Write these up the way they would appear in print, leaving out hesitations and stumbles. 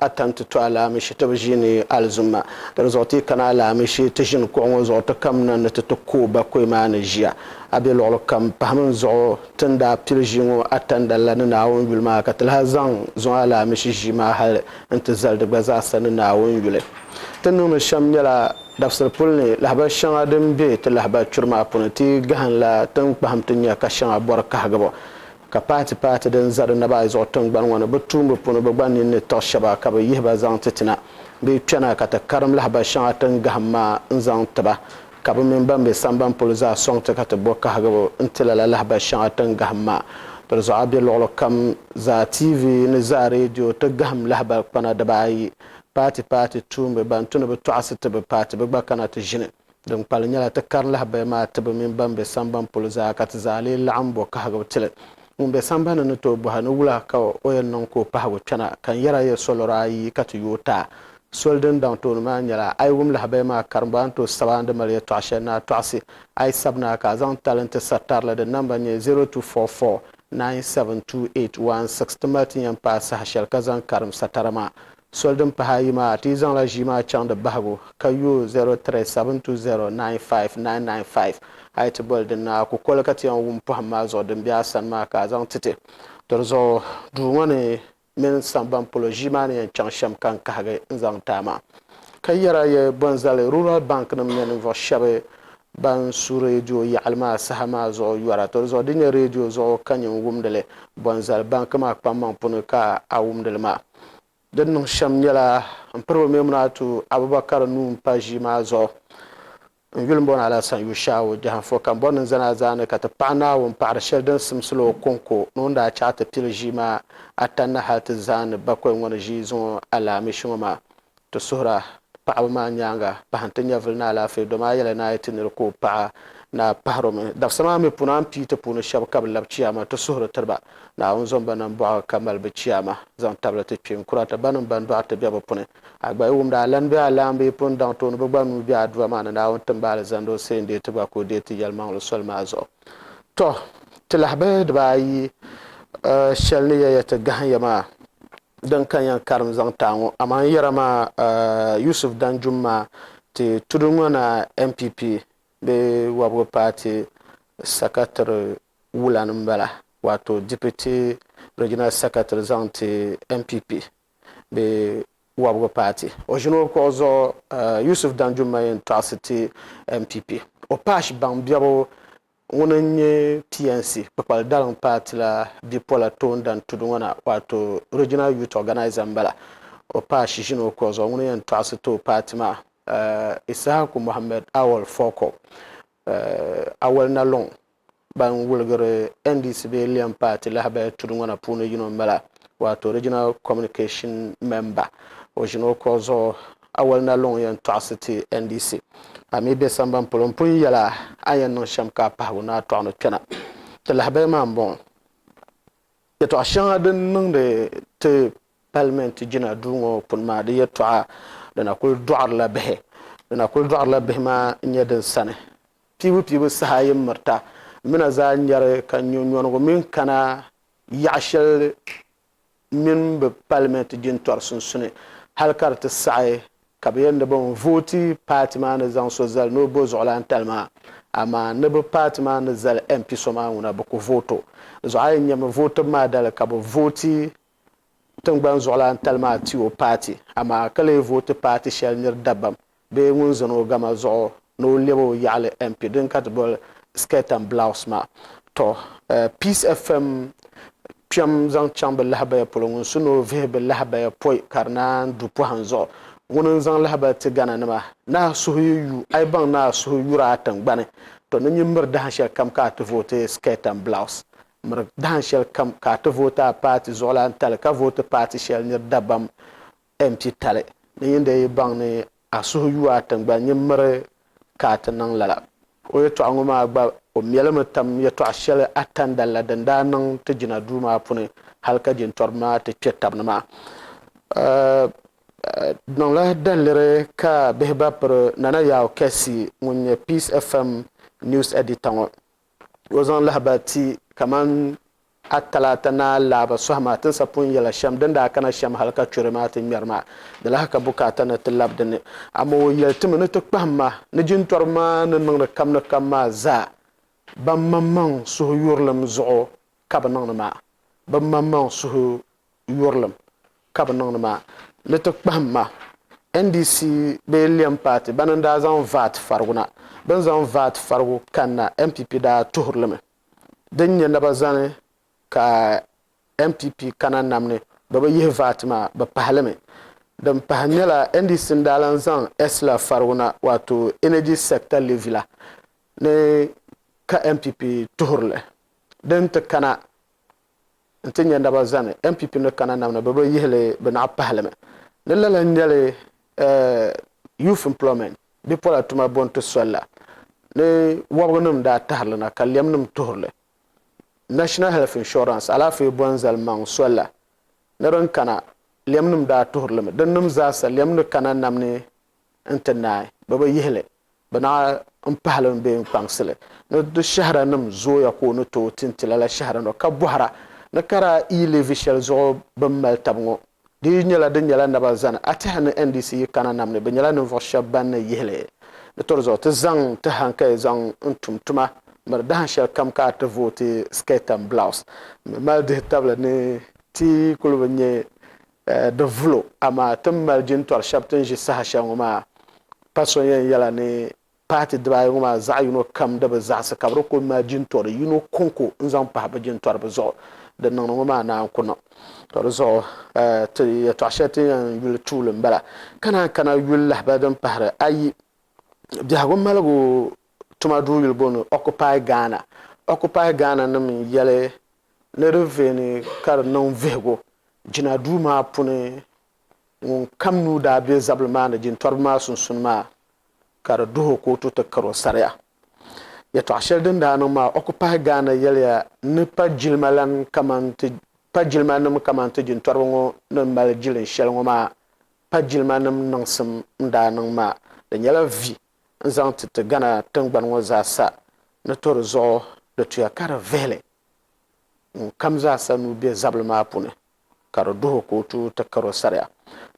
Ata nti to alaamishi ti bi ʒiini alizumma. Di zuɣu ti yi kana alaamishi ti ʒini kuɣu ŋɔ zuɣu ti kamina ni ti ti kooi bakɔi maa ni ʒiya. A be luɣili kam pahimi n zuɣu ti ni daa pili ʒii ŋɔ Atandali la ni Naawuni yuli maa ka ti lahi zaŋ zuŋɔ alaamishi ʒii maa hali nti zali di gba zaasa ni Naawuni yuli. Ti ni niŋdi shɛm nyɛla dabisili puli ni lahibali shɛŋa din be ti lahibali churi maa puuni ti yi gahim la ti ni kpahim ti nya ka shɛŋa bɔri kahigibu. Ka paati paati din za di naba ayi zuɣu tiŋgbani ŋɔ ni, bɛ tuumbu puuni bɛ gba nini ni tiɣi shɛba ka bɛ yihi ba zaŋ ti ti na. Bɛ yi kpɛna ka ti karim lahibali shɛŋa ti ni gahim maa n-zaŋ ti ba, ka bɛ mini ban be sambani polo zaa sɔŋ ti ka ti bo kahigibu n-ti lala lahibali shɛŋa ti ni gahim maa. Di zuɣu a be luɣili kam zaa TV ni zaa radio ti gahim lahibali kpana dibaayi. Paati paati tuumbi ban tu ni bɛ tɔɣisi ti bɛ paati bɛ gba kana ti ʒini. Din kpalim nyɛla ti kari lahabaya maa tibu mini ban be samban polo zaa ka ti zaa lee laɣim bo kahigibu ti li. Ŋun be sambani ni tooi bɔhi ni wula ka o yɛn niŋ ka o pahigu kpɛna ka n yɛra yɛ solɔri ayi ka ti yooi taai. Soli din daŋ tooni maa nyɛla a yi wum lahabaya maa karimbu a ni tooi sabi a ni di mali yɛtɔɣa shɛli ni a tɔɣisi. A yi sabi na ka a zaŋ tali n-ti satarili din namba nyɛ 0244972816 ti mali ti yɛn paai saha shɛli ka zaŋ karim satara maa. Soli din pahi ayi maa, ti yi zaŋla ʒii maa chaŋ di bahigu ka yooi 0372095995, a yi ti boli din ni a ku koli ka ti yɛn wum pɔhim maa zuɣu din be a sani maa ka a zaŋ ti ti. Di zuɣu duu ŋɔ ni mini samban polo ʒii maa ni yɛn chaŋ shɛm ka n kahigi n-zaŋ ti a maa. Ka yɛra yɛ Bonzali Rural Bank nim nyɛ ninvuɣ shɛba ban su redio yaɣili maa saha maa zuɣu yɔra. To di zuɣu di nyɛ redio zuɣu ka nyin wumdi li, Bonzali Bank maa kpaŋmaŋ puni ka a wumdi li maa. Din niŋ shɛm nyɛla n piriba Memunatu Abubakar nuu m-pa ʒii maa zuɣu. N yuli m-booni Alhassan Yushau Jahanfo ka m bɔri ni n zani a zaani ka ti paɣi Naawuni paɣiri shɛli din simsi la o kɔŋko ni o ni daa chaɣ ti pili ʒii maa ata ni hal ti zaani bakɔi ŋɔ ni ʒii zuŋɔ Alaamishi ŋɔ maa. Ti suhira paɣaba maa nyaaŋa pahi n-ti nyɛvili ni alaafee domi a yɛla ni a yi ti niri ka o paɣa ni a pahir o mi. Dabisa maa mi puuni a ni pii ti puuni shɛba ka bɛ labi chiyaama ti suhiri tiri ba. Naawuni zom ba nambɔɣu ka mali bɛ chiyaama zaŋ tabili ti kpiŋ kura ti banim ban dɔɣi ti be bɛ puni. A gba yi wumdi a lan bee a laamba yi pun daŋ tooni bɛ gba nuu be adua maa ni Naawuni tim ba alizanda o seei n-deei ti gba ka o deei ti yɛlimaŋli soli maa zuɣu. Tɔ! Ti lahabaya dibaayi shɛli ni yɛya ti gahim ya maa din ka yɛn karim zaŋ ti a ŋɔ, amaa n yɛra maa Yusuf Danjuma ti tudu ŋɔ na NPP bee Wɔbigu paati sakatiri wulani m-bala, wato Deputy Regional Secretary zaŋ ti NPP bee Wɔbigu paati. O ʒini o kuɣu zuɣu Yusuf Danjuma yɛn tɔɣisi ti NPP. O paashi baŋ biɛbu Ŋuni n-nyɛ PNC, Kpukpali Daliŋ paati la bipola toondan tudu ŋɔ na, wato Regional Youth Organiser m-bala. O paai ʒini o kuɣu zuɣu, ŋuni yɛn tɔɣisi ti o paati maa, Issahaku Mohammed Awal Forko, Awal Naluŋ, ban wuligiri NDC bee Liam paati lahabaya tudu ŋɔ na puuni yino m-bala, wato Regional Communication Member. O ʒini o kuɣu zuɣu Awal Naluŋ yɛn tɔɣisi ti NDC. A mi be sambani polo m-pun yɛl a a ni yɛn niŋ shɛm ka a pahigu ni a tɔɣu ni kpɛna. Ti lahabaya maa m-bɔŋɔ. Yɛtɔɣ shɛŋa din niŋdi ti palimɛnti jina duu ŋɔ puni maa, di yɛtɔɣa di na kuli dɔɣirila bihi. Di na kuli dɔɣirila bihi maa n-nyɛ din sani. Piibupiibu saha yi mirita, m mi na zaa nyari ka nyonyɔnigu mini kana yaɣ shɛli mini bɛ palimɛnti jintɔri sunsuni hali ka di ti saɣi ka bɛ yɛli ni bɛ ni vooti paati maa ni zaŋ so zali ni o bo zuɣulantali maa, amaa ni bɛ paati maa ni zali MP so maa ŋuna bɛ ku vooti o. Di zuɣu a yi nyami vootibu maa dali ka bɛ vooti tiŋgbani zuɣulantali maa ti o paati, amaa ka lee vooti paati shɛli niri dabam bee ŋun zani o gama zuɣu ni o lɛbi o yaɣili MP din ka ti boli skirt and blouse maa. Tɔ! Peace FM kpɛm zaŋ chaŋ bɛ lahabaya polo ŋun su ni o vihi bɛ lahabaya pɔi ka di naan du pɔhim zuɣu. Ŋuni n-zaŋ lahabali ti Ghana nima ni a suhu yi yu, a yi baŋ ni a suhu yuri a tiŋgbani, tɔ ni nyin miri dahin shɛli kam ka a ti vooti skirt and blouse. Miri dahin shɛli kam ka a ti vooti a paati zuɣulan tali ka vooti paati shɛli niri dabam MP tali ni nyin dee yi baŋ ni a suhu yu a tiŋgbani nyin miri ka a ti niŋ lala. O yɛtɔɣa ŋɔ maa gba o mɛlimi tam yɛtɔɣa shɛli Atandali la din daa niŋ ti jina duu maa puni hali ka jintɔriba maa ti kpe tabi ni maa. Di niŋla daliri ka bihi ba piri Nana Yaw Kessie ŋun nyɛ Peace FM news editor ŋɔ o zaŋ lahabali ti kamani. A talaata ni a laaba sɔhi maa, ti ni sa pun yɛla shɛm din daa kana shɛm hal ka churi maa ti ŋmɛri maa, di lahi ka bukaata ni ti lab di ni. Amaa o yɛli ti mi ni ti kpahim ma ni jintɔriba maa ni niŋdi kam ni kam maa zaa, ban maŋmaŋ suhuyurilim zuɣu ka bɛ niŋdi maa. Bɛ maŋmaŋ suhuyurilim ka bɛ niŋdi maa. Ni ti kpahim ma, NDC bee Lɛm paati bana n-daa zaŋ VAT farigu na. Bɛ ni zaŋ VAT farigu kanna, NPP daa tuhiri li mi. Din nyɛ naba zani ka NPP kana nam ni bɛ bi yihi VAT maa, bɛ pahi li mi. Din pahi nyɛla NDC n-daa lan zaŋ ESLA farigu na, wato Energy Sector Levy la, ni ka NPP tuhiri li. Din ti kana nti nyɛ naba zani NPP ni kana nam ni bɛ bi yihi li, bɛ naɣ pahi li mi. Ni lala n-nyɛ li Youth Employment bipola tuma bo n-ti soli la, ni wɔbiginim daa tahiri li na ka lɛmnim tuhiri li. National Health Insurance alaafee bo n-zali maŋ soli la, ni din kana lɛmnim daa tuhiri li mi. Dinnim zaasa lɛm ni kana nam ni n-ti naai, bɛ bi yihi li, bɛ naɣ m-pahi li mi bee n-kpaŋsi li. Ni di shɛhiranim zooya ka o ni tooi ti n-ti lala shɛhira ŋɔ, ka bɔhira ni ka daa e-levy shɛli zuɣu bɛ ni mali tab ŋɔ Di yi nyɛla di nyɛla naba zani, a tɛha ni NDC yi kana nam ni bɛ nyɛla ninvuɣ shɛba ban ni yihi li di tɔri zuɣu. Ti zaŋ ti hankali zaŋ n tum tuma miri dahin shɛli kam ka a ti vooti skirt and blouse. M mi mali dihi tabili ni ti kuli bi nya di vulo amaa ti ni mali jintɔri shɛba ti ni ʒi saha shɛli ŋɔ maa pa so yɛn yɛla ni Paati dibaayi ŋɔ maa zaɣ yino kam di bi zaɣisi ka bɛ di kuli mali jintɔri yino kɔŋko n-zaŋ pahi bɛ jintɔriba zuɣu. Din niŋdi ŋɔ maa naan ku niŋ. To di zuɣu ti yɛtɔɣ shɛli ti ni yɛn yuli tuuli m-bala. Ka naan kana yuli lahibali din pahiri ayi, biɛhigu maligu tuma duu yuli booni Occupy Ghana. Occupy Ghana nim n-yɛli ni di veeni ka di niŋ vihigu jina duu maa puni ŋun kam nuu daa be zabili maa ni jintɔriba maa sunsuni maa ka di duhi o kootu ti kari o sariya. Yɛtɔɣ shɛli din daa niŋ maa, Occupy Ghana yɛliya ni pa jilimalan kaman ti pa jilimanim kaman ti jintɔriba ŋɔ ni mali jilin shɛli ŋɔ maa, pa jilimanim niŋsim n-daa niŋ maa. Di nyɛla vi n-zaŋ ti ti Ghana tiŋgbani ŋɔ zaa sa ni to di zuɣu di tuya ka di vihili ŋun kam zaa sa nuu be zabili maa puuni ka di duhi o kootu ti kari o sariya.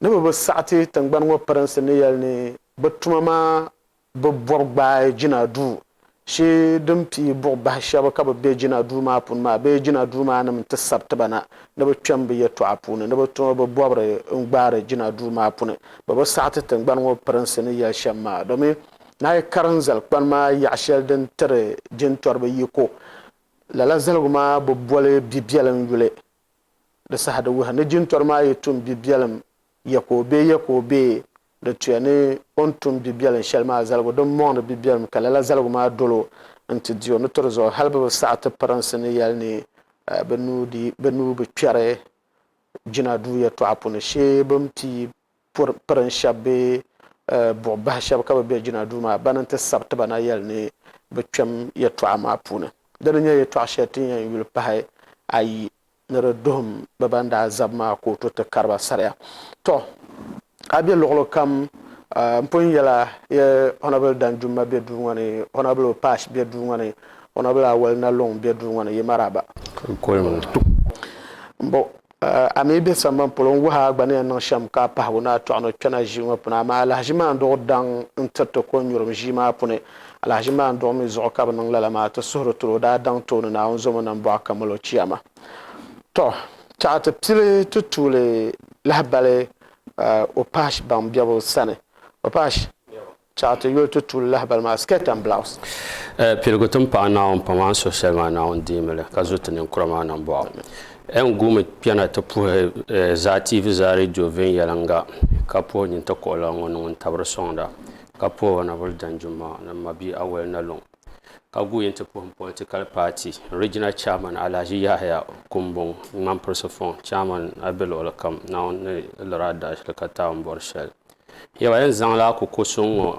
Ni bɛ bi saɣi ti tiŋgbani ŋɔ pirinsi ni yɛli ni bɛ tuma maa bi bɔbi gbaai jinaduu shee din pii buɣi bahi shɛba ka bɛ be jinaduu maa puuni maa bee jinaduu maa nim nti sabi ti ba na ni bɛ kpɛm bɛ yɛltɔɣa puuni ni bɛ tuma bi bɔbiri n-gbaari jinaduu maa puuni. Bɛ bi saɣi ti tiŋgbani ŋɔ pirinsi ni yɛli shɛm maa domi Naa karim zalikpani maa yaɣ shɛli din tiri jintɔriba yiko. Lala zaligu maa bi boli bibiɛlim yuli. Di saha di wuhi ni jintɔri maa yi tum bibiɛlim ya ka o be ya ka o be, di tuya ni o ni tum bibiɛlim shɛli maa zaligu din mɔŋdi bibiɛlim ka lala zaligu maa dol o nti di o ni tiri zuɣu hali bɛ bi saɣi ti pirinsi ni yɛli ni bɛ nuu bi kpɛri jinaduu yɛtɔɣa puuni shee bɛ ni pii pirin shɛba bee buɣ bahi shɛba ka bɛ be jinaduu maa bana nti sabi ti ba na yɛli ni bɛ kpɛm yɛtɔɣa maa puuni. Di ni nyɛ yɛtɔɣ shɛli ti ni yɛn yuli pahi ayi ni di duhim bɛ ban daa zabi maa kootu ti kari ba sariya. Tɔ! A be luɣili kam, m pun yɛla ye Honourable Danjuma be duu ŋɔ ni, Honourable Opash be duu ŋɔ ni, Honourable Awali Naluŋ be duu ŋɔ ni, yi maraba. M-bo. A mi be sambani polo n-wuhi a gba ni yɛn niŋ shɛm ka a pahigu ni a tɔɣu ni kpɛna ʒii ŋɔ puuni. Amaa alahiʒi maa n-duɣi daŋ n-tiriti kɔnyurim ʒii maa puuni. Alahiʒi maa n-duɣi mi zuɣu ka bɛ niŋ lala maa. Ti suhiri tiri o daa daŋ tooni Naawuni zomo nambɔɣu kamali o chiyaama. Tɔ! Chaɣ ti pili ti tuuli lahibali Opash baŋ bɛbu sani. Opash! Chaɣ ti yuli ti tuuli lahibali maa skirt and blouse. Piligu ti ni paɣi Naawuni pam a ni suhi shɛli maa Naawuni deemi li ka zo ti ninkura maa nambɔɣu. N guumi kpɛna ti puhi Zaa TV Zaa Radio viɛnyɛliŋga ka puhi nyin ti kuɣila ŋɔ ni ŋun tabiri sɔŋda ka puhi Honourable Danjuma ni m mabia Awali Naluŋ ka guui nti puhi m political party regional chairman Alhaji Yahaya Kumbuŋ Ŋmampirisi Fɔŋ chairman a be luɣili kam Naawuni ni liri a daashili ka taai m bɔri shɛli. Yɛba yɛn zaŋla akuko suŋ ŋɔ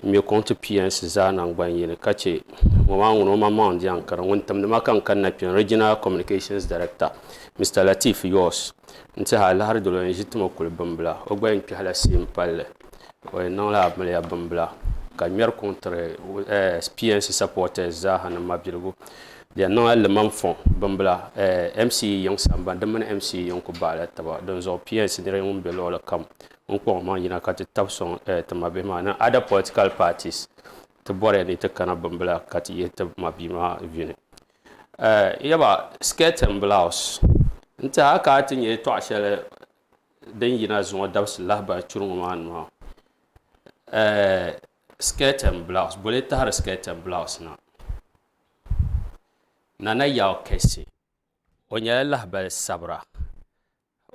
n-ŋme kɔŋ ti PNC zaa naŋgban yini ka che ŋɔ maa ŋuni o maŋmaŋ n-di ankara. Ŋun timdi ma ka n kanna kpe Regional Communications Director, Mister Lateef Yoos n-tiɛhi alahiri doli o yɛn ʒi ti ma kuli bimbila. O gba yɛn kpɛhila seem palli. O yɛn niŋla amiliya bimbila ka ŋmɛri kɔŋ tiri PNC supporters zaaha ni mabiligu. Di yɛn niŋla limam fɔŋ bimbila MCE yiŋ sambani di mini MCE yiŋ ku baɣila taba. Dinzuɣu PNC nira ŋun be luɣili kam n kpaŋ o maŋ yina ka ti tabi sɔŋ ti mabihi maa ni other political parties ti bɔriya ni ti kana bimbila ka ti yihi ti mabia maa vi ni. Yaba skirt and blouse n tiɛha ka a ti nyɛ yɛltɔɣa shɛli din yina zuŋɔ dabisili lahabali churi ŋɔ maa ni maa skirt and blouse boli tahiri skirt and blouse na Nana Yaw Kɛse o nyɛla lahabali sabira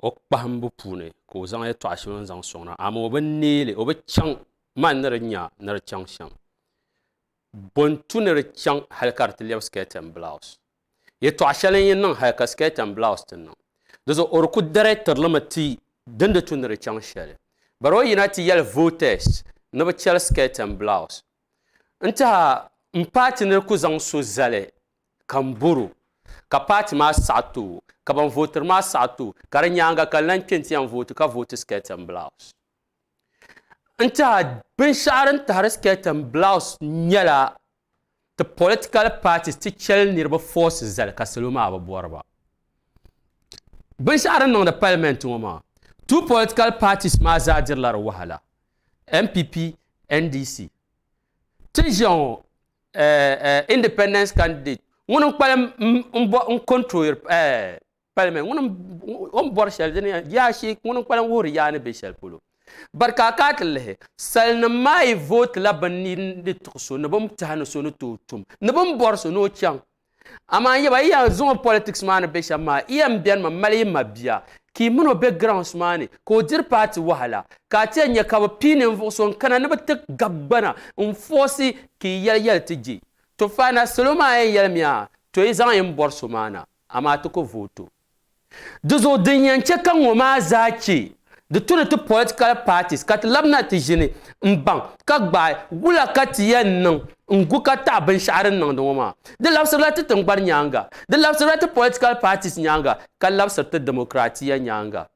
o kpahimbu puuni ka o zaŋ yɛltɔɣa shɛli o ni zaŋ sɔŋ na amaa o bi neei li o bi chaŋ man ni di nya ni di chaŋ shɛm Bɔ n-tu ni di chaŋ hali ka di ti lɛbi skirt and blouse? Yɛtɔɣ shɛli n-yi niŋ hali ka skirt and blouse ti niŋ. Di zuɣu o di ku directiri li mi ti din di tu ni di chaŋ shɛli. But o yina ti yɛli voters ni bɛ chɛli skirt and blouse. N tiɛha m party ni ku zaŋ so zali ka m bɔr o ka party maa saɣi ti o ka ban votiri maa saɣi ti o ka di nyaaŋa ka n lan kpe nti yɛn vote ka vote skirt and blouse. N tiɛha binshɛɣu din tahiri skirt and blouse nyɛla ti political parties ti chɛli niriba force zali ka salo maa bi bɔri ba. Binshɛɣu din niŋdi parliament ŋɔ maa two political parties maa zaa dirila di wahala NPP, NDC. Ti ni ʒiya ŋɔ independence candidate ŋuni n-kpalim n control palimi ŋuni o ni bɔri shɛli dini yaa shee ŋuni n kpalim wuhiri yaa ni be shɛli polo bari ka a ka ti lihi salinima maa yi vooti la bɛ ni ni tuɣi so ni bɛ ni tɛhi ni so ni tooi tum ni bɛ ni bɔri so ni o chaŋ amaa n yaba yi yɛn zaŋ o politics maa ni be shɛm maa yi yɛn benimi mali yi mabia ka yi mini o be grounds maa ni ka o diri paati wahala ka a ti yɛn nya ka bɛ pii ninvuɣ so n-kana ni bɛ ti gabi gbana n-foosi ka yi yɛli yɛli ti je to faana salo maa yɛn yɛlimiya to yi zaŋ yi ni bɔri so maa na amaa ti ku vooti o. Di zuɣu din yɛn che ka ŋɔ maa zaa che, di tu ni ti political parties ka ti labina ti ʒini m-baŋ ka gbaai wula ka ti yɛn niŋ n-gu ka taɣi binshɛɣu din niŋdi ŋɔ maa. Di labisirila ti tiŋgbani nyaaŋa, di labisirila ti political parties nyaaŋa ka labisiri ti democratia nyaaŋa.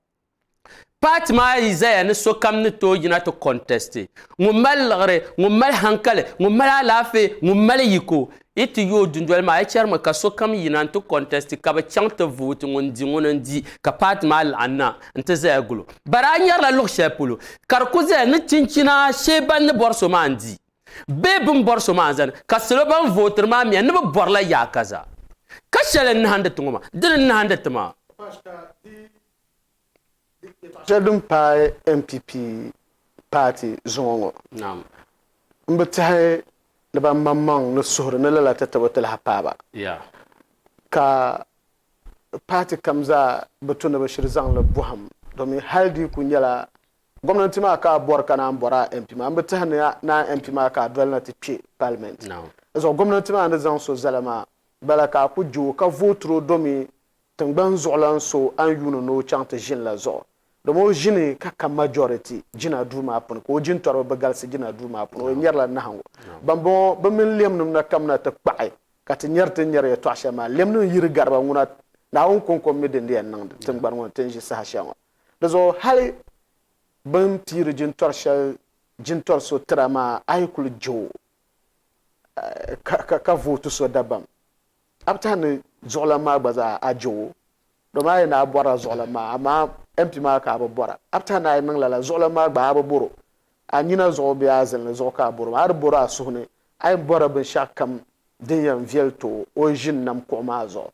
Paati maa yi zaya ni sokam ni tooi yina ti contesti, ŋun mali liɣiri, ŋun mali hankali, ŋun mali alaafee, ŋun mali yiko, yi ti yooi dundoli maa yi chɛrimi ka sokam yina n-ti contesti ka bɛ chaŋ ti vooti ŋun di ŋuni n-di ka paati maa laɣim na n-ti zaya guli o. Bɛ daa nyarila luɣ shɛli polo ka di ku zaya ni chinchina shee ban ni bɔri so maa n-di bee bɛ ni bɔri so maa n-zani ka salo ban vootiri maa mi ni bɛ bɔrila yaakaza ka shɛli n-nahindi ti ŋɔ maa dini n-nahindi ti maa. Shɛli din paai NPP paati zuŋɔ ŋɔ, m bi tɛhi ni ban maŋmaŋ ni suhuri ni lala tatabo ti lahi paai ba. Ka paati kam zaa bi tu ni bɛ shiri zaŋ li bɔhim domin hali di ku nyɛla gomnanti maa ka a bɔri ka naan bɔri a MP maa. M bi tɛhi ni naan MP maa ka a doli na ti kpe parliament. Di zuɣu gomnanti maa ni zaŋ so zali maa bala ka a ku je o ka vootiri o domin Tiŋgbani zuɣulan so a ni yuuni ni o chaŋ ti ʒini la zuɣu, dama o ʒini ka ka majority jina duu maa puuni, ka o jintɔriba bi galisi jina duu maa puuni, o yɛn nyarila nahiŋgu. Bambɔŋɔ bɛ mini lɛmnim na kamina ti kpaɣi ka ti nyari ti ni nyari yɛtɔɣ shɛli maa. Lɛmnim yi di gari ba ŋuna, Naawuni kɔŋko m-mi din di yɛn niŋdi tiŋgbani ŋɔ ni ti ni ʒi saha shɛli ŋɔ. Di zuɣu hali bɛ ni piiri jintɔri shɛli jintɔri so tira maa, a yi kuli je o ka vooti so dabam. A bi tɛhi ni zuɣulan maa gba zaa a je o, domi a yi ni a bɔrila zuɣulan maa, amaa MP maa ka a bi bɔra. A bi tɛhi ni a yi niŋ lala, zuɣulan maa gba a bi bɔr o. A nina zuɣu bee a zilinli zuɣu ka a bɔr o maa. A di bɔr o a suhu ni, a yɛn bɔrila binshɛɣu kam din yɛn viɛli ti o, o ni ʒini nam kuɣu maa zuɣu.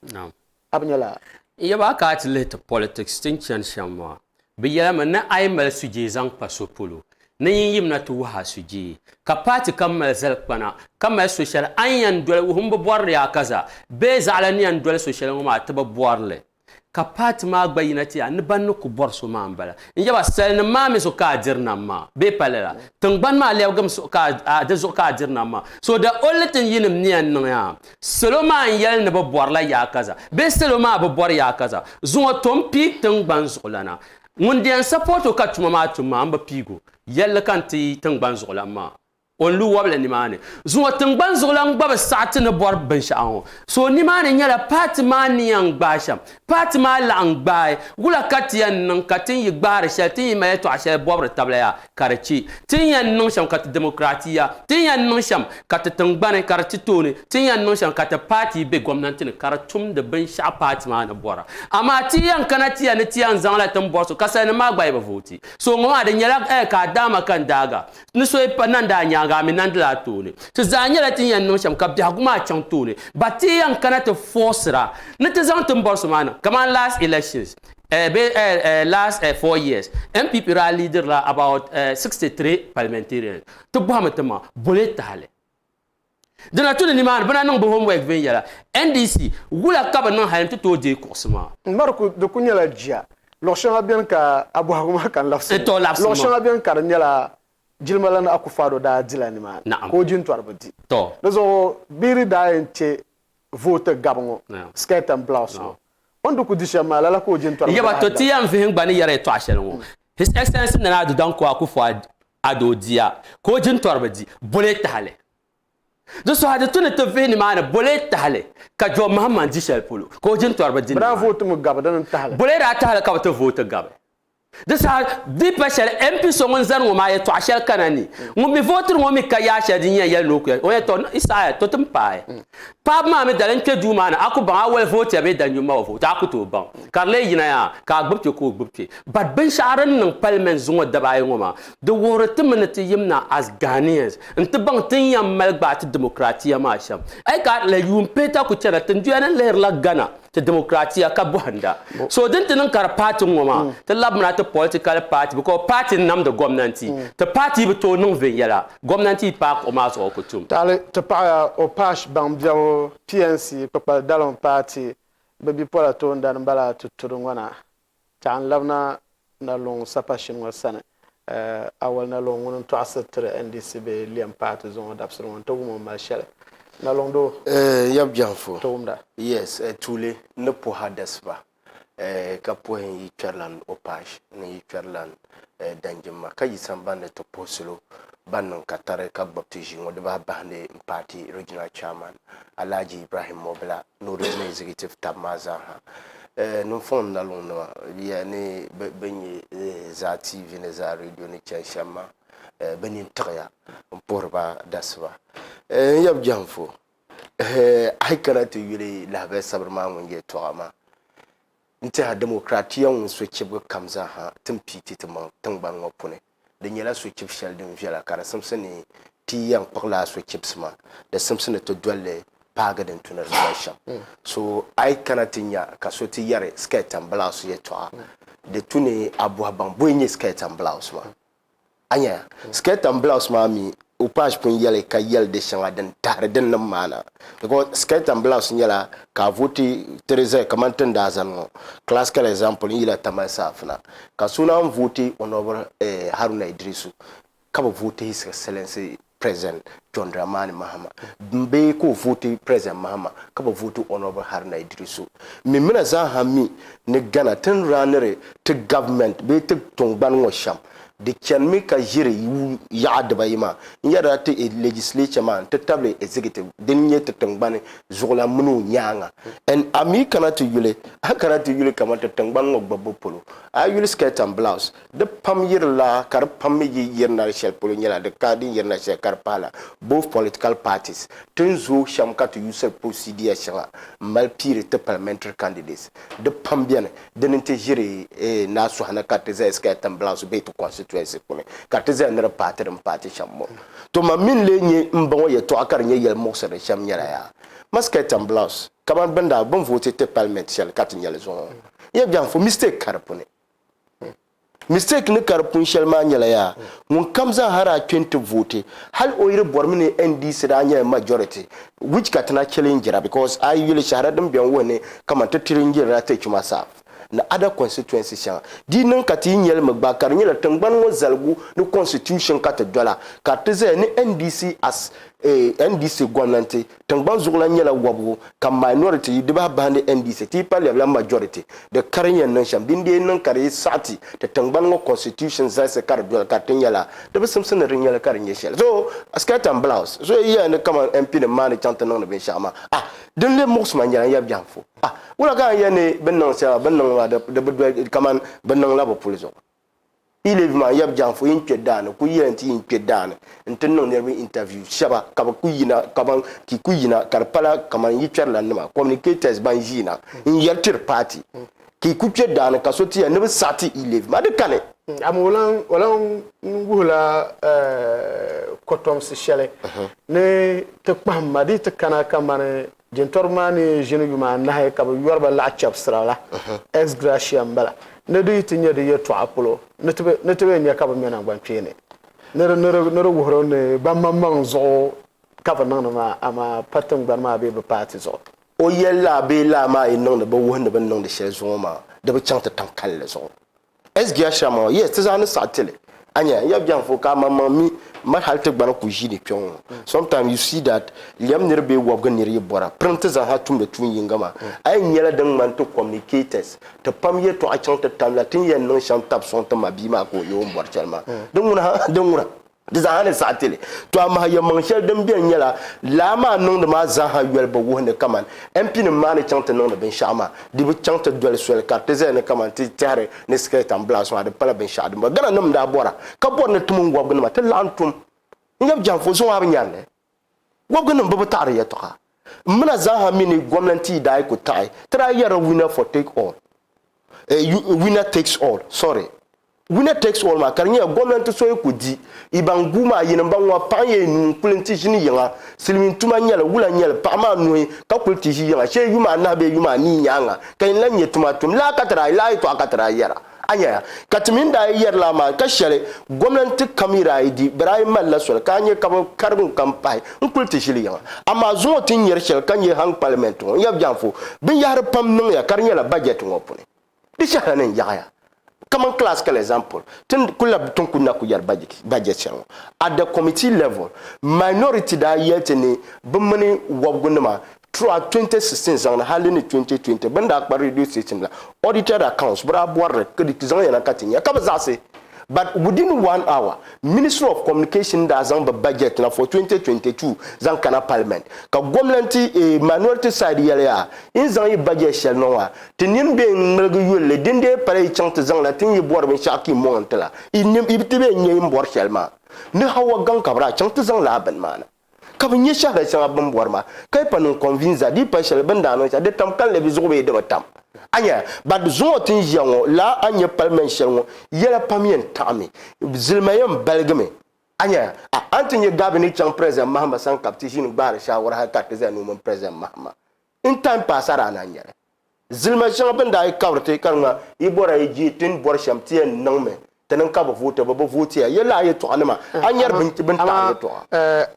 A bi nya lala? N yaba a ka a ti lihi ti politics ti ni chani shɛm maa, Bɛ yɛlimi ni a yi mali sujee zaŋ kpa so polo, ni yin yimina ti wuhi a sujee. Ka paati kam mali zalikpana, ka mali so shɛli a ni yɛn doli wuhi m-bi bɔri li a kaza, bee zaɣila ni yɛn doli so shɛli ŋɔ maa ti bi bɔri li. Ka paati maa gba yina ti a ni ban ni ku bɔri so maa m-bala. N yaba, salinima maa mi zuɣu ka a diri nam maa, bee pa lala? Tiŋgbani maa lɛbigim zuɣu ka a, di zuɣu ka a diri nam maa. So the only thing yinim ni yɛn niŋ yaa, Salo maa n-yɛli ni bɛ bɔrila yaakaza bee salo maa bi bɔri yaakaza. Zuŋɔ to m-piigi tiŋgbani zuɣulana. Ŋun di yɛn sapɔɔti o ka tuma maa tum maa, m bi piigi o. Yɛlli ka n ti tiŋgbani zuɣulan maa. O ni lu wɔbili nimaani. Zuŋɔ tiŋgbani zuɣulan gba bi saɣi ti ni bɔri binshɛɣu ŋɔ. So nimaani nyɛla paati maa ni yɛn gbaai shɛm. Paati maa laɣim gbaai, wula ka ti yɛn niŋ ka ti ni yi gbaari shɛli, ti ni yi mali yɛtɔɣa shɛli bɔbiri tabila yaa ka di che? Ti ni yɛn niŋ shɛm ka ti dimokiratiya, ti ni yɛn niŋ shɛm ka ti tiŋgbani ka di ti tooni, ti ni yɛn niŋ shɛm ka ti paati be gomnanti ni ka di tumdi binshɛɣu paati maa ni bɔra. Amaa ti yɛn kana ti ya ni ti yɛn zaŋla ti ni bɔri so ka salinima maa gba yi bi vooti. So ŋɔ maa di nyɛla eh ka a daama ka n daaga. Ni so yi pa nandi a nyaaŋa, a mi nandila a tooni. Ti zaa nyɛla ti ni yɛn niŋ shɛm ka biɛhigu maa chaŋ tooni, but ti yɛn kana ti forcira ni ti zaŋ ti ni bɔri so maa niŋ. Kamani last elections eh, bee eh, eh, last eh, 4 years, NPP daa leadirila about eh, 63 parliamentarians. Ti bɔhimi ti maŋ, bole tahali. Dina tu ni nimaani bɛ na niŋ bɛ homework viɛnyɛla. NDC, wula ka bɛ niŋ hali nti tooi deei kuɣusi maa? M ba di ku nyɛla jia. Luɣ shɛŋa beni ka a bɔhigu maa ka n labisi N tooi labisi Luɣ shɛŋa beni ka di nyɛla jilimalana Akufo-Addo daa dila nimaani ka o jintɔri bi di. Di zuɣu bɛ di daa yɛn che vooti gabi ŋɔ, skirt and blouse ŋɔ, o ni di ku di shɛm maa, lala ka o jintɔri bi Yaba, daa to ti yɛn vihi gba ni yɛri yɛtɔɣa shɛli ŋɔ. His Excellency Nana Addo Dankwa Akufo-Addo diya ka o jintɔri bi di, bole tahali. Di soha di tu ni ti vihi nimaani bole tahali ka John Mahama di shɛli polo ka o jintɔriba di Bɛ daa nimaani. vootimi gabi dini n-tahili. Bole daa tahali ka bɛ ti vooti gabi. Di saha di pa shɛli MP so ŋun zani ŋɔ maa yɛtɔɣa shɛli kana ni ŋun mi vootiri ŋɔ mi ka yaa shɛli din yɛn yɛli ni o ku yɛli o yɛn tɔ Isaiah to ti ni paai. Paɣaba maa mi dali n-kpe duu maa ni a ku baŋ a wali vootiya bee danjuma wa vooti a ku tooi baŋ ka di lee yina yaa ka a gbubi kpe ka o gbubi kpe. But binshɛɣu din niŋ parliament zuŋɔ dabaayi ŋɔ maa di wuhiri ti mi ni ti yimna as Ghanaians n-ti baŋ ti ni yɛn mali gbaai ti dimokiratiya maa shɛm. A yi ka la yuun pihita ku chana, tinduya ni lihirila Ghana ti dimokiratiya ka bɔhinda. So din ti niŋ ka di paai ti ŋɔ maa, ti labimina ti political party because party n-namdi gomnanti. Ti party bi tooi niŋ viɛnyɛla, gomnanti yi paai kuɣu maa zuɣu ku tum. Taali ti paɣiya Opash baŋ biɛbu PNC kpukpali dalim paati bɛ bipola toondani m-bala ti tudu ŋɔ na. Tɛɣu n-labina Naluŋ sapashini ŋɔ sani. Awal Naluŋ ŋuni n-tɔɣisiri tiri NDC bee Liam paati zuŋɔ dabisili ŋɔ nti wum o ni mali shɛli. Naluŋ doo, Yab Jɛnfu. ti wumda. Yes, tuuli n ni puhi a dasiba ka puhi n yi kpɛrilan Opash ni n yi kpɛrilan Danjimma ka yi sambani ni ti puhi salo ban niŋ katari ka gbubi ti ʒii ŋɔ dibahi bahindi n paati regional chairman Alhaji Ibrahim Mobila ni o regional executive tab maa zaaha. Ninfɔŋ naluŋ nima ya ni bɛ nyɛ Zaa TV ni Zaa Radio ni chani shɛm maa bɛ nini tiɣiya m puhiri ba dasiba. N yab Jɛnfo, a yi kana ti yuli lahabali sabiri maa ŋun yɛltɔɣa maa, n tɛha democratia ŋun sochibigi kam zaaha ti ni pii ti ti maŋ tiŋgbani ŋɔ puni. Di nyɛla sochib shɛli din viɛla ka di simsi ni ti yɛn kpuɣi lala sochibisi maa, di simsi ni ti doli li paagi din tu ni di doli shɛm. So a yi kana ti nya ka so ti yɛri skirt and blouse yɛltɔɣa, di tu ni a bɔhi baŋ bɔ n-nyɛ skirt and blouse maa. A nyaya? Skirt and blouse maa mi Opash pun yɛli ka yɛli di shɛŋa din tahiri din niŋ maa na. Because skirt and blouse nyɛla ka a vooti ti di zaya kamani ti ni daa zani ŋɔ. Classical example n yila Tamale South na ka so naan vooti Honourable Haruna Iddrisu ka bi vooti His Excellency President John Dramani Mahama bee ka o vooti President Mahama ka bi vooti Honourable Haruna Iddrisu. Mi mina zaaha mi ni Ghana ti ni runiri ti government bee ti tiŋgbani ŋɔ shɛm Di chanimi ka ʒiri yaɣa dibayi maa n-yɛrila ti legislature maa nti tabili executive din nyɛ ti tiŋgbani zuɣulan mini o nyaaŋa. And a mi kana ti yuli, a kana ti yuli kamani ti tiŋgbani ŋɔ gbubbu polo, a yi yuli skirt and blouse, di pam yirila ka di pam mi yi yirina di shɛli polo nyɛla di ka din yirina shɛli ka di pahila both political parties ti ni zooi shɛm ka ti usiri procedure shɛŋa m-mali piiri ti parliamentary candidates di pam beni. Dini nti ʒiri Naa Suhana ka ti zaya skirt and blouse bee ti constituency puuni ka ti zaya ni di paai ti din paai ti shɛm ŋɔ. To ma mi n-lee nyɛ m ba ŋɔ yɛltɔɣa ka di nyɛ yɛlimuɣisirili shɛm nyɛla yaa ma skirt and blouse kamani bɛ ni daa bɛ ni vooti ti parliament shɛli ka ti nyɛli zuŋɔ ŋɔ. N yɛli biɛhiŋ fo mistake ka di puuni. Mistake ni ka di pun shɛli maa nyɛla yaa, ŋun kam zaa ha daa kpe nti vooti, hali o yi di bɔrimi ni NDC daa nyɛla majority, which ka ti na challengera because a yi yuli shɛhira din beni wuhi ni kaman ti challengirila Techiman South ni other constituency shɛŋa. Di yi niŋ ka ti yi nyɛli mi gba ka di nyɛla tiŋgbani ŋɔ zaligu ni constitution ka ti dola ka ti zaya ni NDC as. NDC gomnanti tiŋgbani zuɣulan nyɛla wɔbigu ka minority yi dibahi bahindi NDC ti yi pa lɛbila majority di ka di yɛn niŋ shɛm din dee niŋ ka di yi saɣi ti ti tiŋgbani ŋɔ constitution zalisi ka di doli ka di ti nyɛla di bi simsi ni di nyɛli ka di nyɛ shɛli so skirt and blouse so yi yɛli ni kaman MP nim maa ni chaŋ ti niŋdi binshɛɣu maa ah din lee muɣisi ma nyɛla n yɛli biɛhiŋ Ah, wula ka n yɛli ni bɛ ni niŋ shɛli maa, bɛ ni niŋ maa di bi doli kaman bɛ niŋla bɛ puli zuɣu. Yi Levi maa, n yab Jaanfo, yi ni kpe daa ni, kul yɛli nti yi ni kpe daa ni nti niŋ niriba interview shɛba ka bɛ ku yina kaman ka yi ku yina ka di pala kaman yi kpɛrila nima, communicators ban ʒiina n-yɛri tiri party, ka yi ku kpe daa ni ka so ti yɛli ni bɛ saɣi ti yi Levi maa, di kani. Amaa o lan wuhila kɔtomsi shɛli ni ti kpahim ma di yi ti kana kamani Jintɔriba maa ni ʒini yuma anahi ka bɛ yɔri ba laɣ chɛbisira la, ex gratia m-bala, ni di yi ti nyɛ di yɛtɔɣa polo, ni ti bɛ nya ka bɛ ŋme naŋgbankpeeni, ni di wuhiri ni bɛmaŋmaŋ zuɣu ka bɛ niŋdi maa, amaa pa tiŋgbani maa bee bɛ paati zuɣu. O yɛli laa bee laa maa yi niŋdi bɛ wuhi ni bɛ ni niŋdi shɛli zuŋɔ maa, di bi chaŋ ti tam kalinli zuɣu. SGA shɛm ŋɔ, yes, ti zaa ni saɣi ti li. A nya, n yɛli biɛhiŋ ka a maŋmaŋ mi mali hali ti gbana ku ʒiini kpe ŋɔ. Sometimes you see that lɛm niri bee wɔbigi niri yi bɔra, pirim ti zaa ha tumdi tuun yinga maa. A yi nyɛla din ŋmani ti communicators, ti pam yɛtɔɣa chaŋ ti tamla ti ni yɛn niŋ shɛm tabi sɔŋ ti mabia maa ka o nyɛ o ni bɔri shɛli maa. Din ŋuna ha, din ŋuna. Di zaaha ni saɣi ti li. To amaa yɛlimaŋ shɛli din beni nyɛla laa maa niŋdi maa zaaha yoli bi wuhi ni kaman MP nim maa ni chaŋ ti niŋdi binshɛɣu maa di bi chaŋ ti doli soli ka di ti zaya ni kaman ti tɛhiri ni skirt and blouse maa di pala binshɛɣu din bɔri. Ghana nim n-daa bɔra ka bɔri ni ti mini wɔbigu nima ti laɣim tum n-yab Jɛnfo zuŋɔ a bi nyari li. Wɔbigu nim bi bi taɣiri yɛltɔɣa. M mina zaaha mi ni gomnanti yi daa yi ku taɣi ti daa yɛrila winner for take all. Winner takes all, sorry. Winner takes all maa ka di nyɛla gomnanti so yi ku di i ban guui maa yinim ban ŋɔ paɣa n-yɛn nuu n-kuli nti ʒini yiŋa silimiin tuma n-nyɛli wula n-nyɛli paɣa maa nuhi ka kuli ti ʒi yiŋa shee yuma anahi bee yuma anii nyaaŋa ka yin lan nyɛ tuma tum laa ka ti daa laa yɛtɔɣa ka ti daa yɛra a nyaya ka ti mini daa yi yɛri laa maa ka shɛli gomnanti kam yi daa yi di bɛ daa yi malila soli ka a nyɛ ka bɛ karigi n-kam pahi n-kuli ti ʒili yiŋa amaa zuŋɔ ti ni nyari shɛli ka nyɛ haŋ parliament ŋɔ n-yɛbi Janfo binyahiri pam niŋya ka di nyɛla budget ŋɔ puni Di shɛhira ni n-yaɣiya. Kaman classical example, ti ni kuli labi ti ni kuli na ku yɛri budget shɛli ŋɔ, at the committee level, minority daa yɛli ti ni bɛ mini wɔbigu nima throughout 2016 zaŋ ni hali ni 2020 bɛ ni daa kpa radio station la audited accounts bɛ daa bɔri li ka di ti zaŋ ya na ka ti nya ka bɛ zaɣisi. But within one hour, Ministry of Communication daa zaŋ bɛ budget na for 2022 zaŋ kana Parliament. Ka gomnanti minority side yɛli yaa, yi ni zaŋ yi budget shɛli na ŋɔ, ti nini bee n-ŋmaligi yuli li, din dee pala yi chaŋ ti zaŋ la ti ni yi bɔri binshɛɣu ka yi mɔŋ n-ti la, yi ti bee n-nya yi ni bɔri shɛli maa. Ni Hawa gaŋ ka bɛ daa chaŋ ti zaŋ lala bini maa na. Ka bɛ nya shɛhira shɛŋa bɛ ni bɔri maa, ka yi pa niŋ convince di yi pa shɛli bɛ ni daa niŋ shɛli, di tam kalinli bɛ zuɣu bee di bi tam. A nya? But zuŋɔ ti ni ʒiya ŋɔ, lala a ni nya parliament shɛli ŋɔ, yɛla pam yɛn taɣimi, zilima yɛn baligimi. A nya? A, a ni ti nya Gabi ni chaŋ President Mahama sani ka bɛ ti ʒini gbaari shaawara hali ka di ti zaya ni o mini President Mahama. In time past a daa na nyɛli. Zilima shɛŋa bɛ ni daa yi kabiri ti ka di ŋma yi bɔra yi je ti ni bɔri shɛm ti yɛn niŋmi ti niŋ ka bɛ vooti bɛ bi vootiya ya lala yɛltɔɣanima a nyari bɛ ni taɣi yɛltɔɣa.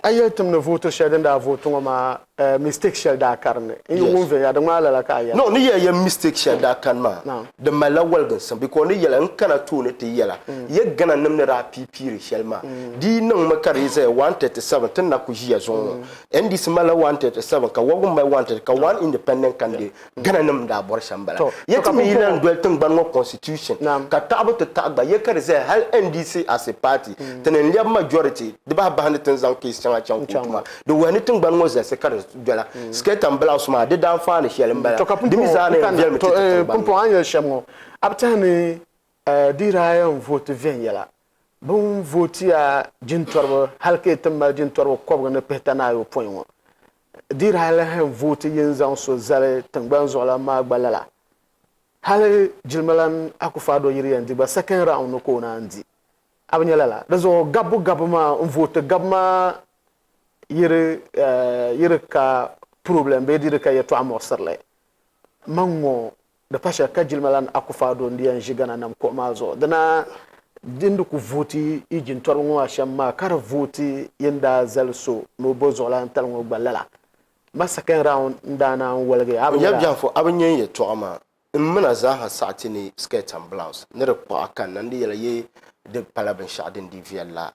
A yɛli tim ni vootu shɛli din daa vooti ŋɔ maa mistake shɛli daa ka di ni n yi wum viɛnyɛla di ŋmaai lala ka a yɛli. No ni yɛli ya mistake shɛli daa kani maa di malila waliginsim because ni yɛla n kana tooni ti yɛla ya Ghana nim ni daa piipiiri shɛli maa di yi niŋmi ka di yi zaya 137 ti ni na ku ʒiya zuŋɔ ŋɔ NDC malila 137 ka Wɔbigu mali 130 ka one independent candidate Ghana nim daa bɔri shɛm bala. Ya ti mi yi lan doli tiŋgbani ŋɔ constitution ka taɣibu ti taɣi gba ya ka di zaya hali NDC as a party ti ni lɛbi majority di bahi bahi ni ti ni zaŋ case shɛŋa chaŋ kootu maa di wuhi ni tiŋgbani ŋɔ zalisi ka di dola skirt and blouse maa di daanfaani shɛli m-bala di mi zaa na yɛn viɛlimi ti ti tiŋgbani ŋɔ. Pumpɔŋɔ a ni yɛli shɛm ŋɔ a bi tɛhi ni di daa yɛn vooti viɛnyɛla Bɛ ni vootiya jintɔriba hal ka yi ti mali jintɔriba kɔbiga ni pihita ni ayopɔin ŋɔ, di daa lahi vooti yi ni zaŋ so zali tiŋgbani zuɣulan maa gba lala. Hali jilimalan Akufo-Addo yi di yɛn di gba second round ni ka o naan di. A bi nya lala? Di zuɣu gabbu gabbu maa n-vooti gabbu maa yi di ka problem bee di di ka yɛtɔɣa muɣisirili. Man ŋɔ Di pa shɛli ka jilima lan Akufo-Addo n-di yɛn ʒi Ghana nam kuɣu maa zuɣu. Dina din di ku vooti yi jintɔriba ŋɔ maa shɛm maa ka di vooti yi ni daa zali so ni o bo zuɣulan tali ŋɔ gba lala. Ma second round n-daa naan woligi a bi N nyɛla. yɛli Biɛhiŋ a bi nya n yɛltɔɣa maa, m min a zaaha saɣi ti ni skirt and blouse ni di kpuɣi a kanna n di yɛla yee di pala binshɛɣu din di viɛl la.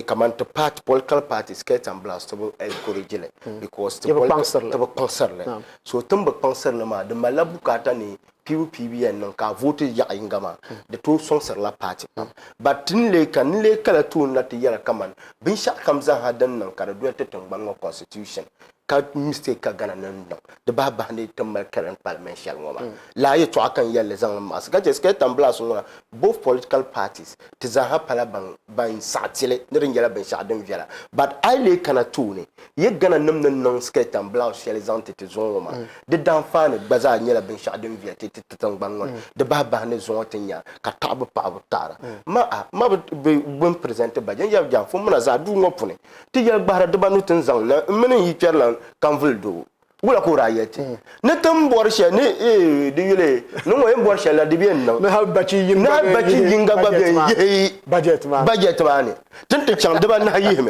Kamani ti party, political party skirt and blouse ti bi encourage li because ti Yi bi kpaŋsiri li. ti bi kpaŋsiri li. So ti ni bi kpaŋsiri li maa di malila bukaata ni piibu piibu yɛn niŋ ka a vooti yaɣa yinga maa di tooi sɔŋsirila party pam. But ti ni lee ka ni lee kala tooni na ti yɛra kamani binshɛɣu kam zaaha din niŋ ka di doli ti tiŋgbani ŋɔ constitution ka mistake ka Ghana ni niŋ di bahi bahindi ti ni mali current parliament shɛli ŋɔ maa. Lala yɛltɔɣa ka n yɛli li zaŋ li maɣisi ka chɛ skirt and blouse ŋɔ na both political parties ti zaaha pala ban ban saɣi ti li ni di nyɛla binshɛɣu din viɛla but a yi lee kana tooni yi Ghana nim ni niŋ skirt and blouse shɛli zaŋ ti ti zuŋɔ ŋɔ maa di daanfaani gba zaa nyɛla binshɛɣu din viɛli ti ti tiŋgbani ŋɔ ni di bahi bahindi zuŋɔ ti nya ka taɣibu paɣibu taɣira ma a ma bi bi ni present budget n yɛli Janfo muna zaa duu ŋɔ puni Ti yɛli gbahira dibanu ti ni zaŋ na m mini n yikpɛrilan Kanvuli doo. Wula ka o daa yɛli ti? Ni ti ni bɔri shɛli ni eeh di yuli ni ŋɔ yi ni bɔri shɛli la di bɛ n-niŋ. Ni hali bachi yinga Ni hali bachi yinga gba bɛ n-yihi budget maa budget maa ni. Ti ni ti chaŋ dibanahi yihimi.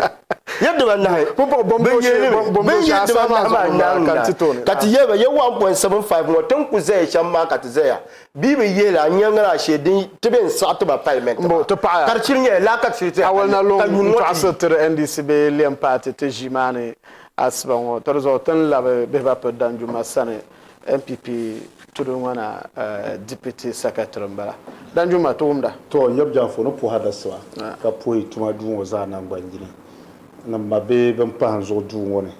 Ya dibanahi. Pumpɔŋ Bɛ bɔmbo yihimi. shee, Bɛ bɔmbo ni shee yihi asaa maa dibanahi maa zuɣu m-bala naai ka n ti tooni. Ka ti yɛli ba, ya 1.75 ŋɔ ti ni ku zaya shɛm maa ka ti zaya. Bɛ bi yihi la, n nyɛŋ la shee din ti bɛ n-saɣi ti ba parliament Mbo, maa. ti paɣiya. Ka di chiri nyɛla laa ka ti shiri zaya Awali na ka luŋ yuun ŋɔ ti n-tɔɣisiri yi. tiri NDC bee Lem party ti ʒii maa ni asiba ŋɔ. Di zuɣu ti ni labi bihi ba piri Danjuma sani NPP tudu ŋɔ na Deputy Secretary m-bala. Danjuma, ti wumda. To, n yab Janfo ni puhi a dasiba ka puhi tuma duu ŋɔ zaa naŋgbanjini ni m ma bihi bɛn pahi n zuɣu duu ŋɔ ni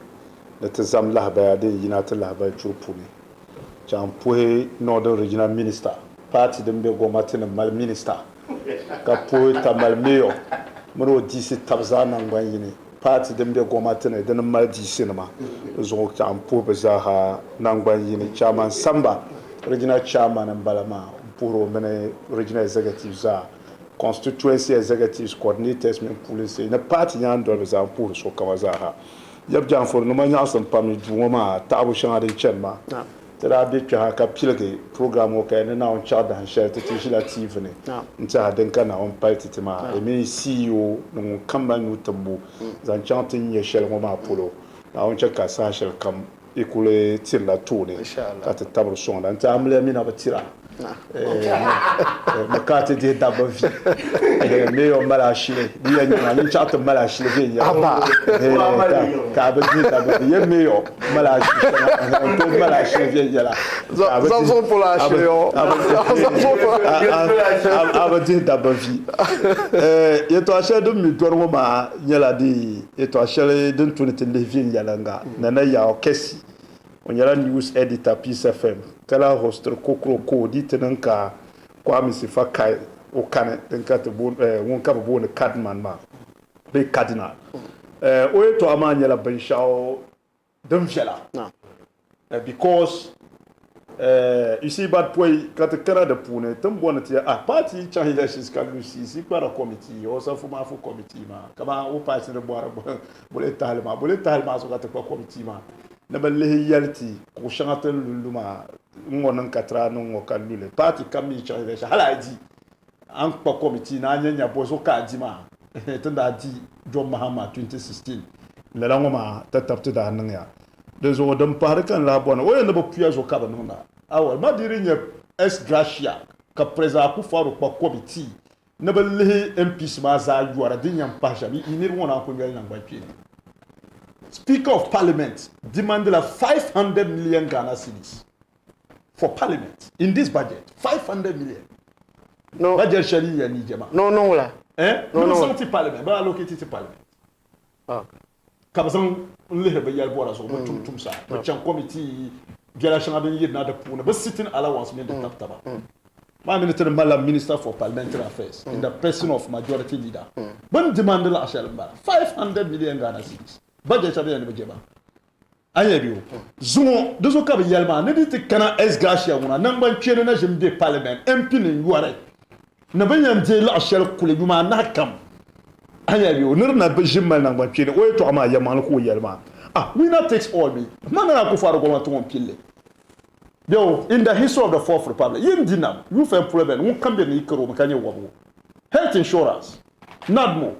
ni ti zam lahabaya din yina ti lahabali churi puuni. Chaŋ puhi Northern Regional Minister, party din be gomati ni mali minister, ka puhi Tamale Mayor mini o DC tab zaa nangban yini, party din be gomati ni dini mali DC nima zuɣu chaŋ puhi bɛ zaaha nangban yini. Chairman Samba, Regional Chairman n bala maa, m puhiri o mini Regional Executive zaa, Constituency Executives, Coordinators mini pulinsi ni party nyaandoliba zaa m puhiri sokama zaaha. Yab Jaanfori nima nyaɣisim pam yi duu ŋɔ maa taɣibu shɛŋa din chani maa. Ti daa be kpɛha ka piligi program ŋɔ ka yɛli ni Naawuni chaɣ dahin shɛli ti ti ʒila TV ni n-tɛha din ka Naawuni pali ti ti maa. It means CEO ni ŋun kam mali nuu timbu zaŋ chaŋ ti ni nya shɛli ŋɔ maa polo. Naawuni chɛ ka saha shɛli kam yi kuli tirila tooni ka ti tabiri sɔŋda n-ti amiliya mi na bi tira mi ka ti dihi dabba vi mayor mali ashili di yɛn nyɛma nyin chaɣ ti mali ashili viɛnyɛla ka a bi dihi dabba vi yɛ mayor mali ashili shɛŋa n tooi mali ashili viɛnyɛla a bi dihi dabba vi yɛtɔɣa shɛli din mi dɔri ŋɔ maa nyɛla di Yɛtɔɣ shɛli din tu ni ti lihi viɛnyɛliŋga, Nana Yaw Kesi, o nyɛla news editor Peace FM ka lahi hostiri Kokroko di ti niŋ ka Kwame Sefa Kayi o kani din ka ti booni ŋun ka bɛ booni Cardman maa bee Cardinal. O yɛtɔɣa maa nyɛla binshɛɣu din viɛla because you see but pɔi ka ti kana di puuni ti ni bɔni ti ya ah party yi chaŋ elections ka lu CC kpara committee or Safumafu committee maa kaman o party ni bɔri boli tahili maa boli tahili maa zuɣu ka ti kpa committee maa ni bi lihi yɛli ti kuɣu shɛŋa ti ni lu lu maa n ŋɔ niŋ ka tira niŋ ŋɔ ka luli party kam mi yi chaŋ election hali a yi di A ni kpa committee ni a nya nya bɔzuɣu ka a di maa ti ni daa di John Mahama 2016 lala ŋɔ maa tatabo ti daa niŋya. Di zuɣu din pahiri ka n lahi bɔri ni o yɛn ni bi puya zuɣu ka bi niŋda. Awal ma di di nyɛ ex gratia ka President Akufo-Addo kpa committee ni bi lihi MPs maa zaa yɔri din yɛn pahi shɛm yi niriba ŋɔ naan ku ŋmɛli nangbankpeeni. Speaker of Parliament demandila 500 million Ghana cedis. for parliament in this budget 500 million No. Budget shɛli yi yɛn ni jɛma. No no wula. Eh? No no. No. Zaŋ ti parliament, bɛ allocate ti parliament. Okay. Ka bɛ zaŋ n lihiri bɛ yɛli bɔra zuɣu, bɛ tum tumsa, bɛ chaŋ committee biɛla shɛŋa din yirina di puuni, bɛ sitting allowance mini di tab taba. Maa mini ti ni malila Minister for Parliamentary Affairs in the person of Majority Leader. Bɛ ni demand laɣ shɛli m-bala, 500 million Ghana cedis. Budget shɛli bɛ yɛn ni bɛ je maa. A nya bɛ o? Zuŋɔ, di zuɣu ka bɛ yɛli maa ni di ti kana ex gratia ŋuna naŋgbankpeeni na ʒini be parliament MP nim yɔri ni bɛ yɛn deei laɣ shɛli kuli yuma anahi kam. A nya bɛ o? Ni di na bi ʒini mali naŋgbankpeeni o yɛtɔɣa maa yɛlimaŋli ka o yɛli maa. Ah, winner takes all mi. Ma Nana Akufo-Addo gomnati ŋɔ m-pili li. Bɛ o? In the history of the fourth republic, yi ni di nam, youth employment, ŋun kam be ni yi kari o mi ka nyɛ wɔbigu. Health insurance, NADMO,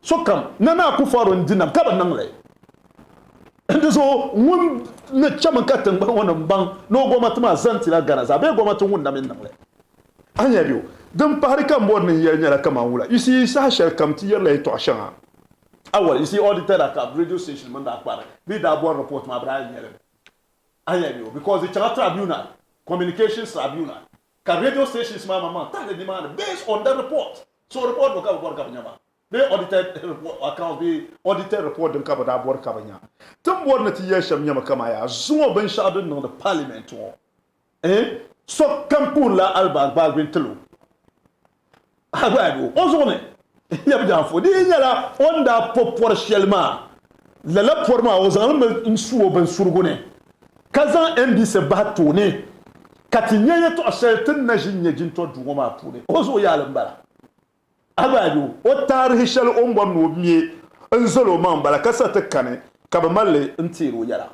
sokam, Nana Akufo-Addo n-di nam ka bi niŋ li. Di zuɣu ŋun ni chami ka tiŋgbani ŋɔ ni m-baŋ ni o gomati maa zani ti la Ghana zaa bee gomati ŋun na mi niŋ li. A nya bɛ o? Din pahiri ka m bɔri ni n yɛli nyɛla kaman wula, you see, saha shɛli kam ti yɛrila yɛtɔɣ shɛŋa. Awal, you see, audited account, radio station mini daa kpari, bɛ yi daa bɔri report maa bɛ daa yɛn nyɛli mi. A yɛn mi o because di chaŋla tribunal, communications tribunal, ka radio stations maa maŋmaŋ tahili nimaani based on the report. So report bɔ ka bɛ bɔri ka bɛ nya maa? Bee audited report accounts bee audited report din ka bɛ daa bɔri ka bɛ nya. Ti ni bɔri ni ti yɛli shɛm nyɛmi kaman yaa zuŋɔ binshɛɣu din niŋdi parliament ŋɔ eh sokam puhirila alibarika n-tili o. A gba yaa o zuɣu ni yɛbu jaanfo di yi nyɛla o ni daa po pɔri shɛli maa lala pɔri maa o zaŋ li mi n-su o binsurigu ni ka zaŋ NDC bahi tooni ka ti nya yɛtɔɣ shɛli ti ni na ʒi n-nya jintɔr duu ŋɔ maa puuni o zuɣu yaali m-bala. A gba yaa o taarihi shɛli o ni bɔri ni o me n-zali o maŋ m-bala ka sa ti kani ka bɛ mali li n-teeri o yɛla.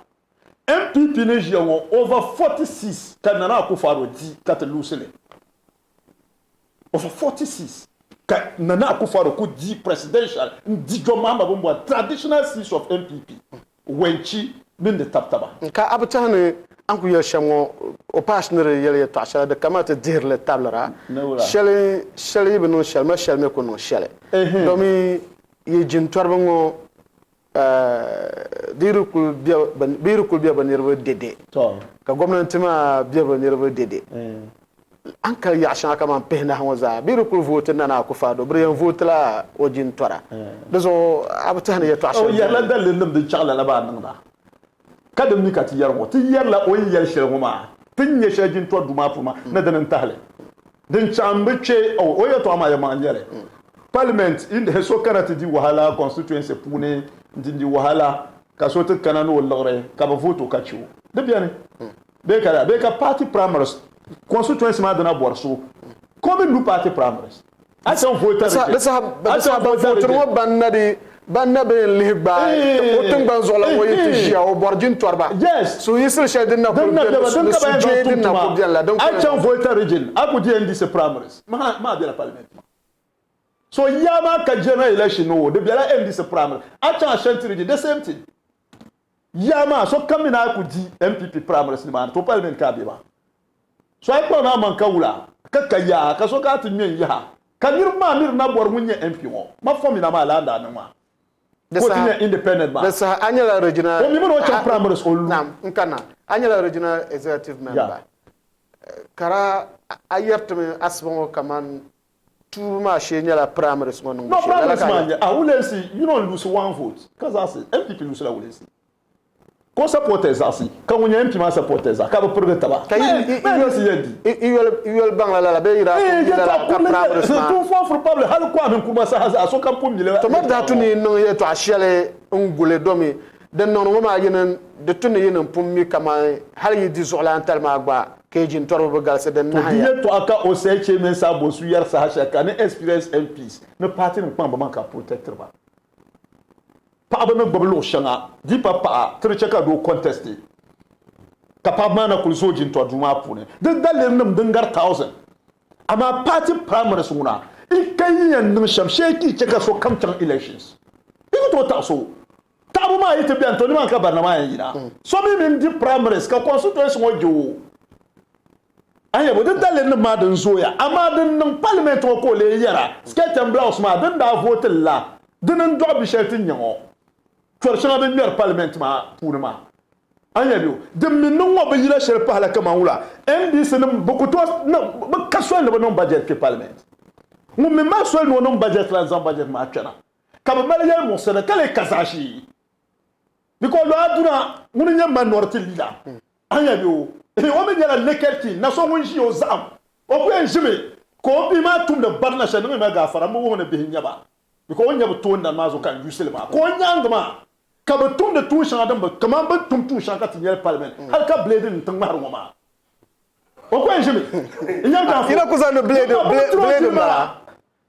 NPP ni ʒiya ŋɔ over 40 seats ka Nana Akufo-Addo di ka ti luusi li. Over 40 seats ka Nana Akufo-Addo ku di presidential n-di John Mahama bɛ ni bɔri traditional seats of NPP, Wenchi mini di tabitaba. Ka a bi tɛhi ni a ni ku yɛli shɛm ŋɔ, o paasi ni di yɛli yɛtɔɣ shɛli di kamina ti dihiri li tabilira, shɛli shɛli yi bi niŋ shɛli, ma shɛli mi ku niŋ shɛli. Domi yi jintɔriba ŋɔ di yi di kuli bɛ yi di kuli be bɛ niriba dɛdɛ, ka gomnanti maa be bɛ niriba dɛdɛ, a ni kali yaɣ shɛŋa kaman pihinahi ŋɔ zaa, bɛ yi di kuli vooti Nana Akufo-Addo, bɛ di yɛn vootila o jintɔra. Di zuɣu a bi tɛhi ni yɛtɔɣ shɛli O yɛrila dalirinim din chaɣ lala maa niŋda, ka din mi ka ti yɛri ŋɔ. Ti yɛrila o ni yɛli shɛli ŋɔ maa, ti ni nya shɛli jintɔri duu maa puuni maa ni dini n-tahi li. Din chaɣ m-bi kpe o yɛtɔɣa maa yɛlimaŋli n-nyɛ li. Parliament, so kana ti di wahala constituency puuni nti di wahala ka so ti kana ni o liɣiri ka bɛ vote o ka che o. Di beni. Bee ka bee ka party primaries constituency maa dina bɔri so ka o mi lu party primaries. A chaŋ voter region. Di saha di saha ban vootiri ŋɔ ban na di ban na bɛ yɛn lihi gbaai o tiŋgbani zuɣulan ŋɔ yi ti ʒiya o bɔri jintɔriba. Yes. Suhuyiɣisili shɛli din na kuli beni ni sujee din na kuli beni la din kuli. A chaŋ voter region a ku di NDC primaries maa bela parliament maa. So yaa maa ka general election o di bela NDC primary a chaŋ Ashanti region the same thing. Yaa maa so kam mi ni a ku di NPP primaries ni maani to parliament ka a be maa. So a yi kpaŋ ni a maŋ ka wula ka ka yaa ka so ka a ti ŋme n-yaha ka niriba maa mi di na bɔri ŋun nyɛ MP ŋɔ ma fomina maa laa n daa niŋ maa Di ka o ti saha nyɛ independent maa. di saha a nyɛla regional O mi mi ni o chaŋ primaries o lu. Naam n kana a nyɛla regional executive member ka daa a yɛri ti mi asiba ŋɔ kaman Tuubu maa shee nyɛla primaries ŋɔ niŋbu No, shee. Lala primaries ka a maa yɛli. n-nyɛ, ah, Wulensi, you don't lose one vote, ka zaɣisi, NPP lose la Wulensi. Ka o supporters zaɣisi, ka ŋun nyɛ MP maa supporters zaɣisi, ka bɛ pirigi taba. Ka yi, yi, Bɛ NDC yɛn di. yi, yi yoli, yi yoli baŋla lala bee yi daa Eh, pun mi lala yɛltɔɣa ka kurili nyɛ, primaries maa. Two Fourth Republic, hali Kwame Nkrumah saha zaa, sokam pun mi li To ma daa tu ni yi niŋ yɛltɔɣa shɛli n-guli domi din niŋdi ŋɔ maa yi ni di tu ni yi ni pun mi kaman hali yi di zuɣulaantali maa gba ka yi jintɔriba bi galisi din To nahi di ya. yɛltɔɣa ka Osei Kyei Mensah Bonsu yɛri saha shɛli ka ni experienced MPs ni party nim kpaŋ bɛ maŋ ka protectiri ba paɣaba ni gbubi luɣ shɛŋa di pa paɣa ti di chɛ ka doo contest ka paɣaba maa na kuli zooi jintɔri duu maa puuni di daliri nim din gari thousand amaa party primaries ŋuna i ka yi yɛn niŋ shɛm shee ka yi chɛ ka sokam chaŋ elections yi ku tooi taɣi so Taɣibu maa yi ti beni, to nimaani ka barina maa yɛn yina. So mi mini di primaries ka constituency ŋɔ je o. A nya bo, di daliri nim maa din zooya, amaa din niŋ parliament ŋɔ ka o lee yɛra, skirt and blouse maa din daa vooti li la, dini n-dɔɣi bi shɛli ti nya ŋɔ, chɔri shɛŋa din ŋmɛri parliament maa puuni maa. A nya bo, din mi niŋ ŋɔ bi yila shɛli pahila kaman wula, NDC nim bɛ ku tooi niŋ, bɛ ka soli ni bɛ niŋ budget kpe parliament. Ŋun mi mali soli ni o niŋ budget la n-zaŋ budget maa kpɛna. Ka bɛ mali yɛlimuɣisirili ka lee ka zaashee. Because Lɔya Aduna ŋuni n-nyɛ minority leader. A nya bɛ o? O mi nyɛla naked king, na so ŋun ʒi o zaɣim. O ku yɛn ʒimi ka o bihi maa tumdi barina shɛli, niŋmi ma gaafara, m bi wuhi ni bihi n-nyɛ ba. Because o ni nyɛ bɛ toondana maa zuɣu ka n yuusi li maa. Ka o nyaaŋa maa ka bɛ tumdi tuun shɛŋa din bi, kaman bɛ ni tum tuun shɛŋa ka ti nyɛli parliament, hali ka blade nim ti ŋmahiri ŋɔ maa. O ku yɛn ʒimi n-nyɛ bɛ Yi na ku zaŋdi blade, blade m-bala.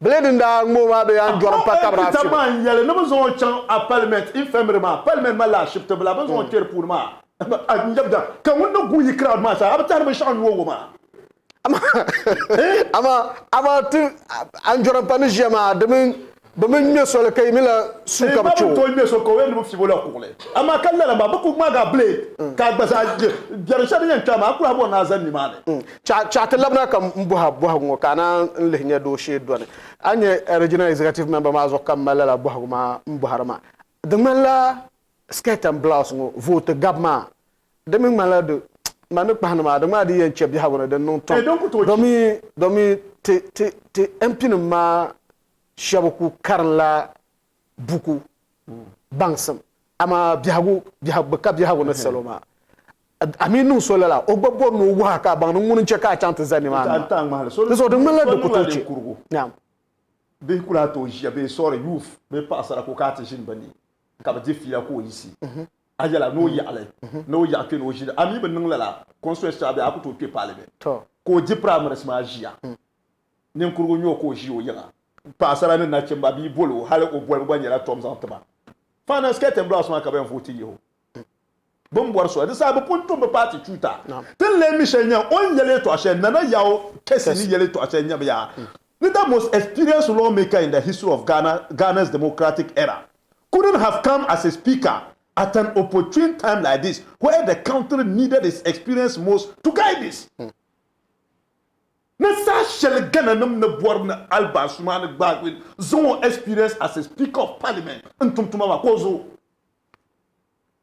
Blade n daa ŋma o maa bee a ni dɔri m-pa ka bɛ daa Peter fi o? maa n-yɛli ni bɛ zaŋ o chaŋ a parliament infirmary maa, parliament maa laa ashibiti bila, bɛ ni zaŋ o kpe di puuni maa, n-yab da, ka ŋun ni guui yi crowd maa zaa, a bi tɛhiri binshɛɣu n-nyu o ŋɔ maa? Amaa, amaa ti, a ni dɔri m-pa ni ʒiya maa, di mini Bɛ mi ŋmɛ soli ka yi mi la suu ka bɛ chɛ o. Ba bi tooi ŋmɛ so ka o yɛn ni bɛ fibi o la kuɣili. Amaa ka lala maa, bɛ ku ŋmaagi a blade ka a gba zaa biɛri shɛli din yɛn kpe a maa, a ku lahi bɔri ni a zani nimaani. Chaɣ ti labina ka m bɔhi a bɔhigu ŋɔ ka a naan n lihi nya dooshee dɔni. A ni nyɛ Regional Executive Member maa zuɣu ka m mali lala bɔhigu maa m bɔhiri ma. Di ŋmanila skirt and blouse ŋɔ vooti gabi maa, di mi ŋmanila di ma ni kpahi ni maa, di ŋmanila di yɛn chɛ biɛhigu ni di niŋ tom domi domi ti ti ti MP nim maa shɛba ku karinla buku baŋsim amaa biɛhigu biɛhigu bi ka biɛhigu ni salo maa. A mi niŋ so lala o gba bɔri ni o wuhi a ka a baŋ ni ŋuni n-chɛ ka a chaŋ ti za nimaani maa. Di zuɣu di ŋmanila di ku tooi chɛ. Naam. Bihi ku lahi tooi ʒiya bee sorry youth bee paɣasara ka o kana ti ʒini bɛ ni ka bɛ di fiila ka o yiɣisi a yɛla ni o yaɣili ni o yaɣi kpe ni o ʒini a mi bi niŋ lala constituency shɛŋa bɛ a ku tooi kpe parliament ka o di primaries maa ʒiya ninkurigu n-nyɛ o ka o ʒi o yiŋa paɣasara ni nachimba bɛ yi boli o hali o bolibu gba nyɛla tom zaŋ ti ba finance skirt and blouse maa ka bɛ yɛn vooti yihi o Bɛ ni bɔri so, di saha bɛ pun tum bɛ paati chuuta. Ti ni lee mi shɛli nyɛ o ni yɛli yɛtɔɣ shɛli, Nana Yaw Kesi ni yɛli yɛtɔɣ shɛli nyɛmi yaa ni the most experienced lawmaker in the history of Ghana, Ghana's democratic era couldn't have come as a speaker at an opportune time like this where the country needed his experience most to guide this. Ni saha shɛli Ghana nim ni bɔri ni Alban Sumani Gbagbe zaŋ o experience as a speaker of parliament n tum tuma maa ka o zooi.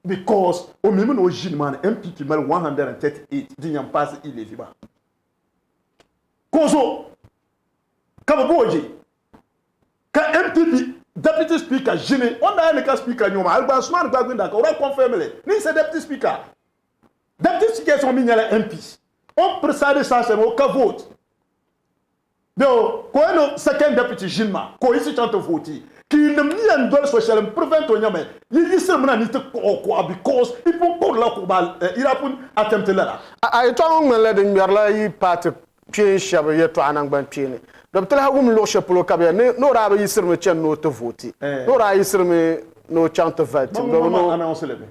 Because o mi mi ni o ʒini maa ni NPP mali 138 din yɛn paasi e-levy maa. Ka o zo ka bɛ bo o je ka NPP deputy speaker ʒini o ni daa yɛli ni ka speaker nyɛ o maa Alban Sumani Gbagbe daa ka o daa confirm li ni he's a deputy speaker. Deputy speakers ŋɔ mi nyɛla MPs. O ni preside saha shɛli maa o ka vote. Bee ka o yɛn niŋ second deputy ʒini maa ka o yiɣisi chaŋ ti vooti ka yi nim ni yɛn doli so shɛli m-prevent o nyami yi yiɣisiri mi na ni ti kpuɣi o kuɣa because yi pun kpuɣirila kuɣu maa yi daa pun attempt lala. A yɛtɔɣa ŋɔ ŋmanila di ŋmɛrila yi paati kpeen shɛba yɛtɔɣa naŋgbankpeeni. Di bi ti lahi wum luɣ shɛli polo ka bɛ yɛli ni o daa bi yiɣisirimi chani ni o ti vooti, ni o daa yiɣisirimi ni o chaŋ ti vali tim domi ni o. Announce li mi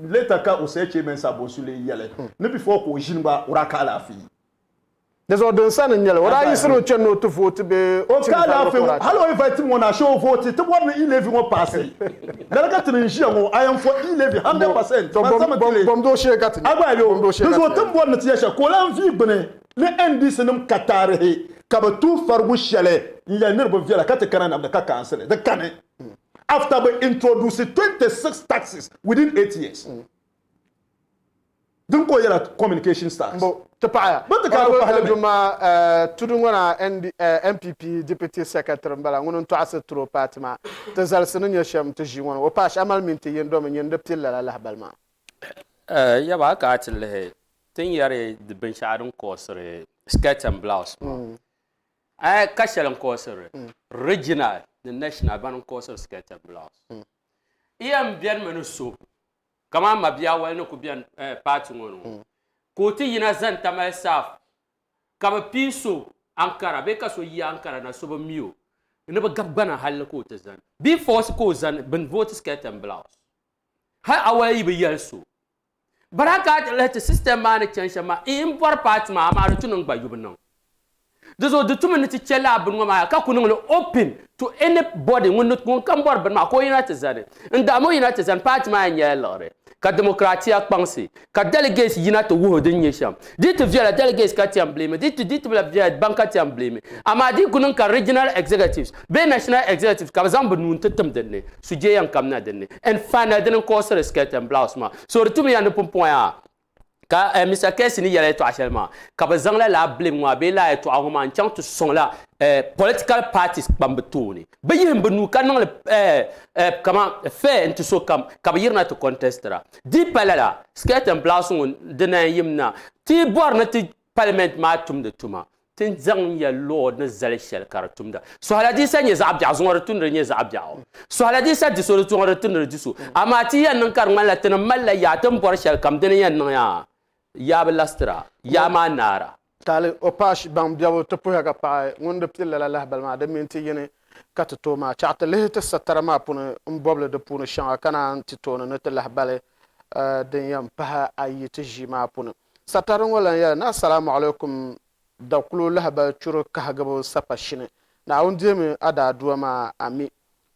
later ka Osei Kyei-Mensah Bonsu lee yɛli ni before ka o ʒini gba o daa ka alaafee. Di zuɣu din sani n-nyɛ li, o daa yiɣisiri o chani ni o ti vooti bee O ka alaafee ŋɔ, hali o yi vai tim ŋɔ na, ashee o vooti, ti bɔri ni e-levy ŋɔ paasi. Lala ka ti ni n-ʒiya ŋɔ, I am for e-levy 100%. Man zami ti li. Bom dooshee ka ti nya. A gba yɛli o, di zuɣu ti ni bɔri ni ti ya shɛli, ka o lahi viigi gbuni ni NDC nim ka taarihi ka bɛ tuhi farigu shɛli n-yɛli ni di bi viɛla ka ti kana namdi ka kaansili. Di kani. After bɛ introduce 26 taxes within 8 years. Din ka o yɛla communication stars. Mbo, ti paɣaya. Bɛ ti ka bi pahili mi. Juma eh, tudu ŋɔ na ND, eh, NPP Deputy Secretary m-bala, ŋuni n-tɔɣisi tiri o paati maa. Ti zalisi ni nyɛ shɛm ti ʒii ŋɔ ni, o paai shɛli mini ti yini domi nyini di pili lala lahabali maa. Eh, yaba a ka a ti lihi ti ni yɛri di binshɛɣu din kɔɔsiri skirt and blouse maa. Eh, ka shɛli n-kɔɔsiri regional ni national bani n-kɔɔsiri skirt and blouse. I yɛn benimi ni so Kamani mabia Awali ni ku beni paati ŋɔ ni ŋɔ, ka o ti yina zani Tamale South ka bɛ pii so Ankara bee ka so yi Ankara na so bi mi o ni bɛ gabi gbana halli ka o ti zani bee force ka o zani bɛn vooti skirt and blouse hali Awali yi bi yɛli so bara ka a ti lihi ti system maa ni chani shɛm maa n bɔri paati maa amaa di tu ni n gba yubu niŋ. Di zuɣu di tumi ni ti chɛ lala bini ŋɔ maa ka ku niŋ li open to any body ŋun ni ŋun kam bɔri bini maa ka o yina ti zani. N dahima o yina ti zani paati maa yɛn nyɛla liɣiri ka democratia kpaŋsi ka delegates yina ti wuhi din nyɛ shɛm. Di ti viɛla delegates ka ti yɛn blame di ti di ti bi lahi viɛla ban ka ti yɛn blame amaa di ku niŋ ka regional executives bee national executives ka bɛ zaŋ bɛ nuu n-ti tim din ni sujee yɛn kamina din ni and final dini n-causiri skirt and blouse maa so di tumi ya ni pumpɔŋɔ yaa Ka Mister Kesi ni yɛli yɛtɔɣa shɛli maa, ka bɛ zaŋla lala blame ŋɔ maa bee lala yɛtɔɣa ŋɔ maa n-chaŋ ti sɔŋla political parties kpambi tooni. Bɛ yihim bɛ nuu ka niŋ li kaman fair n-ti sokam ka bɛ yirina ti contestira. Di pa lala, skirt and blouse ŋɔ di na yɛn yim na. Ti bɔri ni ti parliament maa tumdi tuma, ti ni zaŋ ya law ni zali shɛli ka di tumda. Sɔhila di sa nyɛ zaɣ biɛɣu, zuŋɔ di tu ni di nyɛ zaɣ biɛɣu. Sɔhila di sa di so, di zuŋɔ di tu ni di di so. Amaa ti yɛn niŋ ka di ŋmanila ti ni malila yaa, ti ni bɔri shɛli kam di ni yɛn niŋ yaa, yaa bi lasitira, yaa maa naara. Taali o paai baŋ biɛbu ti puhiya ka paɣi ŋun di pili lala lahibali maa di minti yini ka ti tooi maa chaɣ ti lihi ti satara maa puni m-bɔbili di puuni shɛŋa ka naan ti tooni ni ti lahibali din yɛn pahi ayi ti ʒii maa puni. Satari ŋɔ lan yɛli ni Assalaamu alaikum dakulo lahibali churi kahigibu sapashini. Naawuni dihimi a daadua maa, ami.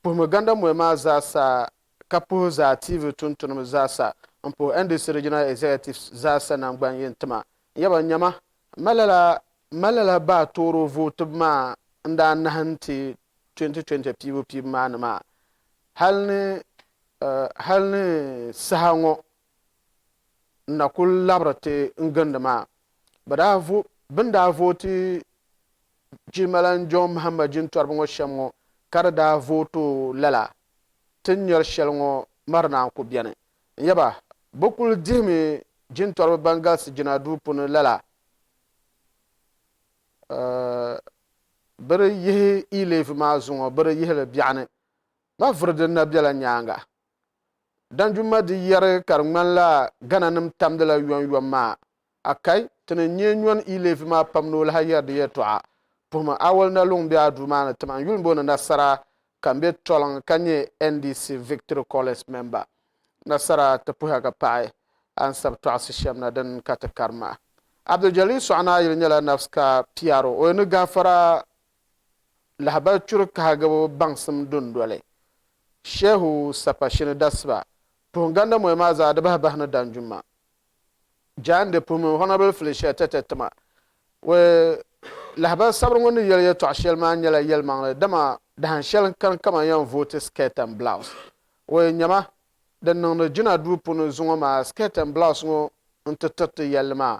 Puhimi Gandamoya maa zaasa ka puhi Zaa TV tuntunima zaasa m-puhi NDC Regional Executives zaasa nangban yini tima. N yaba nyama, m ma lala m ma lala baa toori o vootibu maa n-daa nahi n-ti 2020 piibu piibu maa ni maa hali ni hali ni saha ŋɔ n na kuli labiri ti n-gindi maa. Bɛ daa vo bɛ ni daa vooti Jilimalan John Mahama jintɔriba ŋɔ shɛm ŋɔ ka di daa vooti o lala ti ni nyari shɛli ŋɔ mari naan ku beni. N yaba, bɛ kuli dihimi jintɔriba ban galisi jinaduu puuni lala bɛ di yihi E-levy maa zuŋɔ, bɛ di yihi li biɛɣuni. Ma vuri din na bela nyaaŋa. Danjuma di yɛri ka di ŋmanila Ghana-nim tamdila yomyom maa. Akai, ti ni nya nyɔni E-levy maa pam ni o lahi yɛri di yɛltɔɣa. Puhimi Awal Naluŋ be a duu maa ni tima. N yuli m-booni Nasara ka m be Tɔliŋ ka nyɛ NDC Victory Callers member. Nasara ti puhiya ka paɣi a ni sabi tɔɣisi shɛm na din ka ti karim maa. Abdul Jalil Sɔɣinaayili nyɛla Nafsika PRO. O yi ni gaafara lahibali churi kahigibu baŋsim dundoli. Shehu Sapashini dasiba puhim Gandamoya maa zaa di bahi bahi ni Danjuma. Jaande puhimi Honourable Felicia Tete Tima. We lahibali sabiri ŋɔ ni yɛli yɛltɔɣa shɛli maa nyɛla yɛlimaŋli dama dahin shɛli n-kani kaman yɛn vooti skirt and blouse. We nyama din niŋdi jina duu puuni zuŋɔ maa skirt and blouse ŋɔ n-ti tiriti yɛlli maa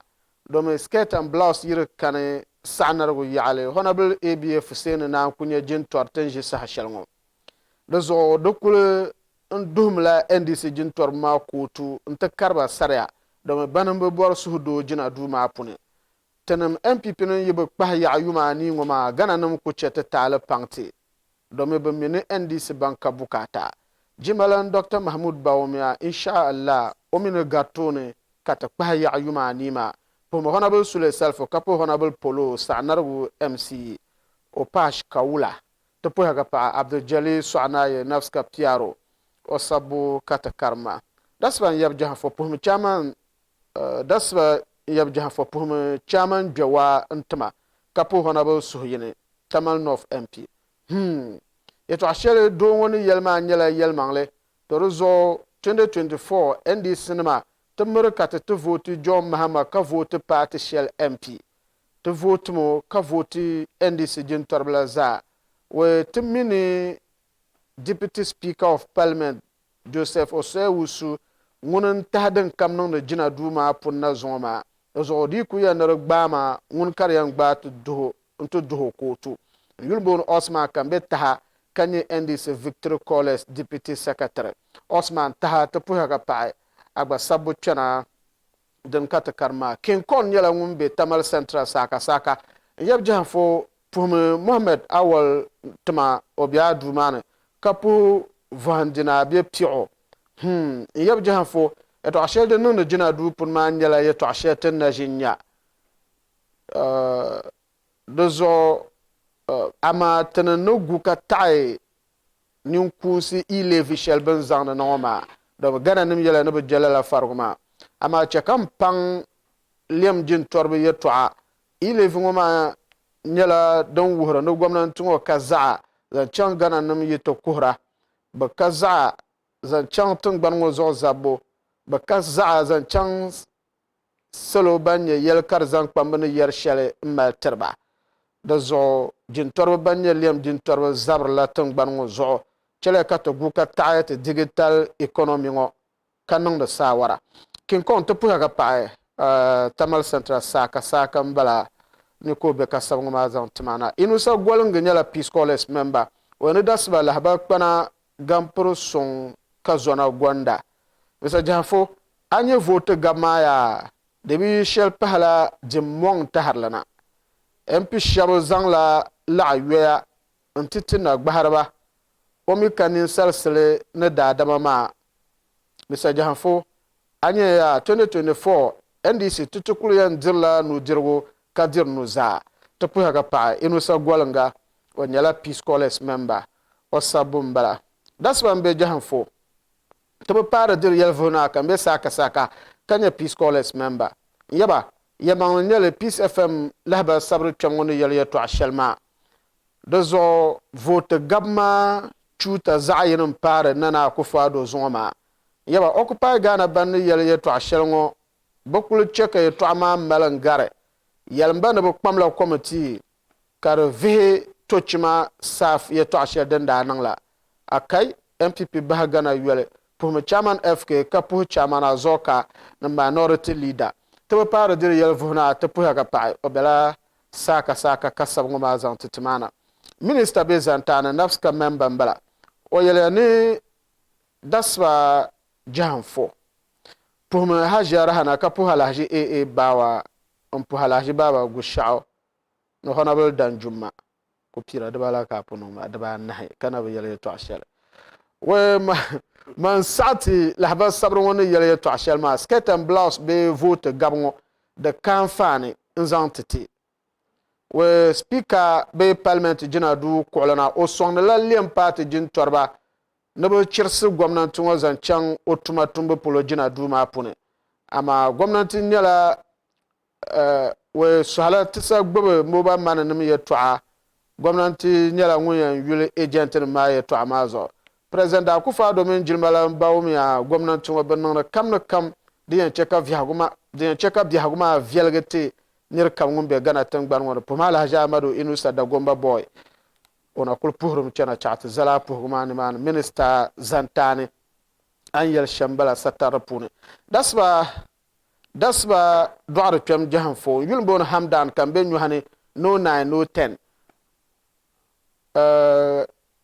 domi skirt and blouse yi di kani saɣinarigu yaɣili Honourable ABA Fuseini naan ku nyɛ jintɔri ti ni ʒi saha shɛli ŋɔ. Di zuɣu di kuli n duhimila NDC jintɔriba maa kootu n-ti kari ba sariya domi bani m-bi bɔri suhudoo jina duu maa puni. Tinim NPP nim yi bi kpahi yaɣa yuma anii ŋɔ maa Ghana nim ku chɛ ti taali paŋ ti domi bɛ mi ni NDC ban ka bukaata. Jimalan Doctor Mahmood Bawumia insha Allah o mi ni gari tooni ka ti kpahi yaɣa yuma anii maa. Puhimi Honourable Sule Salifu ka puhi Honourable Polo Saɣinarigu MC Opash Kawula. Ti puhiya ka paɣa Abdul Jalil Sɔɣinaaye Nafsika Piaro o sabbu ka ti karim maa. Dasiba n-yab Jahanfo puhimi chairman Dasiba n-yab Jahanfo puhimi chairman Gbewaa n-tima ka puhi Honourable Suhuyini, Tamale North MP. Hmm. Yɛtɔɣa shɛli doo ŋɔ ni yɛli maa nyɛla yɛlimaŋli, to di zuɣu 2024 NDC nima ti miri ka ti ti vooti John Mahama ka vooti paati shɛli MP. Ti vootimi o ka vooti NDC jintɔriba la zaa. Wee ti mi ni Deputy Speaker of Parliament Joseph Osei Wusu ŋuni n-tahi din kam niŋdi jina duu maa puni na zuŋɔ maa. Di zuɣu di yi kuli yɛli ni di gbaai ma ŋuni ka di yɛn gbaai ti duhi n-ti duhi o kootu. N yuli booni Osman ka m be Taha ka nyɛ NDC Victory Callers Deputy Secretary. Osman Taha ti puhiya ka paɣi a gba sabbu kpɛna din ka ti karim maa. King Kong nyɛla ŋun be Tamale Central saakasaaka. N yab Jahanfo puhimi Mohammed Awal tima o be a duu maa ni ka puhi Vɔhindinaa be Piɣu. Hmm, n yab Jahanfo, yɛtɔɣ shɛli din niŋdi jina duu puni maa nyɛla yɛtɔɣ shɛli ti ni na ʒi n-nya. Di zuɣu amaa ti ni ni gu ka taɣi ninkuunsi E-levy shɛli bɛ ni zaŋdi na ŋɔ maa, domi Ghana nim yɛla ni bɛ je lala farigu maa. Amaa chɛ ka m paŋ lɛm jintɔriba yɛtɔɣa. E-levy ŋɔ maa nyɛla din wuhiri ni gomnanti ŋɔ ka zaɣa zaŋ chaŋ Ghana nim yi ti kuhira, bɛ ka zaɣa zaŋ chaŋ tiŋgbani ŋɔ zuɣu zabbu, bɛ ka zaɣa zaŋ chaŋ salo ban nyɛ yɛlikarizaŋkpamba ni yɛri shɛli m-mali tiri ba. Di zuɣu jintɔriba ban nyɛ lɛm jintɔriba zabirila tiŋgbani ŋɔ zuɣu. Chɛliya ka ti gu ka taɣi ti digital economy ŋɔ ka niŋdi saawara. King Kong ti puhiya ka paɣi Tamale Central saaka saaka m-bala ni ka o be ka sabi ŋɔ maa zaŋ ti ma na. Inusa Golingi nyɛla Peace Corps member. O ni dasiba lahibali kpana gampiri suŋ ka zona gonda. Mr. Jahafo, a nyɛ vooti gabi maa yaa? Di bi yi shɛli pahila dim mɔŋ tahirili na. MP shɛba zaŋla laɣa yoya n-ti ti nagbahiriba, o mi ka ninsalisili ni daadama maa. Mister Jahanfo, a nyɛ yaa 2024 NDC ti ti kuli yɛn dirila nudirigu ka diri nuzaa. Ti puhiya ka paɣi Inusa Golinga, o nyɛla Peace Corps member, o sabbu m-bala. Dasiba m-be Jahanfo. Ti bi paari diri yɛlivuhi naa ka m be saakasaaka ka nyɛ Peace Corps member. N yaba, yɛlimaŋli n-nyɛ li Peace FM lahibali sabiri kpɛm ŋɔ ni yɛli yɛltɔɣa shɛli maa. Di zuɣu vooti gabi maa chuuta zaɣ yini m-paari Nana Akufo-Addo zuŋɔ maa. Yaba, Occupy Ghana ban ni yɛli yɛtɔɣ shɛli ŋɔ bɛ kuli che ka yɛtɔɣa maa mali n-gari. Yɛlim ba ni bɛ kpamla kɔmitii ka di vihi Tochima Saaf yɛtɔɣ shɛli din daa niŋ la. Akai, NPP bahi Ghana yoli, puhimi Chairman FK ka puhi Chairman Azoka ni Minority Leader. Ti bi paari diri yɛli vuhi na ti puhiya ka paɣi o bela saaka saaka ka sabi ŋɔ maa zaŋ ti ti maa na. Minista be Zantaani NAPSCA member m-bala. O yɛliya ni dasiba Jahanfo puhimi Hajia Rahana ka puhi Alhaji AA Bawa m-puhi Alhaji Baba Gushiɛɣu ni Honourable Danjuma ku pira dibala ka a pun niŋ maa dibaanahi ka na bi yɛli yɛtɔɣ shɛli. Wee man saɣi ti lahibali sabiri ŋɔ ni yɛli yɛtɔɣ shɛli maa, skirt and blouse bee vooti gabu ŋɔ di ka anfaani n-zaŋ ti ti. Wee Speaker bee Parliament jinaduu kuɣili na o sɔŋdila lem paati jintɔriba ni bɛ chirisi gomnanti ŋɔ zaŋ chaŋ o tuma tumbu polo jinaduu maa puuni. Amaa gomnanti nyɛla Wee sɔhila ti sa gbubi mobile money nim yɛltɔɣa, gomnanti nyɛla ŋun yɛn yuli agent nim maa yɛltɔɣa maa zuɣu. President Akufo-Addo mini jilimalan Bawumia gomnanti ŋɔ bi niŋdi kam ni kam din yɛn che ka viɛhigu maa din yɛn che ka biɛhigu maa viɛligi ti niri kam ŋun be Ghana tiŋgbani ŋɔ ni. Puhimi Alhaji Ahmadu Inusa Dagomba Boy o na kuli puhirimi chana chaɣ ti zali a puhigu maa nimaani Minister Zantaani a ni yɛli shɛm bala satari puuni. Dasiba Dasiba dɔɣiri kpɛm Jahanfo n yuli m-booni Hamdan ka m be nyɔhi ni no nine no ten.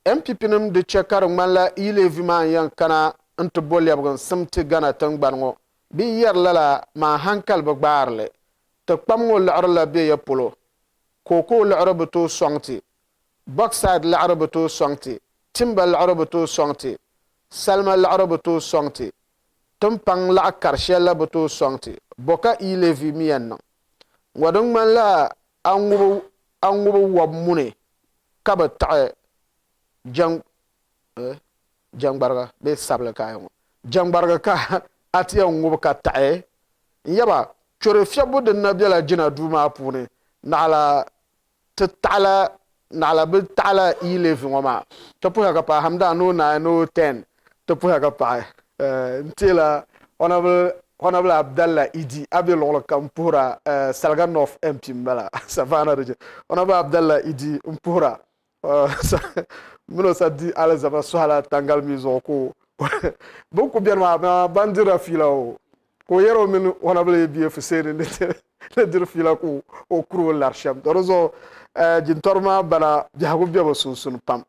NPP nim di che ka di ŋmanila E-levy maa n-yɛn kana n-ti bo lɛbiginsim ti Ghana tiŋgbani ŋɔ. Bɛ yi yɛri lala maa hankali bi gbaari li. Ti kpam ŋɔ liɣiri la be ya polo. Cocoa liɣiri bi tooi sɔŋ ti. Bauxite liɣiri bi tooi sɔŋ ti. Timber liɣiri bi tooi sɔŋ ti. Salima liɣiri bi tooi sɔŋ ti. Timpaŋ laɣ kar shɛl la bi tooi sɔŋ ti, bɔ ka E-levy mi yɛn niŋ? Ŋɔ din ŋmanila a ŋubi a ŋubi wɔb muni ka bi taɣi jɛŋ eh jɛŋgbariga bee sabili ka a yɛn ŋɔ jɛŋgbariga ka a ti yɛn ŋubi ka taɣi n yaba chɔri fiɛbbu din na bela jina duu maa puuni naɣila Ti taɣila, naɣila bɛ taɣila E-levy ŋɔ maa. Ti puhiya ka paɣi Hamdan ni o naai ni o ten. Ti puhiya ka paɣi n teela Honourable Honourable Abdallah Idi a be luɣili kam puhira Salga North MP m-bala Savannah region. Honourable Abdallah Idi m puhira mini o sa di alizama sɔhila tangali mii zuɣu ka o bɛ ni kuli beni maa ban dirila fiila o ka o yɛri o mini Honourable ABA Fuseni ni ni diri fiila ka o kuri o lari shɛm. To di zuɣu jintɔriba maa bana biɛhigu be bɛ sunsuuni pam.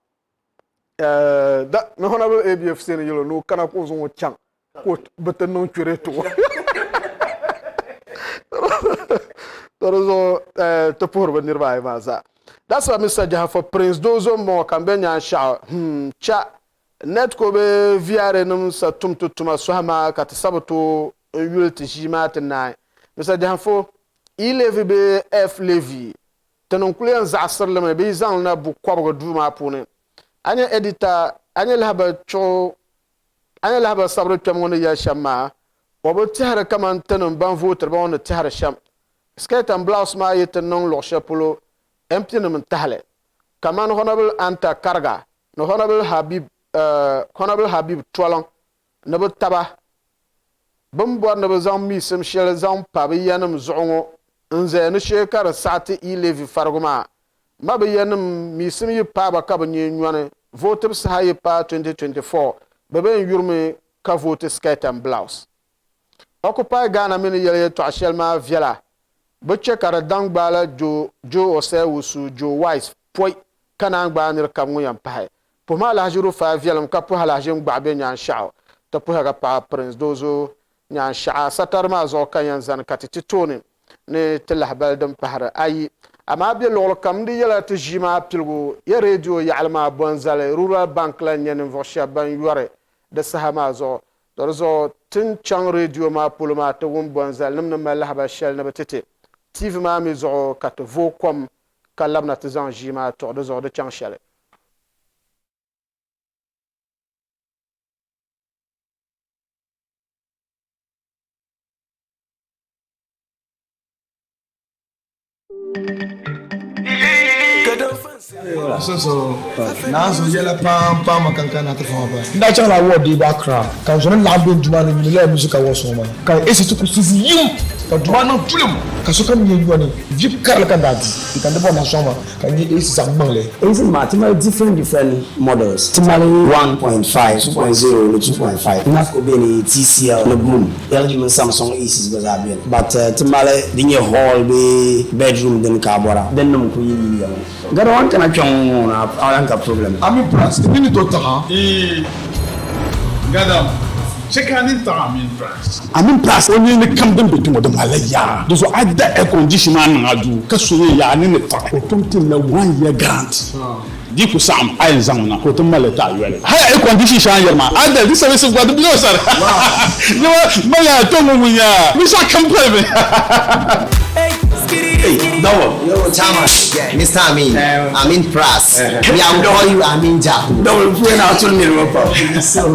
Ni Honourable ABA Fuseni yɛl o ni o kana ka o zaŋ o chaŋ ka bɛ ti niŋ kpɛri ti o. To di zuɣu ti puhiri bɛ niriba ayi maa zaa. That's why Mr. Jahafo Prince Dozo m-bɔŋɔ ka m be Nyaanshɛɣu hmm cha Netco bee VRA nim sa tum ti tuma sɔhi maa ka ti sa bi tooi n yuli ti ʒii maa ti naai. Mr. Jahanfo, E-levy bee F-levy, ti ni n-kuli yɛn zaɣisiri li mi bɛ yi zaŋ li na bu kɔbigi duu maa puuni. A nya editor, a nya lahibali chuɣu, a nya lahibali sabiri kpɛm ŋɔ ni yɛli shɛm maa, o bi tɛhiri kaman tinim ban vootiri ba ŋɔ ni tɛhiri shɛm. Skirt and blouse maa yi ti niŋ luɣ shɛli polo, MP nim n-tahi li. Kaman Honourable Anta Kariga ni Honourable Habib, Honourable Habib Toliŋ ni bɛ taba bɛ ni bɔri ni bɛ zaŋ miisim shɛli zaŋ pa bɛ yanim zuɣu ŋɔ n-zaya ni shee ka di saɣi ti E-levy farigu maa. Ma bɛ yanim miisim yi paai ba ka bɛ nyee nyɔni, vootibu saha yi paai 2024, bɛ bɛn yurimi ka vooti skirt and blouse. Occupy Ghana mi ni yɛli yɛltɔɣa shɛli maa viɛla, bɛ che ka di daŋ gbaai la Joe Joe Osei Wusu, Joe Wise, pɔi ka naan gbaai niri kam ŋun yɛn pahi. Puhimi Alhaji Rufai viɛlim ka puhi Alhaji n-gbaɣi bɛ nyaanshɛɣu. Ti puhiya ka paɣi Prince Dozo nyaanshɛɣu. Satari maa zuɣu ka yɛn zani ka ti ti tooni ni ti lahibali din pahiri ayi. Amaa bɛ luɣili kam di yɛla ti ʒii maa piligu ya redio yaɣili maa Bonzali Rural Bank la n-nyɛ ninvuɣ shɛba ban yɔri di saha maa zuɣu. To di zuɣu ti ni chaŋ redio maa polo maa ti wum Bonzalinim ni mali lahibali shɛli ni bɛ ti ti. TV maa mi zuɣu ka ti vooi kom ka labina ti zaŋ ʒii maa tuɣi di zuɣu di chaŋ shɛli. Naanzu yɛla pam pam ma kankan na ti fama pa. N daa chaŋla award deebu Accra ka n zoni laɣim be n duma ni yuuni lala music awards ŋɔ maa ka AC ti ku fizi yim ka duma niŋ tulim ka sokam nyɛ yɔni vip karili ka n daa di ka n di bɔri na sɔŋ ma ka n nyɛ AC zaɣ maŋli. AC maa ti mali different different models. Ti mali 1.5, 2.0 ni 2.5. Nafco beni, TCL ni Boom, LG mini Samsung ACs gba zaa beni. But ti mali din nyɛ hall bee bedroom dini ka a bɔra. Din nim kuli yi yiya ŋɔ. Gari o ni kana kpɛŋ ŋɔ ŋɔ a lahi ka problem. A mini Pras, di ni tooi taɣ a. Eeh Gadam, chɛ ka a nini taɣ a mini Pras. A mini Pras o nini kam din be ti ŋɔ di malila yaa. Di zuɣu a da air condition maa niŋ a duu ka so yɛn yaa a nini ni taɣi. O tom ti la one year guarantee. Di ku saɣim, a yɛn zaŋmi na ka o ti mali li ti a yoli. Hali air condition shɛŋa n yɛri maa, a dali di services gba di bela o sani. Nima ma yaa kpɛ ŋɔ ŋun yaa binshɛɣu kam palimi. Hey, double. Yo, Chama. Yeah. Mr. Amin. Amin Pras. Me, I will call you Amin Jaku. Double, put in our niriba pam. So,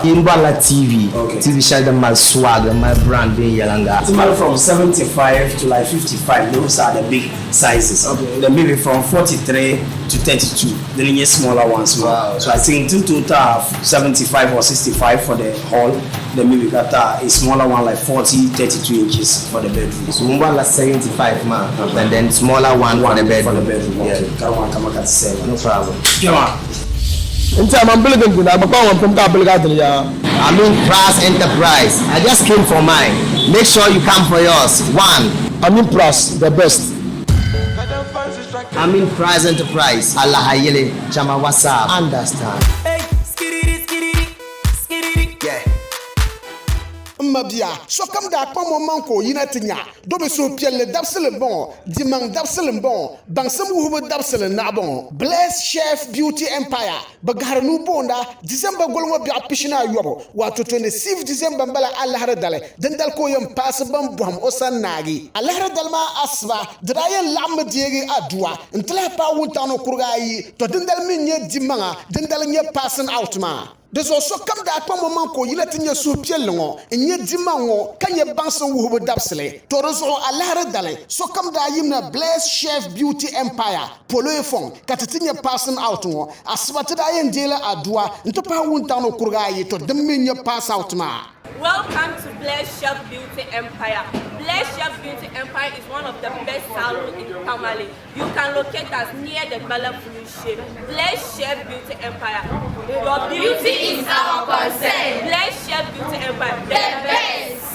Imbala TV. Okay. TV shɛli din mali swag, din mali brand viɛnyɛliŋga. Ti mali from 75 to like 55, those are the big sizes. Okay. Then maybe from 43 to 32, then you get smaller ones. Wow. So I think two total 75 or 65 for the hall. Then maybe got a smaller one like 40, 32 inches for the bedroom. So Mbala 75 man, and then smaller one, for the bedroom. For the bedroom, okay. Yeah. That one come at 7. No problem. Yeah. N tiɛha man biligi n dini a gba kpaŋ ŋɔ pam ka a biligi a dini yaa. Amin Pras Enterprise. I just came for mine. Make sure you come for yours. One. Amin Pras, the best. Amin Pras Enterprise. Alahayele. Chama WhatsApp. Understand. Yeah. N mabia, sokam daa kpaŋ o maŋ ka o yina ti nya domi suhupiɛlli dabisili m-bɔŋɔ, dimaŋ dabisili m-bɔŋɔ, baŋsim wuhibu dabisili n-naɣi bɔŋɔ. Blessed Chef Beauty Empire bi gahiri nuu boonda December goli ŋɔ biɛɣu pishi ni ayɔbu, wato 26 December m-bala alahiri dali, dindali ka o yɛn paasi ban bɔhim o sani naagi. Alahiri dali maa asiba, di daa yɛn laɣimmi deegi adua nti lahi paai wuntaŋ ni kuriga ayi, tɔ dindali mi n-nyɛ dimaŋa, dindali n-nyɛ passing out maa. Di zuɣu sokam daa kpaŋ o maŋ ka o yina ti nya suhupiɛlli ŋɔ n-nyɛ dimaŋ ŋɔ ka nya baŋsim wuhibu dabisili. Tɔ di zuɣu alahiri dali, sokam daa yimina Blessed Chef Beauty Empire poloyi fɔŋ ka ti ti nya passing out ŋɔ. Asiba ti daa yɛn deela adua nti pahi wuntaŋ ni kuriga ayi, tɔ din mi n-nyɛ pass out maa. Welcome to Blessed Chef Beauty Empire. Blessed Chef Beauty Empire is one of the best salons in Tamale. You can locate us near the Bella Flushing. Blessed Chef Beauty Empire. Your beauty is our concern. Blessed Chef Beauty Empire. The best.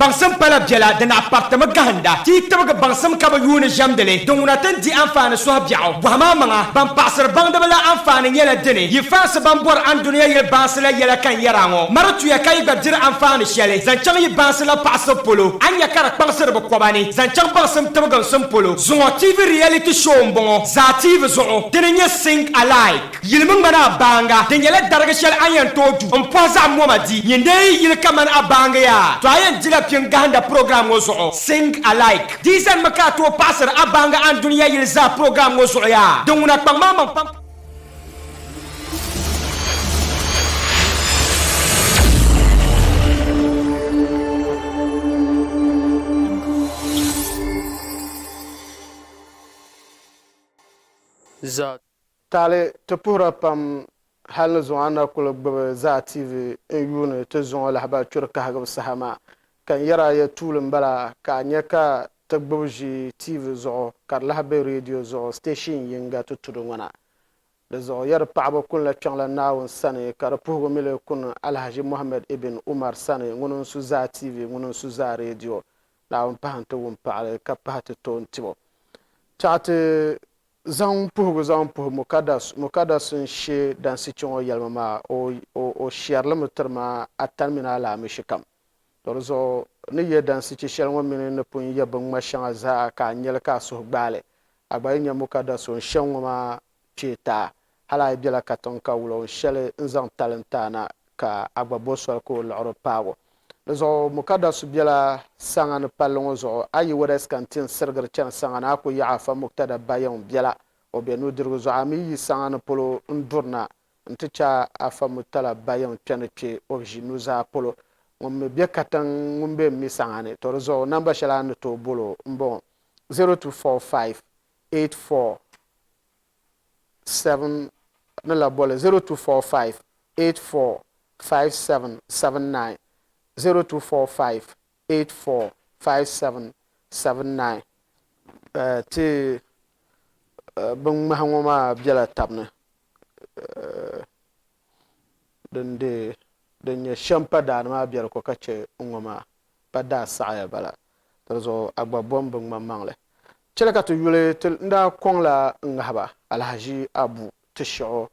Baŋsim pala biɛla di naɣ paritimi gahinda. Ti yi tibigi baŋsim ka bi yuuni ʒɛmdili, din ŋuna ti ni di anfaani sɔhi biɛɣu. Bɔhim a maŋa, ban paɣisiri baŋdiba la anfaani nyɛla dini? Yi faansi ban bɔri andunia yili baansi la yɛla ka n yɛr a ŋɔ. Mari tuya ka yi gba diri anfaani shɛli zaŋ chaŋ yi baansi la paɣisibu polo. A ni nya ka di kpaŋsiri bɛ kɔba ni zaŋ chaŋ baŋsim tibiginsim polo. Zuŋɔ TV reality show m-bɔŋɔ zaa TV zuɣu. Dini n-nyɛ Sing Alike. Yilimi ŋmani a baaŋa, di nyɛla darigi shɛli a ni yɛn tooi du m-pɔhi zaɣ moma di. Nyin dee yi yili kamani a baaŋa yaa, to a yɛn dila pini gahinda program ŋɔ zuɣu, Sing Alike. Di yi zanimi ka a tooi paɣisiri a baaŋa andunia yili zaa program ŋɔ zuɣu yaa, din ŋuna kpaŋ maa maŋ pam. Zaa. Taali ti puhira pam hali ni zuŋɔ a na kuli gbubi Zaa TV n-yuuni ti zuŋɔ lahibali churi kahigibu saha maa. Ka n yɛri a ya tuuli m-bala ka a nya ka ti gbubi ʒi TV zuɣu ka di lahi be radio zuɣu station yinga ti tudu ŋɔ na. Di zuɣu yɛri paɣaba kunila kpiɔŋla Naawuni sani ka di puhigu mi lee kuni Alhaji Mohammed Ibn Umar sani ŋuni n-su Zaa TV ŋuni n-su Zaa Radio. Naawuni pahi n-ti wumpaɣili ka pahi ti toon tibo. Tɛɣu ti Zaŋ puhigu zaŋ puhi Mukadas, Mukadas n she dansichi ŋɔ yɛlima maa, o o shɛri li mi tiri ma Atani mini Alaamishi kam. To di zuɣu ni yɛ dansichi shɛli ŋɔ mini ni pun yɛ binŋma shɛŋa zaa ka a nyɛli ka a suhu gbaai li, a gba yi nya Mukadas o ni shɛm ŋɔ maa kpee taai, hali a yi bela katiŋ ka wula o ni shɛli n-zaŋ tali n-ti a na ka a gba bo soli ka o liɣiri paag o. Di zuɣu Mukadasu bela Saŋa ni palli ŋɔ zuɣu, a yi Wɛdɛs Kantin sirigiri chani Saŋa ni a ku yaɣi Afa Muktada Bayiŋ bela o be nudirigu zuɣu, a mi yi Saŋa ni polo n-duri na nti chɛ Afa Mutala Bayiŋ kpɛni kpe o bi ʒi nuzaa polo. Ŋun mi be katiŋ ŋun be m-mi Saŋa ni, to di zuɣu namba shɛli a ni tooi bol o m-bɔŋɔ, 0245. 84 7 ni la boli 0245 84 57 79 0245 84 57 79 ti bin ŋmahi ŋɔ maa bela tab ni din de din nyɛ shɛm pa daani maa be di ko ka chɛ ŋ-ŋɔ maa pa daa saɣiya bala. Di zuɣu a gba bom binŋma maŋli. Chɛli ka ti yuli ti n daa kɔŋla n-ŋahiba Alhaji Abu Tishiɣu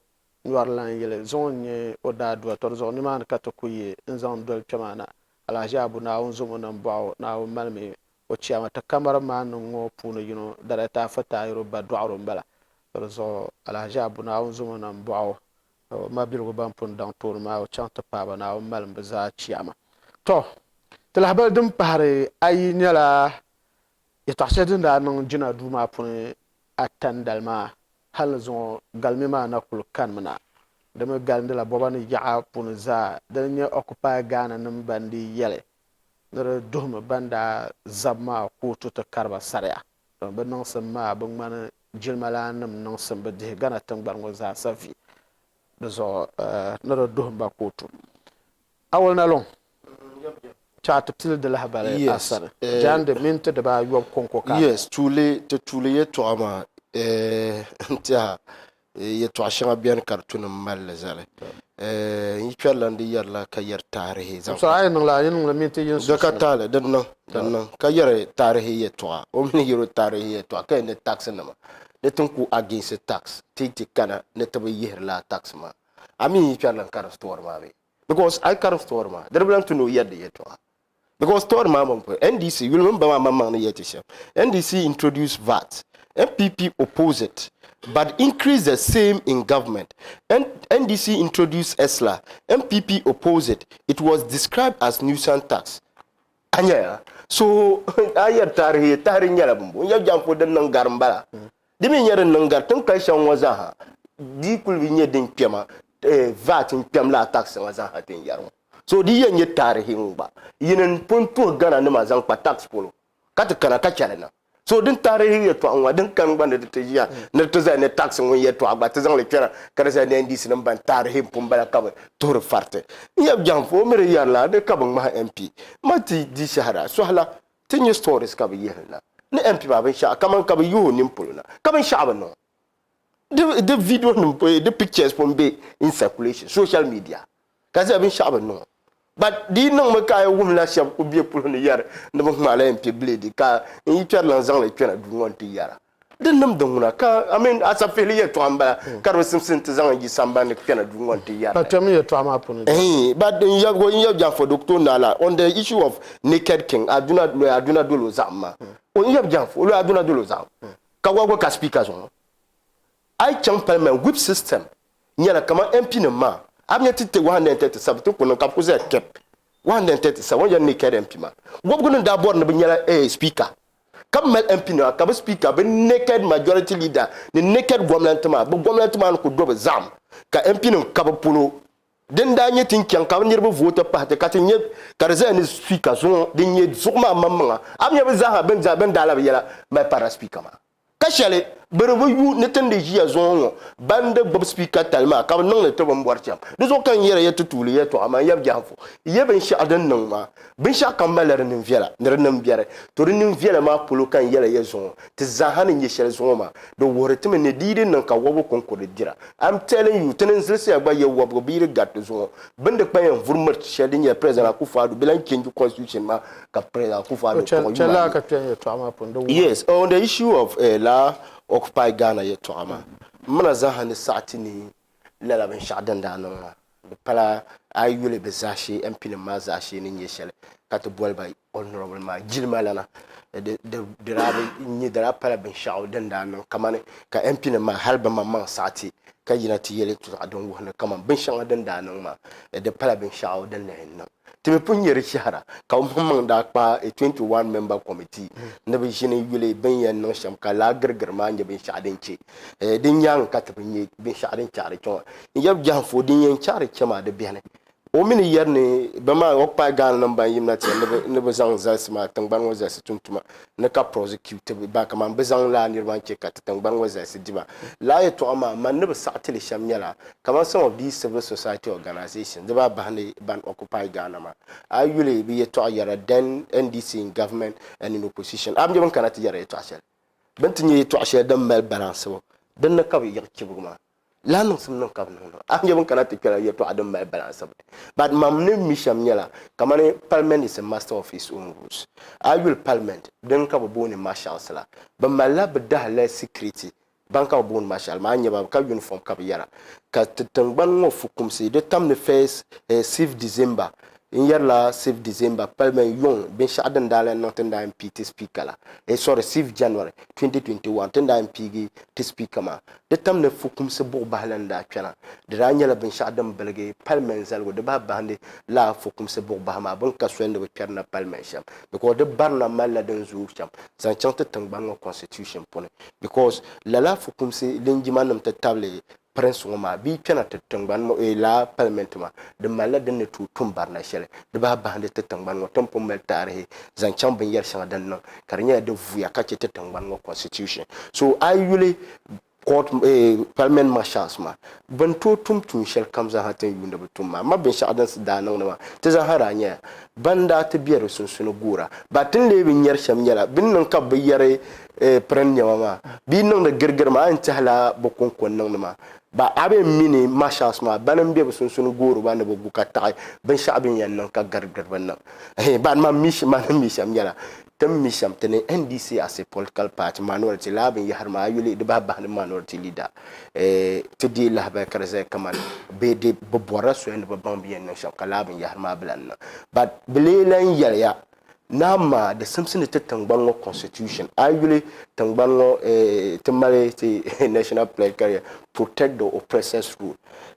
Nyɔrilan yili zuŋ n-nyɛ o daadua tɔ di zuɣu nimaani ka ti ku yi n-zaŋ doli kpɛma na. Alhaji Abu Naawuni zom o nambɔɣu, Naawuni malimi o chiyaama ti kamara maa niŋ ŋɔ puuni yino Dareta Afa Tahiru ba dɔɣiro m-bala. Di zuɣu Alhaji Abu Naawuni zom o nambɔɣu, o mabiligu ban pun daŋ tooni maa o chaŋ ti paai ba Naawuni malim bɛ zaa chiyaama. Tɔ! Ti lahibali din pahiri ayi nyɛla yɛtɔɣ shɛli din daa niŋ jina duu maa puuni Atandali maa hal ni zuŋɔ galimi maa na kul kanimi na. Di mi galindila bɔba ni yaɣa puuni zaa. Dini n-nyɛ Occupy Ghana nim ban dii yɛli ni di duhimi ban daa zabi maa kootu ti kari ba sariya. Domi bɛ niŋsim maa bi ŋmani jilimalaanim niŋsim bi dihi Ghana tiŋgbani ŋɔ zaasa vi. Di zuɣu ni di duhim ba kootu. Awol Naluŋ, Chaɣ ti pili di lahabali a sani. Jaande minti dibaayɔbu kɔŋko ka a. Yes, tuuli, ti tuuli yɛtɔɣa maa n tiɛha yɛtɔɣa shɛŋa beni ka di tu ni m mali li zali. N yi kpɛrila n di yɛrila ka yɛri taarihi zaŋ So a yi niŋla, a yi niŋla minti yini Di ka taali, di niŋ, di niŋ ka yɛri taarihi yɛtɔɣa. O mi ni yɛri o taarihi yɛtɔɣa ka yɛn ni tax nima ni ti ni ku against tax ti yi ti kana ni ti bi yihiri lala tax maa. A mi n yi kpɛrila n karim story maa bee? Because a yi karim story maa di di bi lahi tu ni o yɛri di yɛltɔɣa because story maa mini pɔi NDC yuli mini ba maa maŋmaŋ ni yɛli ti shɛm NDC introduce VAT NPP oppose it but increase the same in government N NDC introduce ESLA NPP oppose it it was described as nuisance tax a nyɛya so a yɛri taarihi tahiri nyɛla bimbo n yɛli jamfo din niŋ gari n bala Di mi nyɛ din niŋ gari ti ni kali shɛm ŋɔ zaaha, di yi kuli bi nyɛ din kpɛma, VAT n-kpɛm lala tax ŋɔ zaaha ti ni yɛri ŋɔ. So di yɛn nyɛ taarihi ŋɔ gba, yini m-pun tuhi Ghana nima zaŋ kpa tax polo ka ti kana ka chɛli na. So din taarihi yɛltɔɣa ŋɔ din kani gba ni di ti ʒiya ni di ti zali ni tax ŋun yɛltɔɣa gba ti zaŋ li kpɛra ka di zali ni NDC nim ban taarihi m-pun bala ka bɛ tuhiri fariti. N yɛli biɛhiŋ o mi di yɛrila ni ka bɛ ŋmahi MP ma ti di shɛhira sɔhila Ti nya stories ka bɛ yihili na ni MP maa binshɛɣu kaman ka bɛ yihi o nini polo na ka binshɛɣu bi niŋ. Di di video nim di pictures pun be in circulation social media ka zaya binshɛɣu bi niŋ. But di yi niŋmi ka a yi wumla shɛba ku be polo ni yɛri ni bɛ ŋmaala MP blade ka n yi kpɛri lan zaŋli kpɛna duu ŋɔ nti yɛra. Di nimdi ŋuna ka I mean asafihili yɛltɔɣa m-bala ka di bi simsi nti zaŋ n yi sambani ni kpɛna duu ŋɔ nti yɛri Pa kpɛmi yɛltɔɣa maa puuni jɛm. Ɛhii but n yɛligu n yɛli Janfo Doctor Nala on the issue of naked king Aduna lɔya Aduna doli o zaɣim maa o n yɛli Janfo lɔya Aduna doli o zaɣim ka wɔbigu ka speaker zuɣu a yi chaŋ parliament whip system nyɛla kaman MP nim maa a bi nya ti ti 137 ti ku niŋ ka bi ku zaya kɛp 137 o ni yɛli naked MP maa wɔbigu ni daa bɔri ni bi nyɛla eh speaker Ka bɛ mali MP nima ka bɛ speaker bɛ naked majority leader ni naked gomnanti maa bɛ gomnanti maa ni ku do bɛ zaɣim ka MP nim ka bɛ polo din daa nyɛ tin chaŋ ka bɛ niriba vote pahi ti ka ti nyɛ ka di zaya ni speaker zuŋɔ din nyɛ zuɣu maa maŋmaŋa a bi nya bɛ zaaha bɛn daa labi yɛla mali parila speaker maa. Ka shɛli bɛ di bi yu ni ti ni di ʒiya zuŋɔ ŋɔ ban di gbubi speaker tali maa ka bɛ niŋdi ti bini bɔri shɛm. Di zuɣu ka n yɛra ya ti tuuli yɛltɔɣa maa, n yab Jahanfo, ya binshɛɣu din niŋ maa, binshɛɣu kam malila di ninviɛla ni di nimbiɛri. To di ninviɛla maa polo ka n yɛla ya zuŋɔ, ti zaaha ni nyɛ shɛli zuŋɔ maa, di wuhiri ti mi ni di yi di niŋ ka wɔbigu kɔŋko di dira. I'm telling you, ti ni zilisiya gba ya wɔbigu bɛ yi di gariti zuŋɔ, bɛ ni di kpa yɛn vuri miri ti shɛli din nyɛla President Akufo-Addo, bɛ lan change constitution maa ka President Akufo-Addo kpuɣi yuma ayi. Yes, on the issue of lala Occupy Ghana yɛltɔɣa maa, m mina zaaha ni saɣi ti ni lala binshɛɣu din daa niŋ maa, di pala a yi yuli bɛ zaashee, MP nim maa zaashee ni nyɛ shɛli ka ti boli ba honourable maa jilima lana, di daa bi nyɛ, di daa pala binshɛɣu din daa niŋ kamani ka MP nim maa hali bɛ maŋmaŋ saɣi ti ka yina ti yɛli yɛltɔɣa din wuhi ni kaman binshɛŋa din daa niŋ maa, di pala binshɛɣu din lahi niŋ. Ti mi pun nya di shɛhira ka bɛ maŋmaŋ daa kpaai a 21 member committee ni bɛ ʒini yuli bɛ ni yɛn niŋ shɛm ka lala girigiri maa nyɛ binshɛɣu din che. Din nyaaŋa ka ti bi nya binshɛɣu din chaɣiri kpe ŋɔ. N yɛli Jahanfo din yɛn chaɣiri kpe maa di beni. O mi ni yɛri ni bɛ maa Occupy Ghana nim ban yimna ti ni bɛ zaŋ zalisi maa tiŋgbani ŋɔ zalisi tum tuma ni ka prosecute ba kamani bɛ zaŋ lala niriba n-che ka ti tiŋgbani ŋɔ zalisi di ba. Lala yɛltɔɣa maa man ni bi saɣi ti li shɛm nyɛla kamani some of these civil society organisations di baa bahi ni ban Occupy Ghana maa a yi yuli bɛ yɛltɔɣa yɛra then NDC in government and in opposition a bi nya bɛ ni kana ti yɛri yɛltɔɣa shɛli bɛ ni ti nya yɛltɔɣa shɛli din mali balansibu din ni ka bɛ yiɣi chibigu maa. Lala niŋsim niŋ ka bɛ niŋ niŋ. A nyɛ bɛ ni kana ti kpɛla yɛltɔɣa din mali balansibu ni. But mam ni mi shɛm nyɛla kamani parliament is a master of its own rules. A yi yuli parliament din ka bɛ booni marshals la, bɛ malila bɛ dahalali security ban ka bɛ booni marshal maa, a nya ba ka uniform ka bɛ yɛra. Ka ti tiŋgbani ŋɔ fukumsi di tam ni first 6 December N yɛrila 6 December parliament yuŋ binshɛɣu din daa lahi niŋ ti ni daa yɛn pii ti speaker la, eh sorry 6 January 2021 ti ni daa yɛn piigi ti speaker maa, di tam ni fukumsi buɣibahi la ni daa kpɛna. Di daa nyɛla binshɛɣu din biligi parliament zaligu di bahi bahindi lala fukumsi buɣibahi maa bɛ ni ka soli ni bɛ kpɛri na parliament shɛm because di barina malila din zooi shɛm zaŋ chaŋ ti tiŋgbani ŋɔ constitution puuni because lala fukumsi linjimanima ti tabili pirinsi ŋɔ maa bɛ yi kpɛna ti tiŋgbani ŋɔ eeh lala palimɛnti maa di malila din ni tooi tum barina shɛli di bahi bahindi ti tiŋgbani ŋɔ ti ni pun mali taarihi zaŋ chaŋ binyɛri shɛŋa din niŋ ka di nyɛla di vuya ka che ti tiŋgbani ŋɔ constitution. So a yi yuli court eeh parliament marshals maa bɛ ni tooi tum tuun shɛli kam zaa ha ti ni yuundi bɛ tum maa amaa binshɛɣu din daa niŋdi maa ti zaa ha daa nyɛla ban daa ti be di sunsuuni guura but ti ni lee bi nyari shɛm nyɛla bɛ ni niŋ ka bɛ yɛri pirin nɛma maa bɛ yi niŋdi girigiri maa a ni tɛhila bɛ kɔŋko n-niŋdi maa ba a bee mi ni marshals maa bani m-be bɛ sunsuuni goori ba ni bɛ gu ka taɣi binshɛɣu bɛ ni yɛn niŋ ka girigiri bi niŋ but man mi ni mi shɛm nyɛla ti ni mi shɛm ti ni NDC as a political party minority lala binyɛhiri maa a yuli di bahi bahi ni minority leader ti deei lahabali ka di zaya kamani bɛ di bɛ bɔrila soya ni bɛ baŋ bɛ yɛn niŋ shɛm ka lala binyɛhiri maa bi lahi niŋ but bɛ lee lahi yɛliya ni amaa di simsi ni ti tiŋgbani ŋɔ constitution a yi yuli tiŋgbani ŋɔ ti mali ti national pledge ka di yɛli protect the oppressors rule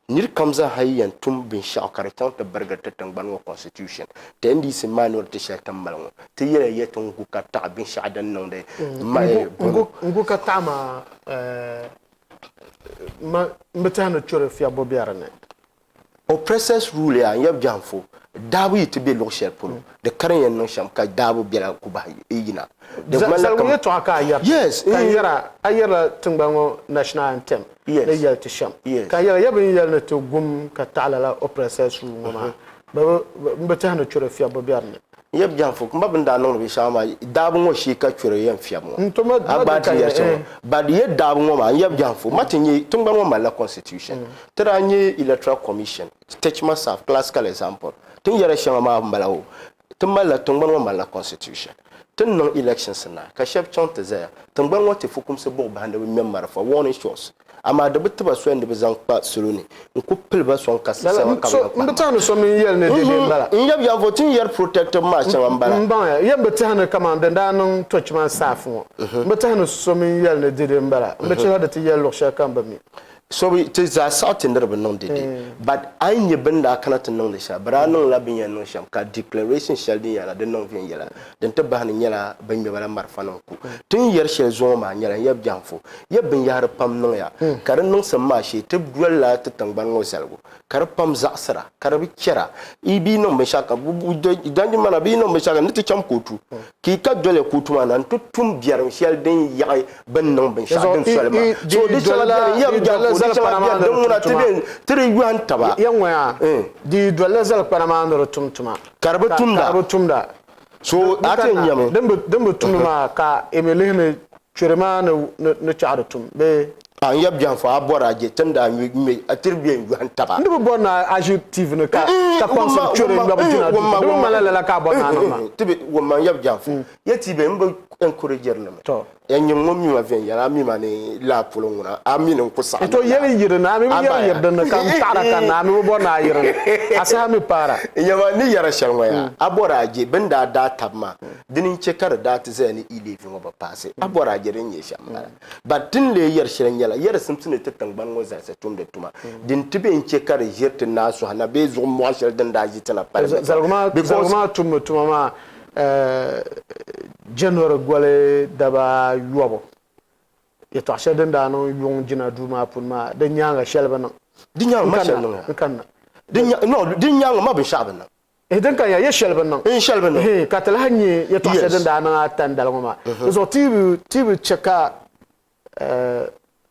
niri kam zaa ha yi yɛn tum binshɛɣu ka di chaŋ ti birigiri ti tiŋgbani ŋɔ constitution ti NDC minority shɛli ti ni mali ŋɔ ti yɛla yɛ ti n gu ka taɣi binshɛɣu din niŋdi N gu ka taɣi maa m bi tɛhi ni churi fiɛbbu be di ni. Oppressors rule yaa n yab jahinfo daabu yi ti be luɣ shɛli polo di ka din yɛn niŋ shɛm ka daabu bela ku bahi yina. Di ŋmanila Zaligu yɛtɔɣa ka a yɛri Yes, ka n yɛra a yɛrila tiŋgbani ŋɔ national anthem ni yɛli ti shɛm ka n yɛra ya bɛ ni yɛli ni ti gum ka taɣi lala oppressors rule ŋɔ maa bɛ bi m bi tɛhi ni churi fiɛbbu be di ni. N yab jahinfo m ba bɛ ni daa niŋdi binshɛɣu maa daabu ŋɔ shee ka churi yɛn fiɛbi ŋɔ a gbaai ti yɛri shɛm ŋɔ but yɛ daabu ŋɔ maa n yab jahinfo ma ti nyɛ tiŋgbani ŋɔ malila constitution Ti daa nyɛ Electoral Commission, Teach myself, classical example, ti ni yɛra shɛŋa maa m-bala o, ti malila, tiŋgbani ŋɔ malila constitution. Ti ni niŋ elections naai ka shɛba chaŋ ti zaya, tiŋgbani ŋɔ ti fukumsi buɣi bahi ni bɛ ŋmɛ marafa, warning shots, amaa di bi ti ba soli ni bɛ zaŋ kpa salo ni n-ku pili ba sɔŋ ka sɛba ka bɛ yɛn kpahi M bi tɛhi ni so mi n-yɛli ni dɛdɛ m-bala. N yab yanvo, ti ni yɛri protective maa shɛŋa m-bala. M baŋya, yɛn bi tɛhi ni kaman din daa niŋ Tochman Saaf ŋɔ, m bi tɛhi ni so mi n-yɛli ni dɛdɛ m-bala. M bi chɛ ka di ti yɛli luɣ shɛli kam bi mi. So bi ti zaa saɣi ti ni di bi niŋ dede but a yi nya bɛ ni daa kana ti niŋdi shɛli bɛ daa niŋla bɛ ni yɛn niŋ shɛm ka declaration shɛli din yɛn di niŋ viɛnyɛla din ti bahi ni nyɛla bɛ ŋmɛ ba la marafa nim ku. Ti ni yɛri shɛli zuŋɔ maa nyɛla n yɛri biɛhiŋfu ya binyahari pam niŋya ka di niŋsim maa shee ti dolila ti tiŋgbani ŋɔ zaligu ka di pam zaɣisira ka di bi chɛra yi bi niŋ binshɛɣu ka danjimana bɛ yi niŋ binshɛɣu ka ni ti chaŋ kootu ka yi ka doli kootu maa na n-ti tum biɛrim shɛli din yaɣi bɛ ni niŋ binshɛɣu din soli maa. So di shɛŋa beni n yɛm jɛmbu di shɛŋa beni din ŋuna ti beni ti di yɔhim taba. Ya ŋɔya di yi dolila zalikpana maa ni di tum tuma ka di bi tumda. So a ti yɛn nyami. Din bi tumdi maa ka yi mi lihi ni churi maa ni chaɣi di tum bee? A n yab biɛhiŋ fo a bɔri a je ti ni daa ŋme a tiri bɛ n-yɔhim taba. N di bi bɔri ni a ʒi TV ni ka kpaŋsi churi ŋmɛbu jina duu di bi ŋmanila lala ka a bɔri ni a niŋ maa. Tibi wumma n yab biɛhiŋ fo ya ti bɛ m bi encourage li mi. Ya nyin ŋun mi ma viɛnyɛla, a mi ma ni laa polo ŋuna, a mi ni n ku saɣim N to yɛli yiri ni, a mi bi yɛri yiri din ni ka n taɣira kanna, a mi bi bɔri ni a yiri ni, a saha mi paara. N yɛma, n ni yɛri shɛli ŋɔ yaa, a bɔri a je bɛ ni daa daa tab maa, dini n-chɛ ka di daa ti zaya ni e-levy ŋɔ bi paasi, a bɔri a je din nyɛ shɛm m-bala. But ti ni lee yɛri shɛli nyɛla, yɛri simsi ni ti tiŋgbani ŋɔ zalisi tumdi tuma, din ti bee n-chɛ ka di ʒiri ti naa sɔhi na bee zuɣu mɔɣu shɛli din daa ʒi ti na parliament maa. Because. Zaligu maa tummi tuma maa January goli daba ayɔbu, yɛtɔɣ shɛli din daa niŋ yuŋ jina duu maa puuni maa, di nyaaŋa shɛli bi niŋ. Di nyaaŋa ma shɛli niŋya. N kanna. Din nya, no, din nyaaŋa ma binshɛɣu bi niŋ. Ehe, din ka nya, ya shɛli bi niŋ. N shɛli bi niŋ. Ehe, ka ti lahi nya yɛtɔɣ shɛli din daa niŋ a tandali ŋɔ maa. Di zuɣu ti yi ti bi chɛ ka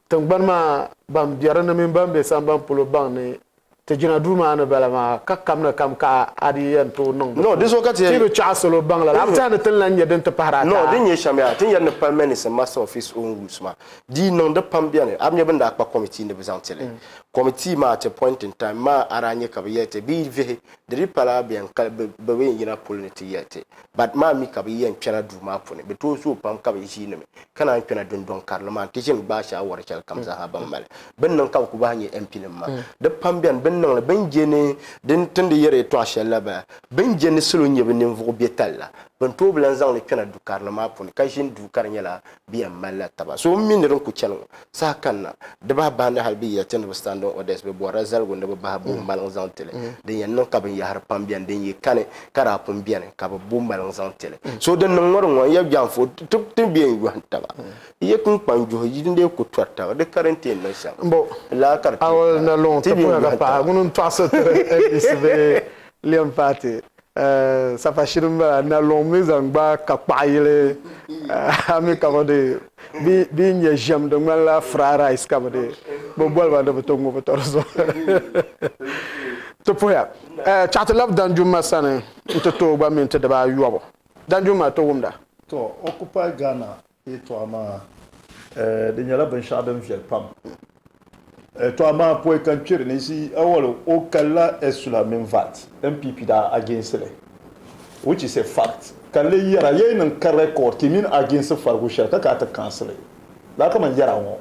tiŋgbani maa ban be di ni mini ban be sambani polo baŋ ni ti jina duu maa ni bala maa, ka kam ni kam ka a di yɛn tooi niŋ No, di zuɣu ka ti Ti yi bi chaɣi salo baŋ lala, a bi tɛha ni ti ni lan nya din ti pahiri ata? No, din nyɛ shɛm yaa, ti ni yɛli ni Parliament is a master of its own rules maa, di yi niŋ di pam beni, a bi nya bɛ ni daa kpa committee ni bɛ zaŋ ti li. Committee maa at a point in time maa a daa nya ka bɛ yɛli ti bɛ yi vihi di di pala bɛ yɛn kali bɛ bɛ yɛn yina polo ni ti yɛli ti but maa mi ka bɛ yɛn kpɛna duu maa puuni bɛ tooi zooi pam ka bɛ ʒiinimi ka naan kpɛna dundɔŋ karili maa nti ʒini gbaai shaawara shɛli kam zaaha bɛ ni mali bɛ ni niŋ ka bɛ ku bahi nyɛ MP nim maa di pam bɛni bɛ ni niŋli bɛ ni je ni din ti ni di yɛri yɛltɔɣa shɛli la bala bɛ ni je ni salo nyɛ bɛ ninvuɣ biɛtali la bɛ ni tooi bi lan zaŋ li kpɛna du karili maa puuni ka ʒini duu ka di nyɛla bɛ yɛn malila taba. So m mi ni din ku chani ŋɔ saha kanna, di bahi bahindi hali bɛ yɛli ti ni bɛ standing orders, bɛ bɔrila zaligu ni bɛ bahi bo maliŋ zaŋ ti li. Din yɛn niŋ ka binyahiri pam beni din yi kani ka daa pun beni ka bɛ bo maliŋ zaŋ ti li. So din niŋ ŋɔ di ŋɔ n yɛli Janfo ti ti bɛ yɛn yɔhim taba. Yi kpunkpan juhi yi din dee ku tɔri taba di karinti yɛn niŋ shɛm. Mbo Lala ka di ti Awol na luŋ ti ti bɛ yɛn puya ka yɔhim pahi taba. ŋuni n-tɔɣisi tiri NDC bee Lem Party. Sapashini m-bala, Naluŋ mi zaŋ gbaai ka kpaɣi yili a mi ka bɛ di bɛ yi nya ʒiɛm di ŋmanila fried rice ka bɛ di bɛ boli ba ni bɛ ti ŋubi tɔ di zuɣu. Ti puhiya chaɣ ti labi Danjuma sani nti ti o gba minti dibaayɔbu. Danjuma ti wumda. To, Occupy Ghana Yɛltɔɣa maa di nyɛla binshɛɣu din viɛli pam. To amaa pɔi ka n kperi ni zi awɔli o kalila Esula mini VAT, NPP daa against li which is a fact ka n lee yɛra ya yi niŋ ka record ti mini against farigu shɛli ka ka a ti cancel li lala kaman yɛra ŋɔ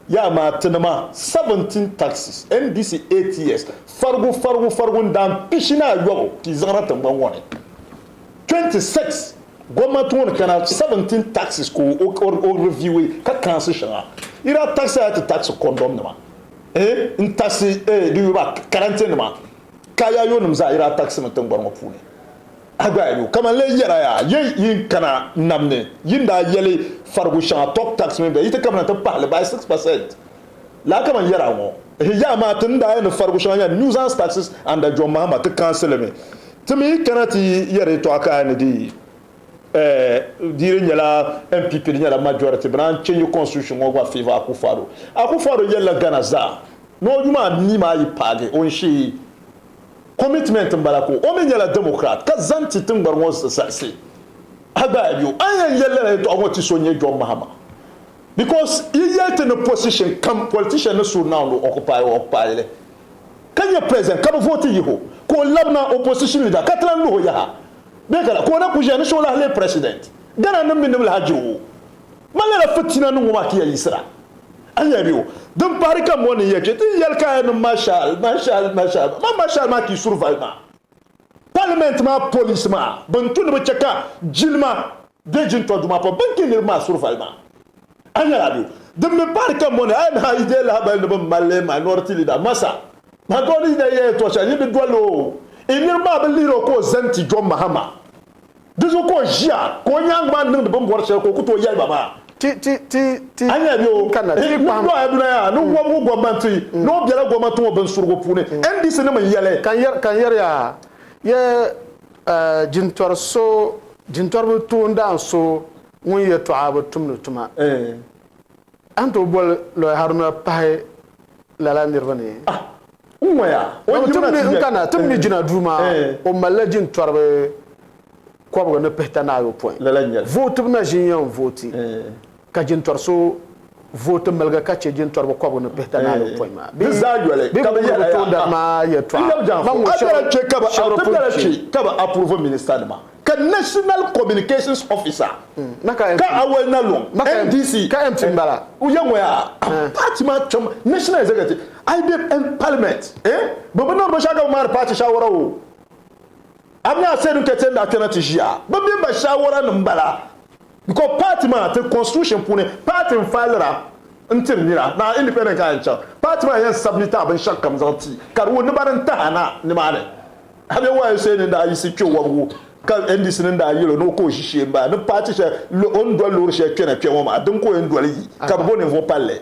ya amaa tinima 17 taxes NDC 8 years farigu farigu farigu n daan pishi ni ayɔbu ka yi zaŋda tiŋgbani ŋɔ ni 26 Gomnati ŋɔ ni kana 17 taxes ka o review ka kansi shɛŋa. Yi daa taxi a ti taxi condom nima eh n taxi eh di yuri karante nima kaya yo nim zaa yi daa taxi mi tiŋgbani ŋɔ puuni. A gba yo kaman lee yɛra yaa yi yin kana nam ni yi ni daa yɛli farigu shɛŋa top tax mini bɛ yi ti kamina ti pahili by 6% laa kaman yɛra ŋɔ eh yaa maa ti ni daa yɛli ni farigu shɛŋa nyɛla nuisance taxes under John Mahama ti kansi li mi. Ti mi yi kana ti yɛri yɛtɔɣa ka a ni di di di nyɛla NPP di nyɛla majority bɛ naan change constitution ŋɔ gba favour Akufo-Addo. Akufo-Addo yɛlila Ghana zaa ni o yuma anii maa yi paagi o n-shee commitment m-bala ka o mi nyɛla Democrat ka zaŋ ti tiŋgbani ŋɔ zalisi. A gba a bi o a ni yɛn yɛli lala yɛtɔɣa ŋɔ ti so n-nyɛ John Mahama because yi yɛli ti ni position kam politician ni su now ni o occupy o occupy li. ka nyɛ president ka bɛ vooti yihi o ka o labina opposition leader ka ti lahi luhi o yaha bee ka ka o na ku ʒiya ni shee o lahi leei president. Ghana nim mi ni bɛ lahi jiri o ma lala fitina ni ŋɔ maa ti ya yiɣisira a nya bɛ o din pahiri ka mɔni ya kpe ti yɛli ka a ni marshal marshal marshal ma marshal maa ka yi survive maa parliament maa police maa bɛn tu ni bɛ chɛ ka jilima be jintɔri duu maa puuni bɛn ka niriba maa survive maa. A nyɛla bɛ din mi pahiri ka mɔni a yɛn yi deei lahabali ni bɛ mali minority leader Masa Minority leader yɛn yɛltɔɣa shɛli yi bi doli o i niriba maa bi lihiri o ka o zani ti John Mahama di zuɣu ka o ʒiya ka o nyaaŋa maa niŋdi bɛ ni bɔri shɛli ka o ku tooi yɛli ba maa. Ti ti ti ti A nyɛla bɛ o kanna ti ni kpahim. dɔɣi Aduna yaa ni wɔbigu gɔmmanti ni o bela gɔmmanti ŋɔ binsurugu puuni NDC nim n-yɛli. Ka n yɛri ya yɛ jintɔri so jintɔriba toondaan so ŋun yɛtɔɣa bi tumdi tuma, a ni tooi boli Lɔya Haruna pahi lala niriba ni? N kana ti mi jina duu maa, o malila jintɔriba kɔbiga ni pihita ni ayopɔin. Vootibu na ʒi n-yɛn vooti ka jintɔri so vooti miligi ka chɛ jintɔriba kɔbiga ni pihita ni ayopɔin maa. Di zaa yoli Bee ka bɛ bɛ yɛla toondana yaa. maa yɛtɔɣa. N yɛli Janfo, Man ŋɔ a bela kpe ka bɛ shɛba a ti pun bela kpe. kpe ka bɛ approve minister nima. Ka National Communications Officer ka Awel Nalong, NDC, Ka MP m-bala. O yɛn ŋɔ yaa, party maa kpɛm National Executive, a yi be Parliament, eh, bɛ bi niŋdi binshɛɣu ka bɛ maani party shaawara o. A mi a Sedu Nketsia ni daa kpɛna ti ʒiya, bɛ mini ba shaawara ni m-bala because party maa ti constitution puuni party n-filira n-tiri nira, naa independent ka a yɛn chaŋ, party maa yɛn submit a binshɛɣu kam zaŋ ti ka di wuhi ni bari n-tahi a na nimaani. A be wayo shee ni daa yiɣisi kpe wɔbigu ka NDC nim daa yɛl o ni o ka o ʒi shee m-bala ni paati shɛli o ni doli loori shɛli kpɛna kpe ŋɔ maa din ka o yɛn doli yi ka bɛ bo ninvuɣ palli.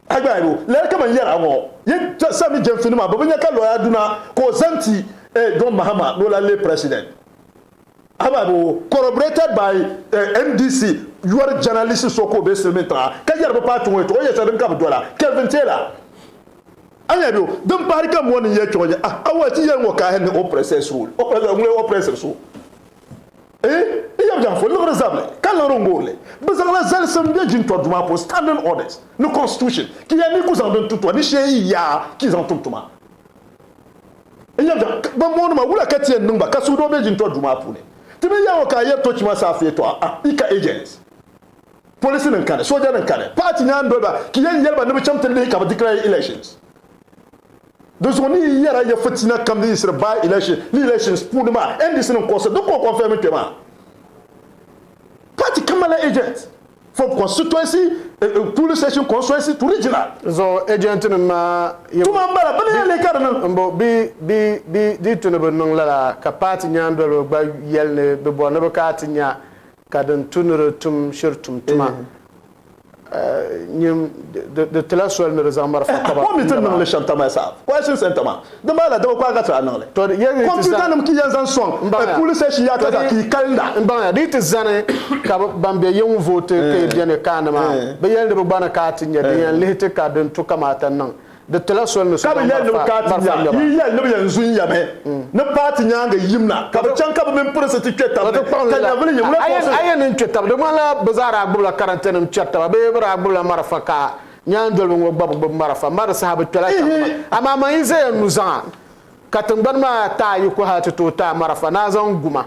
A gba ayi lala kaman yɛra ŋɔ yi Sammy Gyamfi nima bɛ bi nya ka lɔya Aduna ka o zaŋ ti John Mahama ni o lahi leei president. A gba ayi corroborated by NDC yɔri journalist so ka o be silimiin tiŋa ka yɛri bɛ paati ŋɔ yɛltɔɣa o yɛltɔɣa din ka bɛ dola Kelvin Taylor. A nya bɛ din pahiri ka m bɔri ni n yɛli kpɛŋɔ nyɛ ah a ti yɛli ŋɔ kahi ni oppressors rule oppressors ŋuni oppressor so. Eh, n yab Janfo, liɣiri zabili ka liɣiri n-goori li. Bɛ zaŋla zalisi m-be jintɔri duu maa puuni, standing orders, ni constitution, ki ya ni ku zaŋ din tu tɔ ni shee yi yaa ki zaŋ tum tuma. N yab Jan, ban mooni ma wula ka ti yɛn niŋ ba ka suhudoo be jintɔri duu maa puuni? Ti mi yaa ŋɔ ka a yɛri tochi maa saafu yɛtɔɣa, ah, i ka agents, polisi nim kani, sooja nim kani, paati nyaandoliba ki yɛn yɛli ba ni bɛ chaŋ ti lihi ka bɛ declare elections. Di zuɣu ni yi yɛra ya fitina kam din yiɣisiri by election ni elections puuni maa NDC nim kɔɣisiri di kɔŋ confirm kpɛ maa. Party kam mali agent from constituency, polling station constituency to regional. Zuɣu agent nim maa Tuma n bala bɛ ni yɛn lee ka di niŋ. M bo bi bi bi di tu ni bi niŋ lala ka party nyaandoliba gba yɛli ni bɛ bɔri ni bɛ ka ti nya ka din tu ni di tum shiri tum tuma. Nyim di tila soli ni di zaŋ marafa kaba Ko mi ti niŋli shɛm tamaya saha question center maa di maa la daba kpaai ka tira niŋli computer nim ki yɛn zaŋ sɔŋ police station yaa ka zaa ki kalinda. N baŋya di ti zani ka ban be yiŋ vooti ka yi beni kaani maa bi yɛli ni bi gba ni ka a ti nya din yɛn lihi ti ka din tu kamaata niŋ. Di tila soli ni so Ka bɛ zaŋ yɛli ni bɛ marafa ka ti marafa nya, ŋmɛba. yi yɛli ni bɛ yɛn zun ya mi ni paati nyaaŋa yim na, ka bɛ chaŋ ka bɛ mini pirinsi ti kpe tab Bɛ ni, ti kpaŋ ka li la. nyɛvili yim la A yɛn kɔɣisi. a yɛn ni n-kpe tab, di ŋmanila bɛ zaa daa gbubila karantanim kpɛri taba bee bɛ daa gbubila marafa ka nyaandoliba ŋɔ gba bi gbubi marafa. Ma di saha bɛ kpɛla tab maa. Amaa man yi zaya nuzaŋa ka tiŋgbani maa taai yi ku hal ti tooi taai marafa ni a zaŋ gu ma.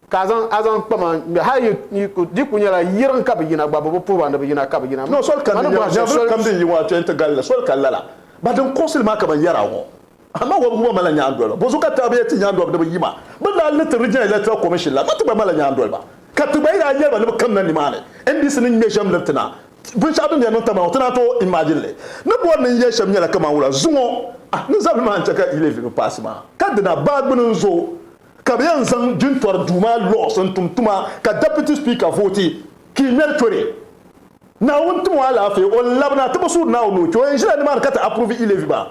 Ka a zaŋ a zaŋ kpama ŋ-ŋme hal yi yi ku di ku nyɛla yiriŋ ka bɛ yina gba, bɛ bi puhi ba ni bɛ yina ka bɛ yina. No, soli ka Ma ni ni bɔhi shɛli, nyɛvili soli. kam din yi ŋɔ a kpe nti galli la, soli ka lala. Ba din kuɣisili maa ka ban yɛra ŋɔ. Amaa wɔbigu gba malila nyaandoliba. Bɔzuɣu ka ti bɛ yɛli ti nyaandoliba ni bɛ yi maa? Bɛ ni daa li ti Regional Electoral Commission la, ma ti gba malila nyaandoliba. Ka ti gba yi daa yɛli ba ni bɛ kamina nimaani, NDC ni ŋme ʒɛm liri ti na. Binshɛɣu din yɛn niŋ taba ŋɔ, ti naan tooi imagine li. Ni bɔri ni n yɛli shɛm nyɛla kaman wula zuŋɔ, ah, ni zabili maa n-chɛ ka e-levy bi paasi maa, ka dina baa gbuni n-zo. Ka bɛ yɛn zaŋ jintɔri duu maa laws n-tum tuma ka Deputy Speaker vooti ka yi ŋmɛri chori. Naawuni tim o alaafee, o labina ti bi suuri Naawuni ni o che o yɛn ʒila nimaani ka ti approve e-levy maa.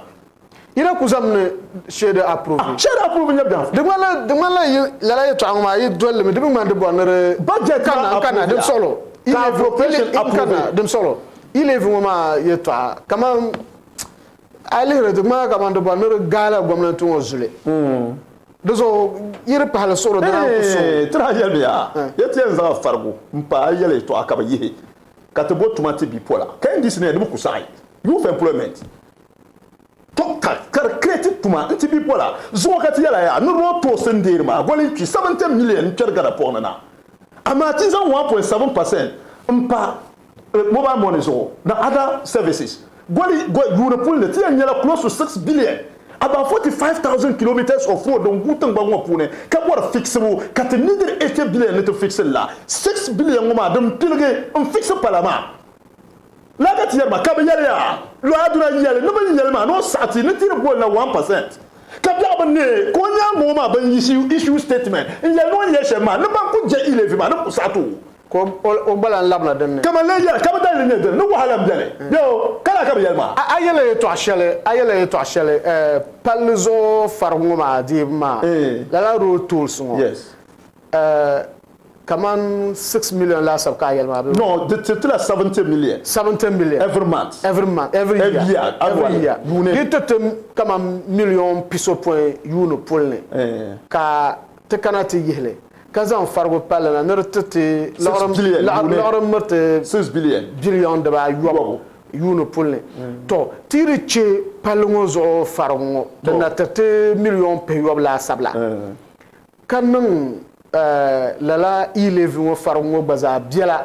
Yi na ku zaŋmi ni shee di approve. Ah, shee di approve n-nyɛ biɛhigu. Di ŋmanila, di ŋmanila yi lala yɛtɔɣa ŋɔ maa yi doli li mi, di bi ŋmani di bɔri ni di Budget maa kana n-kana approve ya. dim sɔɣilo. Ka appropriation E-levy, approve. n-kana dim sɔɣilo. E-levy ŋɔ maa yɛtɔɣa kaman a yi lihiri di ŋmanila kaman di bɔri ni di gaala gomnanti ŋɔ zuli. Di zuɣu yi di pahili suɣuri di naan ku so. Ti daa yɛlimi ya, ya ti yɛn zaŋ farigu m-pa a yɛla yɛtɔɣa ka bɛ yihi, ka ti bo tuma ti bipola, ka NDC ni yɛn di bi ku saɣi youth employment. Tɔ ka ka di create tuma n-ti bipola. Zuŋɔ ka ti yɛla ya ni road tolls n-deeri maa goli n-kpi 70 million n-kpɛri Ghana puɣi ni na. Amaa ti zaŋ 1.7% m-pa mobile money zuɣu ni other services goli yuuni puli ni ti yɛn nyɛla close to 6 billion about 45,000 kilometres of road din guui tiŋgbani ŋɔ puuni ka bɔri fixibu ka ti neediri 80 billion ni ti fixi li la 6 billion ŋɔ maa din piligi n fixi pala maa laa ka ti yɛri maa ka bɛ yɛli ya Lɔya Aduna yɛli ni bɛ ni yɛli maa ni o saɣi ti ni ti di boli la 1% ka biɛɣu bi neei ka o nyaaŋa ŋɔ maa bɛn issue statement n yɛli ni o ni yɛli shɛm maa ni ban ku je e-levy maa ni bɛ ku saɣi ti o. Ka o gba lan labina din ni. Kaman lee yɛli, ka bɛ daliri nyɛ dini? Ni wahala m-beni bee o ka laa ka bɛ yɛli maa? A yɛla yɛtɔɣ shɛli, a yɛla yɛtɔɣ shɛli, eh, palli zuɣu farigu ŋɔ maa deebu maa, lala road tolls ŋɔ, eh, kaman 6 million laasabu ka a yɛli maa bee? No, di tiriti la 70 million. 70 million. Every month. Every month, every year. Every year, Every annually. year. Yuuni. Di ti ti kaman million pisopɔin yuuni puli ni, ka ti kana ti yihi li. ka zaŋ farigu palli na ni di ti ti liɣiri miriti biliɔn dibaayɔbu yuuni puli ni. Tɔ! Ti yi di chɛ palli ŋɔ zuɣu farigu ŋɔ, di na tiriti miliɔn pihiyɔbu laasabu la, ka niŋ lala e-levy ŋɔ farigu ŋɔ gba zaa biɛla,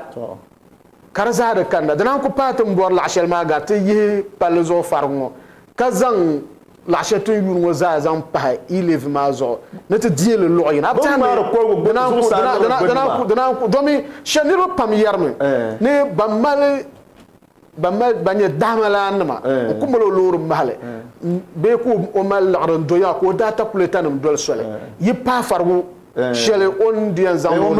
ka di zaa di kanna. Di naan ku paai ti ni bɔri laɣ shɛli maa gari ti yihi palli zuɣu farigu ŋɔ, ka zaŋ laɣ shɛli ti ni yuuni ŋɔ zaa zaŋ pahi e-levy maa zuɣu ni ti deei li luɣ yini. A bi Bɛ tɛhi ni ŋmaari koligu di naan ku, zuɣusaa di niŋdi naan, di naan ku, di naan ku, domi shɛli niriba pam yɛrimi ni ban mali, ban mali, ban nyɛ dahimalaannima n-ku mali o loori mahili bee ka o mali liɣiri n-do yaɣa ka o data kuleta nim doli soli yi paai farigu. shɛli o ni di yɛn zaŋ o Ŋun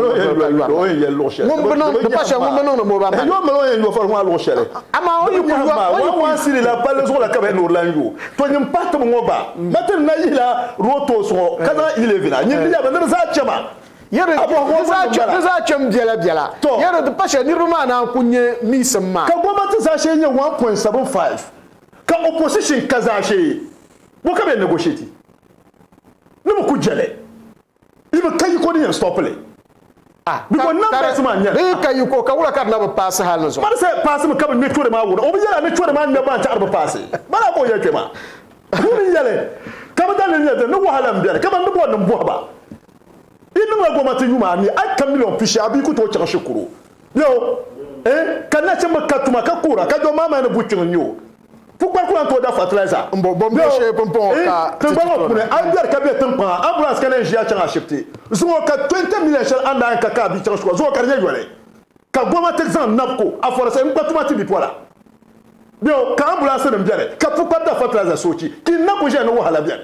bi niŋ, di pa shɛli ŋun bi niŋdi mobile money. Yo mali o yɛn yo fari ŋɔ luɣ shɛli. Amaa o yi ku yo, o yi ku. One cedi la palli zuɣu la ka bɛ ni o lan yo. To nyin pahi tibi ŋɔ gba, ma ti ni na yihila rotos ŋɔ ka zaŋ E-levy na. Nyin di yaba ni di zaa chɛma. Yɛri di zaa chɛm biɛla biɛla. Yɛri di pa shɛli niriba maa naan ku nya miisim maa. Ka gomnati zaashee nyɛ 1.75 ka opposition ka zaashee. Bɔ ka bɛ negotiate? Ni bɛ ku jɛli. Yi bi ka yiko din yɛn stop li. Ah, Because numbers maa nyɛli. Di yi ka yiko, ka wula ka di na bi paasi hali ni zuɣu? Mani sɛ paasi mi ka bi ŋmɛ chori maa wuna. O bi yɛla ni chori maa ŋmɛ maa n-taɣiri bi paasi. Bala ka o yɛli kpɛ maa. Ŋuni n-yɛli ka bi daliri nyɛ dini ni wahala m-beni ka ban ni bɔri ni m bɔhi ba. Yi niŋla gomati yuma anii a yi ka million pishi a bia ku tooi chaŋ shikuru. Yo, eh, ka nachimba ka tuma ka kuhira ka doo maa mali ni buchiŋ n-nyɛ o. Pukpari ku lan tooi da fertilizer. M bo bom shee pumpɔŋɔ ka ti Tiŋgbani ŋɔ puuni, a yi biɛri ka be tiŋkpaŋa, ambulance ka na yɛn ʒiya chaŋ ashibiti. Zuŋɔ ka 20 million shɛli a ni daa yɛn ka ka a bia chaŋ shikuru, zuŋɔ ka di nyɛ yoli. Ka gomati zaŋ nabiko afɔrisi n-kpa tuma ti bipola. Yo, ka ambulance nim beni, ka pukpari da fertilizer soochi, ka yi na ku ʒiya ni wahala beni.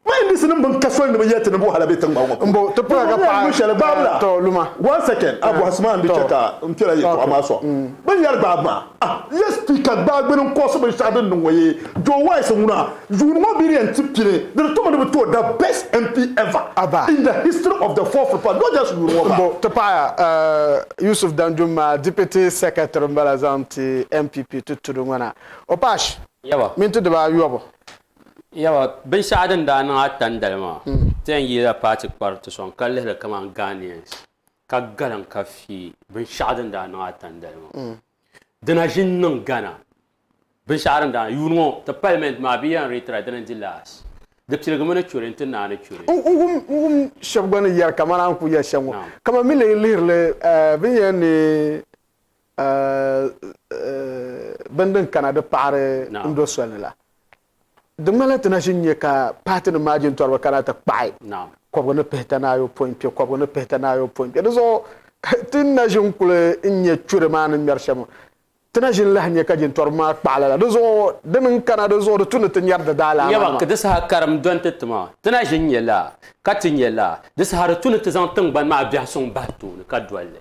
Ma NDC nim bin ka soli ni bi yɛli ti ni bi wahala bɛ tiŋgbani ŋɔ puuni. Mbo, ti pula ka paɣa Luɣ shɛli gbaabu la. To, luma. One second, a bɔhisi maa n-di chɛ ka n kpɛla yɛltɔɣa maa sɔŋ. Bɛ ni yɛri gbaabu maa, ah, yɛ speaker gbaai gbini n-kɔɣisi binshɛɣu din niŋ ŋɔ yee. Joe Wise ŋuna, yuuni ŋɔ bɛ ni yɛn ti pini, di di tumi ni bɛ ti o the best MP ever in the history of the fourth republic, not just yuuni ŋɔ gba. Mbo, ti paɣiya, Yusuf Danjuma, Deputy Secretary m-bala zaŋ ti NPP ti tudu ŋɔ na. Opash, minti dibaayɔbu. Yawa, binshɛɣu din daa niŋ a tandali maa, ti yɛn yihila paati kpari ti sɔŋ ka lihili kaman Ghanaians, ka galim ka fii binshɛɣu din daa niŋ a tandali maa. Di na ʒi n-niŋ Ghana. Binshɛɣu din daa yuuni ŋɔ ti parliament maa bɛ yɛn reetira dini n-di last. Di piligimi ni churi nti naai ni churi. N wum shɛba gba ni yɛri kamani a ni kuli yɛli shɛm ŋɔ, kaman mi lee lihiri li bɛ ni yɛn ni Bini din kana di paɣiri n do soli ni la, di ŋmanila ti na ʒin nya ka paati nim maa jintɔriba kana ti kpaɣi kɔbigu ni pihita ni ayopɔin kpe, kɔbigu ni pihita ni ayopɔin kpe. Di zuɣu ti ni na ʒin kuli n-nya churi maa ni ŋmɛri shɛm, ti na ʒin lahi nya ka jintɔriba maa kpaɣi lala. Di zuɣu di ni kana di zuɣu di tu ni ti nyari di daalaama Nyama, maa. di saha karim dɔni ti ti maa, ti na ʒin nya laa, ka ti nya laa. Di saha di tu ni ti zaŋ tiŋgbani maa biɛhisuŋ bahi tooni ka doli li.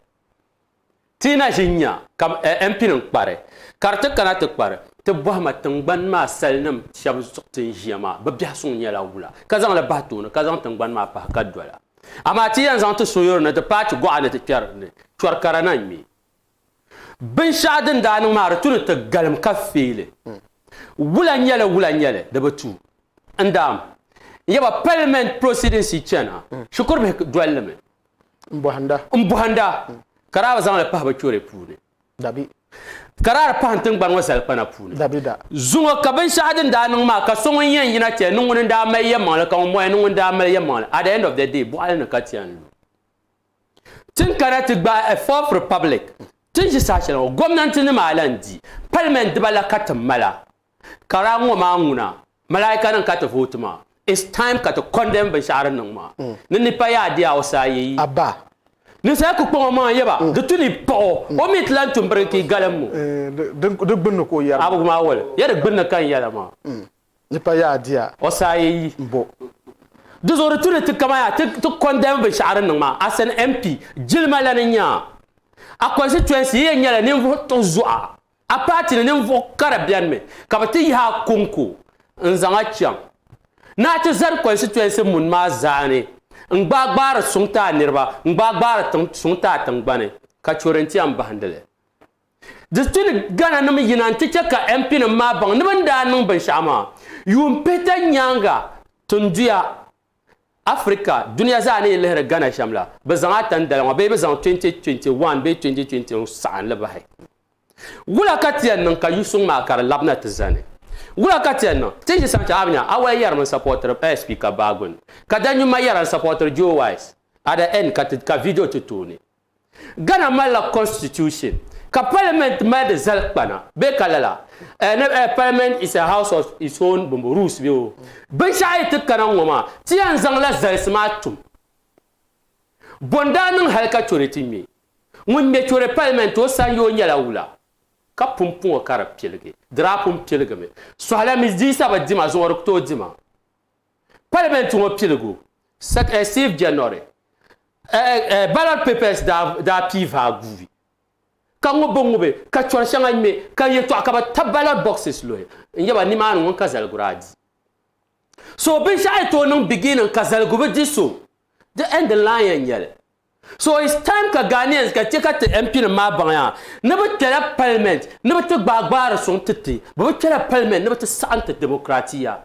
Ti na ʒi nya ka MP nim kpari, ka di ti kana ti kpari, ti bɔhima tiŋgbani maa salinim shɛba zuɣu ti ni ʒiya maa, bɛ biɛhisuŋ nyɛla wula? Ka zaŋ li bahi tooni, ka zaŋ tiŋgbani maa pahi ka dola. Amaa ti yɛn zaŋ ti suyuri ni ti paati gɔɣa ni ti kpɛri ni chɔri kara na ŋme. Binshɛɣu din daa niŋ maa di tu ni ti galim ka feeli. Wula n-nyɛ li, wula n-nyɛ li, di bi tu. N daam, n yaba parliament proceedings yi chana, shikuru bihi doli li mi. N bɔhinda. N bɔhinda, ka daa bi zaŋ li pahi bɛ churi puuni. Dabi. Ka daa di pahi n tiŋgbani ŋɔ zalikpana puuni. Dabi da. Zuŋɔ ka binshɛɣu din daa niŋ maa ka so ŋun yɛn yina ti ya ni ŋuni n-daa mali yɛlimaŋli ka ŋun bɔŋɔ ni ŋuni daa mali yɛlimaŋli at the end of the day bɔɣili ni ka ti yɛn lu. Ti ni kana ti gbaai a fourth republic ti ni ʒi saha shɛli ŋɔ gomnanti nima a lan di parliament dibala ka ti mala Ka daa ŋɔ maa ŋuna, malaika nim ka ti vote maa. It's time ka ti condemn binshɛɣu din niŋ maa. Ni nipa yaa di a o saa ye yi. Abba. Ninsal ku kpaŋ o maŋa yaba, di tu ni paɣ o, o mi ti lan tum birinki ka yi galim o. Di gbunni ka o yɛri maa. Abu maa wali, ya di gbunni ka n yɛla maa. Nipa yaa di a. O saa ye yi. Mbo. Di zuɣu di tu ni ti kama yaa ti condemn binshɛɣu din niŋ maa. As an MP, jilima lani n-nyɛ a. A constituency yi yɛn nyɛla ninvuɣ tuhi zuɣa. A paati ni ninvuɣ kara benimi ka bɛ ti yihi a kɔŋko n-zaŋ a chaŋ ni a ti zani constituency muni maa zaa ni n-gbaai gbaari suŋ ti a niriba, n-gbaai gbaari tiŋ suŋ ti a tiŋgbani, ka churi nti yɛn bahindi li. Di tu ni Ghana nim yina nti che ka MP nim maa baŋ ni bɛ ni daa niŋ binshɛɣu maa yuun pihita nyaaŋa tinduya Africa dunia zaa ni yi lihiri Ghana shɛm la, bɛ zaŋ a tandali ŋɔ bee bɛ zaŋ 2021 bee 2020 ŋɔ saɣim li bahi. Wula ka ti yɛn niŋ ka yu suŋ maa ka di labina ti zani? Wula ka ti yɛn niŋ? Ti ʒi saŋ chɛ a bi nya a wali yɛrimi n-sapɔtiri eh Speaker Baagbuni ka Danyumma yɛra n-sapɔtiri Joe Wise at the end ka ti ka video ti tooni. Ghana malila constitution ka parliament mali di zali kpana bee ka lala? Eh, ni, eh, parliament is a house of its own bumbu rules bee o. Binshɛɣu yi ti kana ŋɔ maa, ti yɛn zaŋla zalisi maa tum. Bɔ n-daa niŋ hali ka chori ti ŋme? Ŋun ŋme chori parliament o sanyoo nyɛla wula? Ka pumpɔŋɔ ka di piligi. Di daa pun piligimi. Sɔhila mi di sa bi dima, zuŋɔ di ku tooi dima. Parliament ŋɔ piligu. Sec, January, ballot papers daa pii vaai guui ka ŋubbi ŋubi ka chɔri shɛŋa ŋme ka yɛtɔɣa ka bɛ tabi ballot boxes luhi n yaba nimaani ŋun ka zaligu daa di. So binshɛɣu yi tooi niŋ beginning ka zaligu bi di so di end n lan yɛn nyɛli. So it's time ka Ghanaians ka che ka ti MP nim maa baŋ yaa ni bɛ kpɛla parliament ni bɛ ti gbaai gbaari suŋ ti ti, bɛ bi kpɛla parliament ni bɛ ti saɣim ti democratia.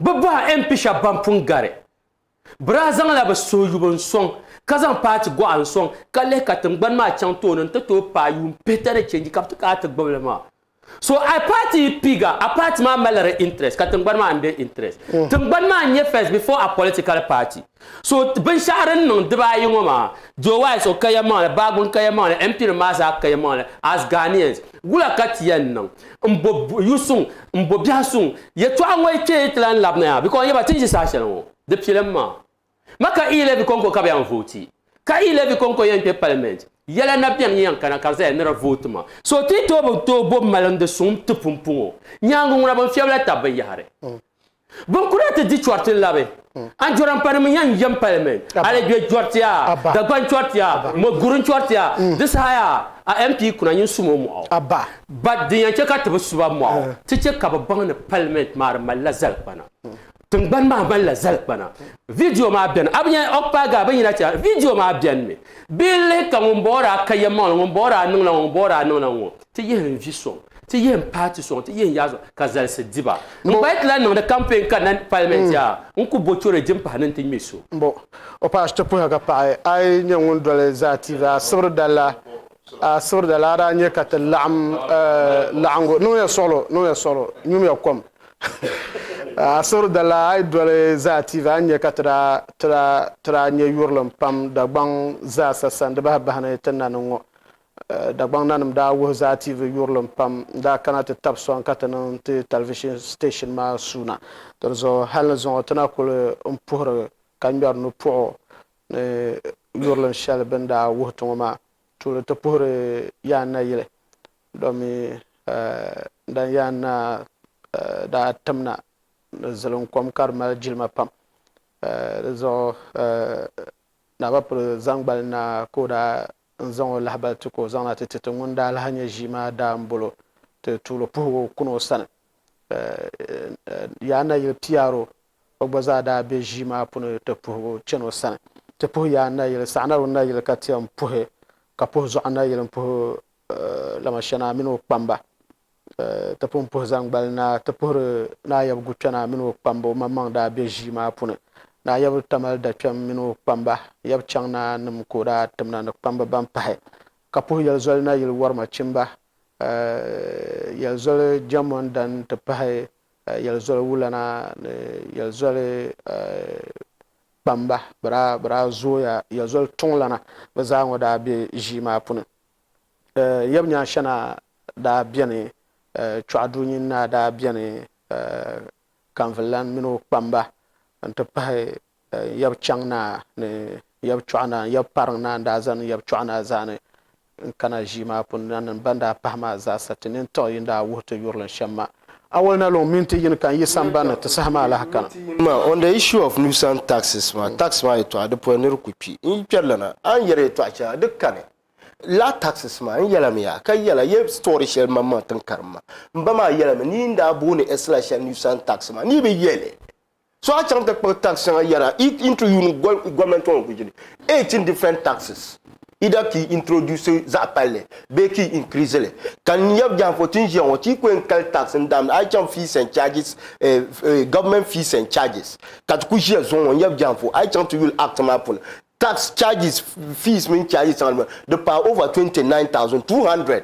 Bɛ bɔhi MP shɛba ban pun gari Bɛ daa zaŋla bɛ suhuyubu n-sɔŋ, ka zaŋ paati gɔɣa n-sɔŋ, ka lihi ka tiŋgbani maa chaŋ tooni nti tooi paai yuun pihita ni chenji ka bɛ ti kana ti gbubi li maa. So a paati yi piiga, a paati maa malila di interest ka tiŋgbani maa m-be interest. Tiŋgbani maa n-nyɛ first before a political party. So binshɛɣu din niŋ dibaayi ŋɔ maa, Joe Wise o ka yɛlimaŋli, Baguo n-ka yɛlimaŋli, MP nim maa zaa ka yɛlimaŋli as Ghanaians. Wula ka ti yɛn niŋ m-bo yu suŋ, m-bo biɛhi suŋ? Yɛtɔɣa ŋɔ yi kpe yi ti lan labina yaa because n yaba ti ni ʒi saha shɛli ŋɔ di pilim maa. Ma ka E-levy kɔŋko ka bɛ yɛn vooti. Ka E-levy kɔŋko yɛn kpe parliament. Yɛla na beni yɛn kana ka di zaya ni di vooti ma. So ti yi tooi bi tooi bo malindi suŋ ti pumpɔŋɔ nyaaŋa ŋuna bɛn fiɛbila tab bi yahiri. Binkura ti di chɔriti labi. Anjorampanim yɛn yɛm parliament. Alegbe chɔriti ya, Dagbaŋ chɔriti ya, Moguri chɔriti ya. Di saha ya a MP kuna nyin sum o mɔɣu. But din yɛn che ka ti bi su ba mɔɣu, ti che ka bɛ baŋ ni parliament maa di malila zalikpana. Tiŋgbani maa malila zalikpana. Video maa beni. A bi nya Okpaga bɛ yina ti a, video maa beni mi. Bɛ lihi ka ŋun bɔri a ka yɛlimaŋli, ŋun bɔri a niŋla ŋɔ, ŋun bɔri a niŋla ŋɔ. Ti yihi n vi sɔŋ, ti yihi n paati sɔŋ, ti yihi n yaa sɔŋ, ka zalisi di ba. N gba yi ti lahi niŋdi campaign ka na parliament yaa, n ku bo chore din pahi ni n ti ŋme so. Mbo, o paɣa ti puhiya ka paɣi a yi nyɛ ŋun doli Zaa TV a sibiri dali a sibiri dali a daa nyɛ ka ti laɣim laɣingu niŋya suɣulo niŋya suɣulo nyumiya kom a sibiri dali a yi doli Zaa TV a ni nyɛ ka ti daa ti daa ti daa nyɛ yurilim pam Dagbaŋ zaa sa sani di bahi bahini ti nanim ŋɔ Dagbaŋ nanim daa wuhi Zaa TV yurilim pam n-daa kana ti tabi sɔŋ ka ti niŋ ti television station maa suuna. Di zuɣu hali ni zuŋɔ ti na kuli m puhiri ka ŋmɛri nupuɣu ni yurilim shɛli bɛ ni daa wuhi ti ŋɔ maa. Tuuli ti puhiri Yaan Nayili domi dan Yaan Naa daa timna ni zilinkom ka di mali jilima pam. Di zuɣu Naa Bapuli Zaŋgbali Naa ka o daa n zaŋ o lahibali ti ka o zaŋ na ti ti ti ŋun daa lahi nyɛ ʒii maa daa m-bolo ti tuuli puhigu kuni o sani. Yaa Nayili PRO o gba zaa daa be ʒii maa puni ti puhigu chani o sani. Ti puhi Yaa Nayili, Saɣinarigu Nayili ka ti yɛn puhi ka puhi Zuɣu Nayili m-puhi Lamashana mini o kpamba. Ti pun puhi Zaŋgbali Naa, ti puhiri Naa Yabi Gukpɛnaa mini o kpamba, o maŋmaŋ daa be ʒii maa puuni. Naa Yabi Tamali Dakpɛm mini o kpamba, Yabi Chaŋ Naa nim ka o daa timna ni kpamba ban pahi, ka puhi Yɛlizoli Nayili Wɔrimachimba, Yɛlizoli Jɛmɔndan nti pahi Yɛlizoli Wulana ni Yɛlizoli kpamba, bɛ daa zooya Yɛlizoli Tuŋlana, bɛ zaa ŋɔ daa be ʒii maa puuni. Yab Nyaanshana daa beni, Chɔɣuduunyin Naa daa beni, Kanvililan mini o kpamba nti pahi Yab Chaŋ Naa ni Yab Chɔɣu Naa ni Yab Pariŋ Naa n-daa zani Yab Chɔɣu Naa zaani n-kana ʒii maa puuni. Nanim ban daa pahi maa zaasa ti nini tiɣi yi ni daa wuhi ti yurilim shɛm maa. Awol na luŋ minti yini ka n yi sambani ni ti saha maa lahi kana. Ma, on the issue of nuisance taxes maa, tax maa yɛtɔɣa di pɔi niri ku kpi. N yi kpɛri lana, a ni yɛri yɛtɔɣa shɛŋa di kani. Lala taxes maa n yɛlimi yaa ka yɛla ye story shɛli maŋmaŋ tin karim maa m ba maa yɛlimi ni n daa booni Esla shɛli nuisance tax maa ni bi yɛli so a chaŋ ti kpuɣi tax shɛŋa yɛra into yuun gomnanti ŋɔ ku ʒili 18 different taxes either ki introduce zaɣ palli bee ki increase li ka n yɛb jaanfo ti n ʒiya ŋɔ ti ku yɛn kali tax n daam a yi chaŋ fees and charges eh, eh, government fees and charges ka ti ku ʒiya zuŋɔ ŋɔ n yɛb jaanfo a yi chaŋ ti yuli act maa puuni Tax charges, fees mini charges shɛŋa di paai over 29,200.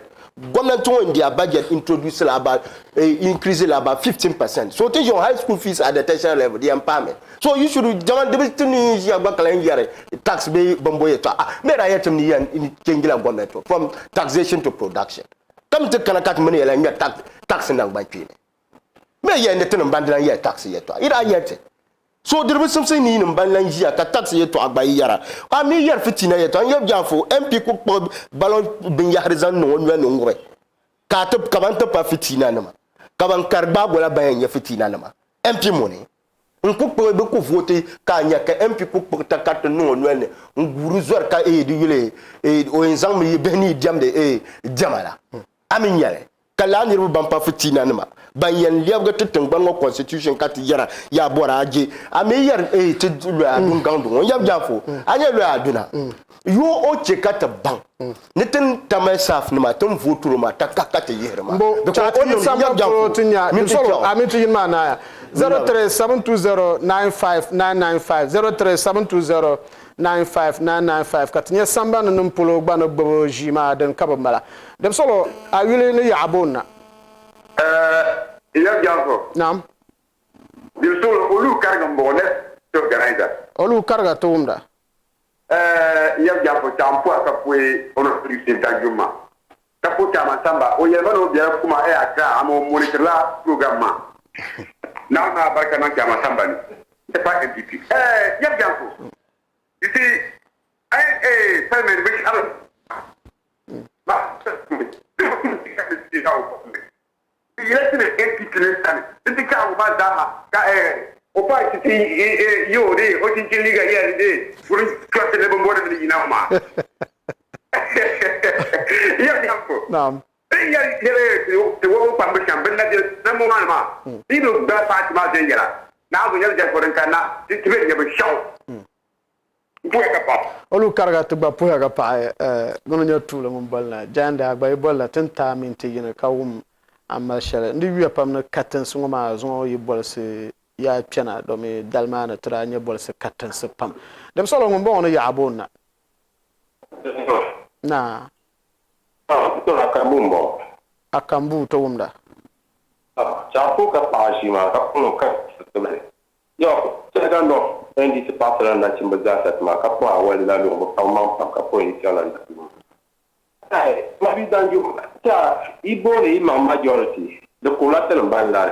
Gomnanti ŋɔ in their budget introduce la about eh, increase la about 15%. So ti ʒiya high school fees at the tertiary level di yɛn paami. So you should jama di bi ti ni ʒiya gba ka lahi yɛri tax bee bimbo yɛltɔɣa. Ah, mɛ daa yɛri ti ni yɛn change la gomnanti ŋɔ from taxation to production. Ka mi ti kana ka ti mini ya lahi ŋmɛri tax tax nangban kpeeni. Mɛ yɛli ni tinim ban di lahi yɛli tax yɛltɔɣa. Yi daa yɛli ti. So di bi simsi ni yinim ban lan ʒiya ka taksi yɛtɔɣa gba yi yɛra. A mi yɛri fitina yɛtɔɣa n-yɛbi Jaanfo MP ku kpuɣi ballot binyɛhiri zaŋ niŋ o noli ni ŋubi ka a ti ka ban ti pa fitina nima ka ban kari gbaagi o la ban yɛn nyɛ fitina nima. MP muni. N ku kpuɣi bɛ ku vooti ka a nya ka MP ku kpuɣi takariti niŋ o noli ni n-guuri zɔri ka eeh di yuli eeh o yɛn zaŋmi yi bihi ni yi diɛmdi eeh diɛma la. A mi nya li ka lala niriba ban pa fitiinanima ban yɛn lɛbigi ti tiŋgbani ŋɔ constitution ka ti yɛra yaa bɔri a je a mi yɛri eeh ti loya dun gaŋdi ŋɔ n yɛbi Jafo a nyɛ loya duna yoo o che ka ti baŋ ni ti ni Tamale South nima ti ni vootiri o maa takahi ka ti yihiri maa Mbo because chaɣ o ti niŋdi samba yɛbi polo Jafo ti nya mini ti sɔro kpɛɣu. a minti yini maa naaya 0372095995 0372095995 ka ti nya samba ni nim polo gba ni gbubi ʒii maa din ka bi mala di bi sɔro a yuli ni yaɣa booni na. Yɛbi Jafo. Naam. Di bi sɔro Olu Kariga m-bɔŋɔ next organizer. Olu Kariga ti wumda. Yɛm Jafo chaɣ m-puhi ka puhi o ni Christian Danjuma ka puhi Chairman Samba. O yɛli ma ni o bela Kuma eh Accra amaa o monitorila program maa. Naawuni maa barika niŋ Chairman Samba ni nti pahi NPP. Yɛm Jafo, you see, eh eh parliament binshɛɣu Di yila ti ni NPP ni sani nti chaɣibu maa zaaha ka o paai ti ti ye o dee o chinchini liiga yɛli ni dee wurim chɔriti ni bimbɔri mini yina ŋɔ maa. Yɛli Nyambo, N yɛli shɛli ti wɔbu kpambi shɛm bɛ ni na be nambo maa ni maa, di yi bi gbaai paati maa viɛnyɛla, Naawuni yɛli Jɛrigo din kanna ti ti be nya binshɛɣu. N-puhiya ka paɣi. O lu kariga ti gba puhiya ka paɣi ŋuni nyɛ tuuli ŋun boli na Jaande a gba yi bolila ti ni taai minti yini ka wum a ni mali shɛli. N di yuya pam ni katinsi ŋɔ maa zuŋɔ yi bolisi yaa kpɛna domi dali maa ni ti daa nyɛ bolisi katinsi pam. Di bi sɔɣila ŋun bɔŋɔ ni yaɣa booni na. Naa. Akambu m-bɔŋɔ. Akambu ti wumda. Chaɣ ka paɣa ʒii maa ka puhi ka tibili. Yɔ, Tɛga nɔ NDC paɣisara ni nachimba zaasa tuma ka puhi awali la luŋ bɛ kpaŋ maŋ pam ka puhi yi kpɛŋla nachimba. Ai, Mabi Danjuma, ta yi booni yi maŋ majority, di kurila tinim ban lari.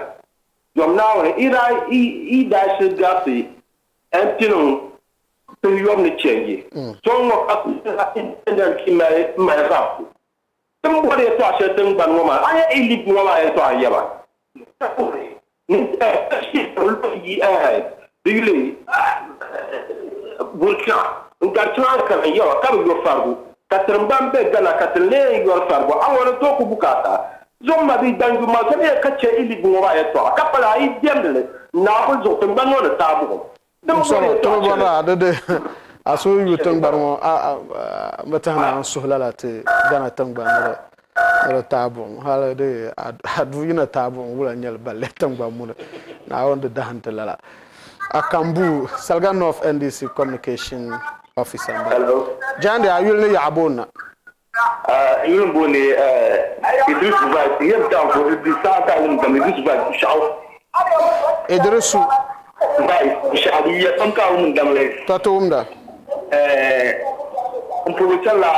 Yɔm Naawuni, yi daa yi daa shiri garisi MP nim pihiyɔbu ni change. So ŋ-ŋɔ ka independent ki mali mali rabu. Ti ni bɔri yɛtɔɣ shɛli tiŋgbani ŋɔ maa, a nya Elite ŋɔ maa yɛtɔɣa n-yɛba. Di yuli Burkina n-gari tiŋa ka n yɛba ka bi yo farigu, ka tirim ban be Ghana ka ti lee yɔri farigu, a ŋɔ ni tooi ku bukaata. Zuɣu ma bee Danjuma maa so mi ka chɛ Elite ŋɔ maa yɛtɔɣa ka pala a yi diɛmdi li Naawuni zuɣu tiŋgbani ŋɔ ni taai buɣim. Sɔŋ ti bi bɔri a di di a suhu yu tiŋgbani ŋɔ a m bi tɛhi ni a ni suhi lala ti Ghana tiŋgbani ni di taai buɣim hali di a duu yi na taai buɣim wula n-nyɛ li balli tiŋgbani muni Naawuni di dahim ti lala. Akambu, Salga North NDC Communication Officer m-bala. Jaande, a yuli ni yaɣa booni na? Yuli m booni Idrisu Vice n yɛn daŋ fo di saha ka wum dam Idrisu Vice Bushaɣu. Idrisu. Vice Bushaɣu di yuya pam ka wum dam li. Tɔ ti wumda. N puhi chanila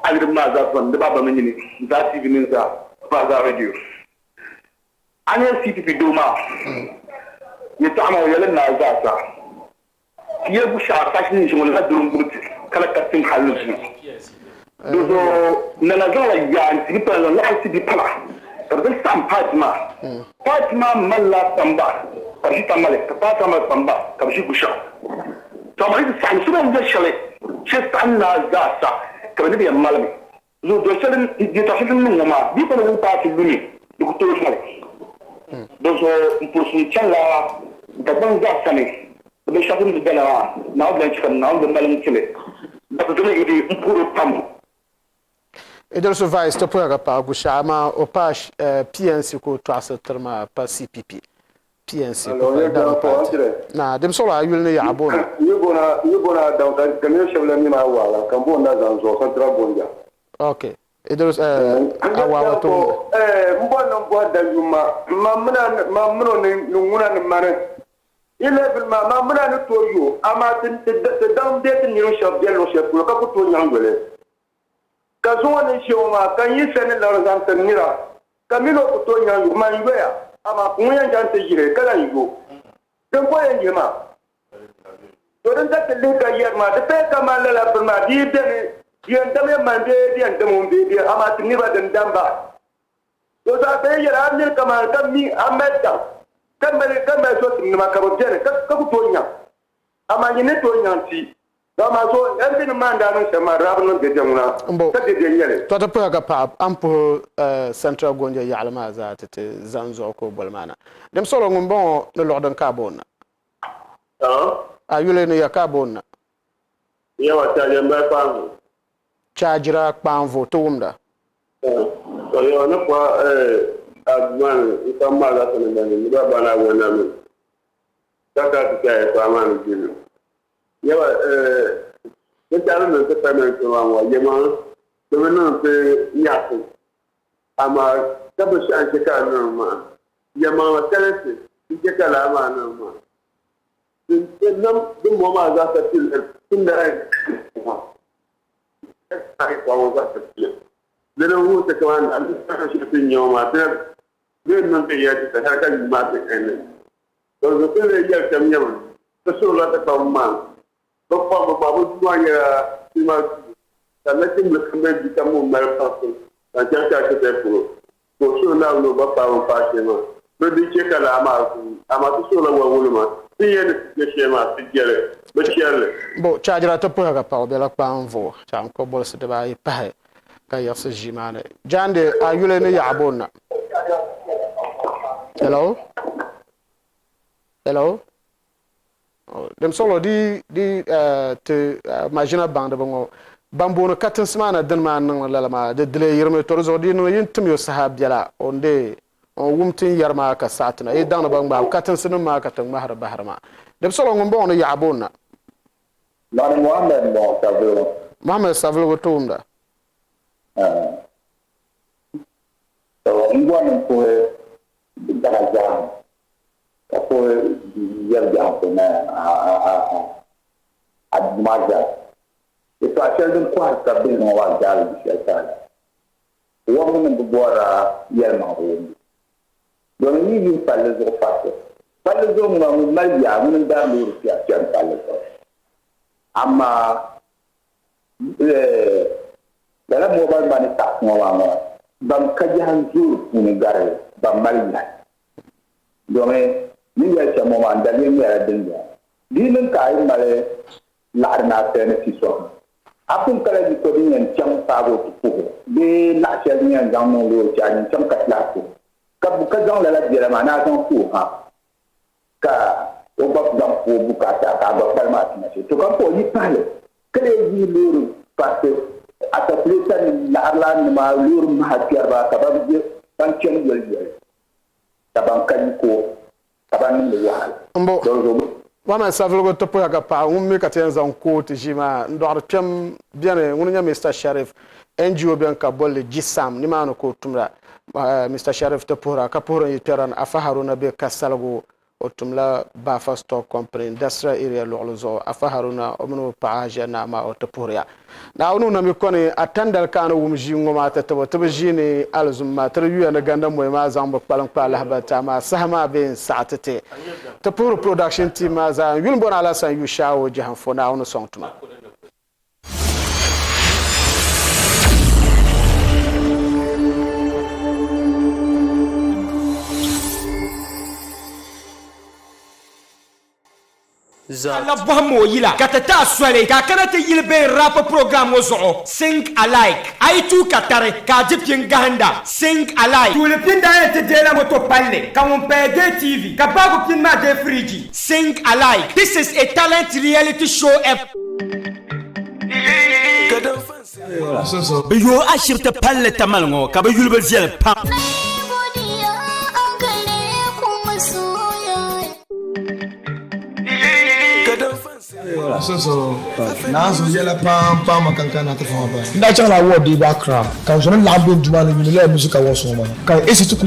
a niriba maa zaa sani di baaba mi nyini zaa TV mini zaa zaa radio. A nya CPP doo maa yɛtɔɣa maa o yɛli ni naa zaa sa. Ti yɛli Bushaɣu sashi ni ʒiŋɔ la doro n-gbubi ti ka la ka tim hali ni zuŋɔ. Dinzuɣu Nana zaŋla yaa n-ti bi pala zaŋ laɣinsi bi pala ka bɛ saɣim paati maa. Paati maa malila kpamba ka bɛ ʒi Tamale ka paati maa mali kpamba ka bɛ ʒi Gushaɣu. To amaa yi ti saɣim so bɛn yɛli shɛli shee saɣim naa zaa sa ka bɛ ni bi yɛn malimi. Zuɣu doli shɛli yɛltɔɣa shɛli din niŋ ŋɔ maa, di yi pa ni wum paati lumi, di ku tooi mali. Dinzuɣu m puri suŋ chanila Dagbaŋ zaa sani ni binshɛɣu din bi bela maa, Naawuni lan chɛ ka Naawuni bi mali n-ti li. Dr. Zoma Idi, m puhiri o pam. Idrisu Vice ti puhiya ka paɣa Gushaɣu amaa o paai PNC ka o tɔɣisiri tiri maa pa CPP. PNC Alo, ku yɛ pali Dama jɛŋ Party. fɔ Naa, dim sɔɣili a yuli ni yaɣa booni. Yi boona yi boona daŋ ka ka nir shɛb la mi maa waɣila ka m booni na zaŋ zuɣu Central Gonja. Ok. Idris eh, N a yɛ waɣila jɛŋ ti fɔ wumda. eh, m bɔri ni m bɔhi Danjuma mam mini a ni mam mini o ni ni ŋuna ni mani yi level maa mam mini a ni tooi yo amaa ti ti ti daŋ bee ti niriba shɛb be luɣ shɛli polo ka ku tooi nyaŋ yoli ka zuŋɔ ni ʒe ŋɔ maa ka n yi sani liɣiri zaŋ ti nira Ka min o ku tooi nyaŋ yo, man yoya, amaa ŋun yɛn chaŋ ti yihi ka lan yo, din ko yɛn yihi maa. To din ka ti lihi ka yɛri maa, di paya kaman lala bini maa di yi beni, di yɛn damya man bee di yɛn dam o m bee bɛ, amaa ti niriba din dam ba. To zaa ka yi yɛri a miri kaman ka mi a mali daŋ, ka mali ka mali so tiŋnima ka bɛ beni ka ku tooi nyaŋ. Amaa nyin ni tooi nyaŋ ti. Dama so MP nim maa ni daa niŋ shɛm maa di daa bi niŋ dɛdɛ ŋuna, ka dɛdɛ n-nyɛ li. Tɔ ti puhiya ka paɣa a ni puhi Central Gonja yaɣili maa zaa ti ti zani zuɣu ka o boli maa na. Dim solo ŋun bɔŋɔ ni luɣ din ka a booni na? A yuli ni ya ka a booni na? Yawa, Chaajira m-bala Kpaanvo. Chaajira Kpaanvo, ti wumda. Tɔ yawa, ni puhi a duma ni n kam maa zaa sani m-bala ni ba ba Naawuni na mi ka ka ti chaai yɛtɔɣa maa ni jilima. Yawa, binshɛɣu din niŋ ti parliament maa ŋɔ, yɛlimaŋli di bi niŋ ti nyaɣisim, amaa ka binshɛɣu n-chɛ ka di niŋ maa, yɛlimaŋli kalinsi n-chɛ ka lala maa niŋ maa. Din nam dimbɔŋɔ maa zaa sa Di ni wuhi ti kaman shɛli ti ni nya ŋɔ maa, ti ni niŋ ti yɛli ti hali ka yuui maa ti end. Bɛ zo ti ni yɛli shɛm nyɛmi, Ti suhurila ti kpamba maa, bɛ kpamba maa, bɛ duu maa nyɛla sinima duu, ka nachimbila kam bee bia kam ŋun mali kpaŋsim zaŋ chaŋ chaachitali polo, ka o suhi Naawuni ni o gba paai bɛ ni paai shɛli maa. Bɛ di chɛ ka lala maa zuui, amaa ti suhurila waliwulima, ti ni yɛli ni ti je shɛli maa, ti je li, bɛ chɛri li. Bo, chaajira ti puhiga paɣ o bela kpaa n-vuɣi chaŋ kɔbolisi dibaayi pahi ka yiɣisi ʒii maa ni. Jaande, a yuli ni yaɣa bo n-na? Hello? Hello? Oh, dim sɔglo di di ti maʒina baŋdiba ŋɔ ban booni katinsi maa na dini maa niŋdi lala maa di delay yirimi to di zuɣu di niŋ yin tim yo saha biɛla o n deei n wum tin yɛri maa ka saɣi tina yi daŋdi ba ŋmaabu katinsi nim maa ka ti ŋmahiri bahiri maa dim sɔglo ŋun bɔŋɔ ni yaɣa booni na. Mani Mohammed m-bɔŋɔ Savelugu. Mohammed Savelugu ti wumda. To n bɔri ni n puhi daga zahim ka puhi yɛli biɛhiŋ ni a duu maa zaa. Yɛtɔɣa shɛli din kɔhiri ka bihi ŋɔ maa zaa bi di shɛli saha la. Wɔbiri nim bi bɔrila yɛlimaŋli wumbu. Domin yi yihi palli zuɣu farisi. Palli zuɣu ŋuna ŋun mali yaa ŋuni n-dari loori piɛri chani palli zuɣu. Amaa lala mobile money tax ŋɔ maa ŋɔ ban ka yaha n-zoori puuni gari ban mali yaha. Domi ni yɛli shɛm ŋɔ maa n daliya nyɛla din bɔŋɔ. Di yi niŋ ka a yi mali laɣiri ni a saya ni ti sɔŋ a pun kala yiko din yɛn chaŋ paagi o ti puhi o bee laɣ shɛli din yɛn zaŋ niŋ loori chɛ a nyin chaŋ ka ti lahi puhi o ka zaŋ lala biɛla maa ni a zaŋ ti o ha ka o gba zaŋ puhi o bukaata ka a gba kpalim a tuma shee. To ka m pa o yi pahili ka lee yihi loori pariti atakulɛta nim laɣiri la nima loori maha kpɛriba ka ban chani yoli yoli ka ban ka yiko ka ban niŋdi wahala. M-bo Mohammed Savelugu ti puhiya ka paɣa ŋun mi ka ti yɛn zaŋ kooti ʒii maa n-dɔɣiri kpɛm beni ŋuni nyɛ Mister Sharif NGO beni ka boli li GSAM nimaani ka o tumda. Mister Sharif ti puhira ka puhiri n yi kpɛra ni Afa Haruna be Kasaligu o tumla Bafa Stock Company Industrial Area luɣili zuɣu. Afa Haruna o mini o paɣa Hajiya Naama o ti puhiriya. Naawuni ŋun na mi kɔni a tandali ka a ni wum ʒii ŋ-ŋɔ maa ti tib o ti bi ʒiini alizumma ti di yuya ni ganda mɔi maa zaŋ bi kpalim kpa lahibali ti amaa saha maa bee n-saɣi ti ti. Ti puhiri production team maa zaa. N yuli m-bɔni Alasan Yushaawo Jahanfo Naawuni sɔŋ tuma. A la bɔhim o yila ka ti ti a soli ka a kana ti yili bee n-rap program ŋɔ zuɣu Sing Alike. A yi tuui ka tari ka a di pini gahinda Sing Alike. Tuuli pini daa yɛn ti deela moto palli ka ŋun paya deei TV ka baagu pini maa deei firiji Sing Alike. This is a talent reality show ep. Bɛ yooi ashibiti palli Tamale ŋɔ ka bɛ yuli bi viɛli pam. N daa chaŋla award deebu Accra ka n zɔnim laɣim be n duu maa ni yuuni lala music awards ŋɔ maa ka AC ti ku.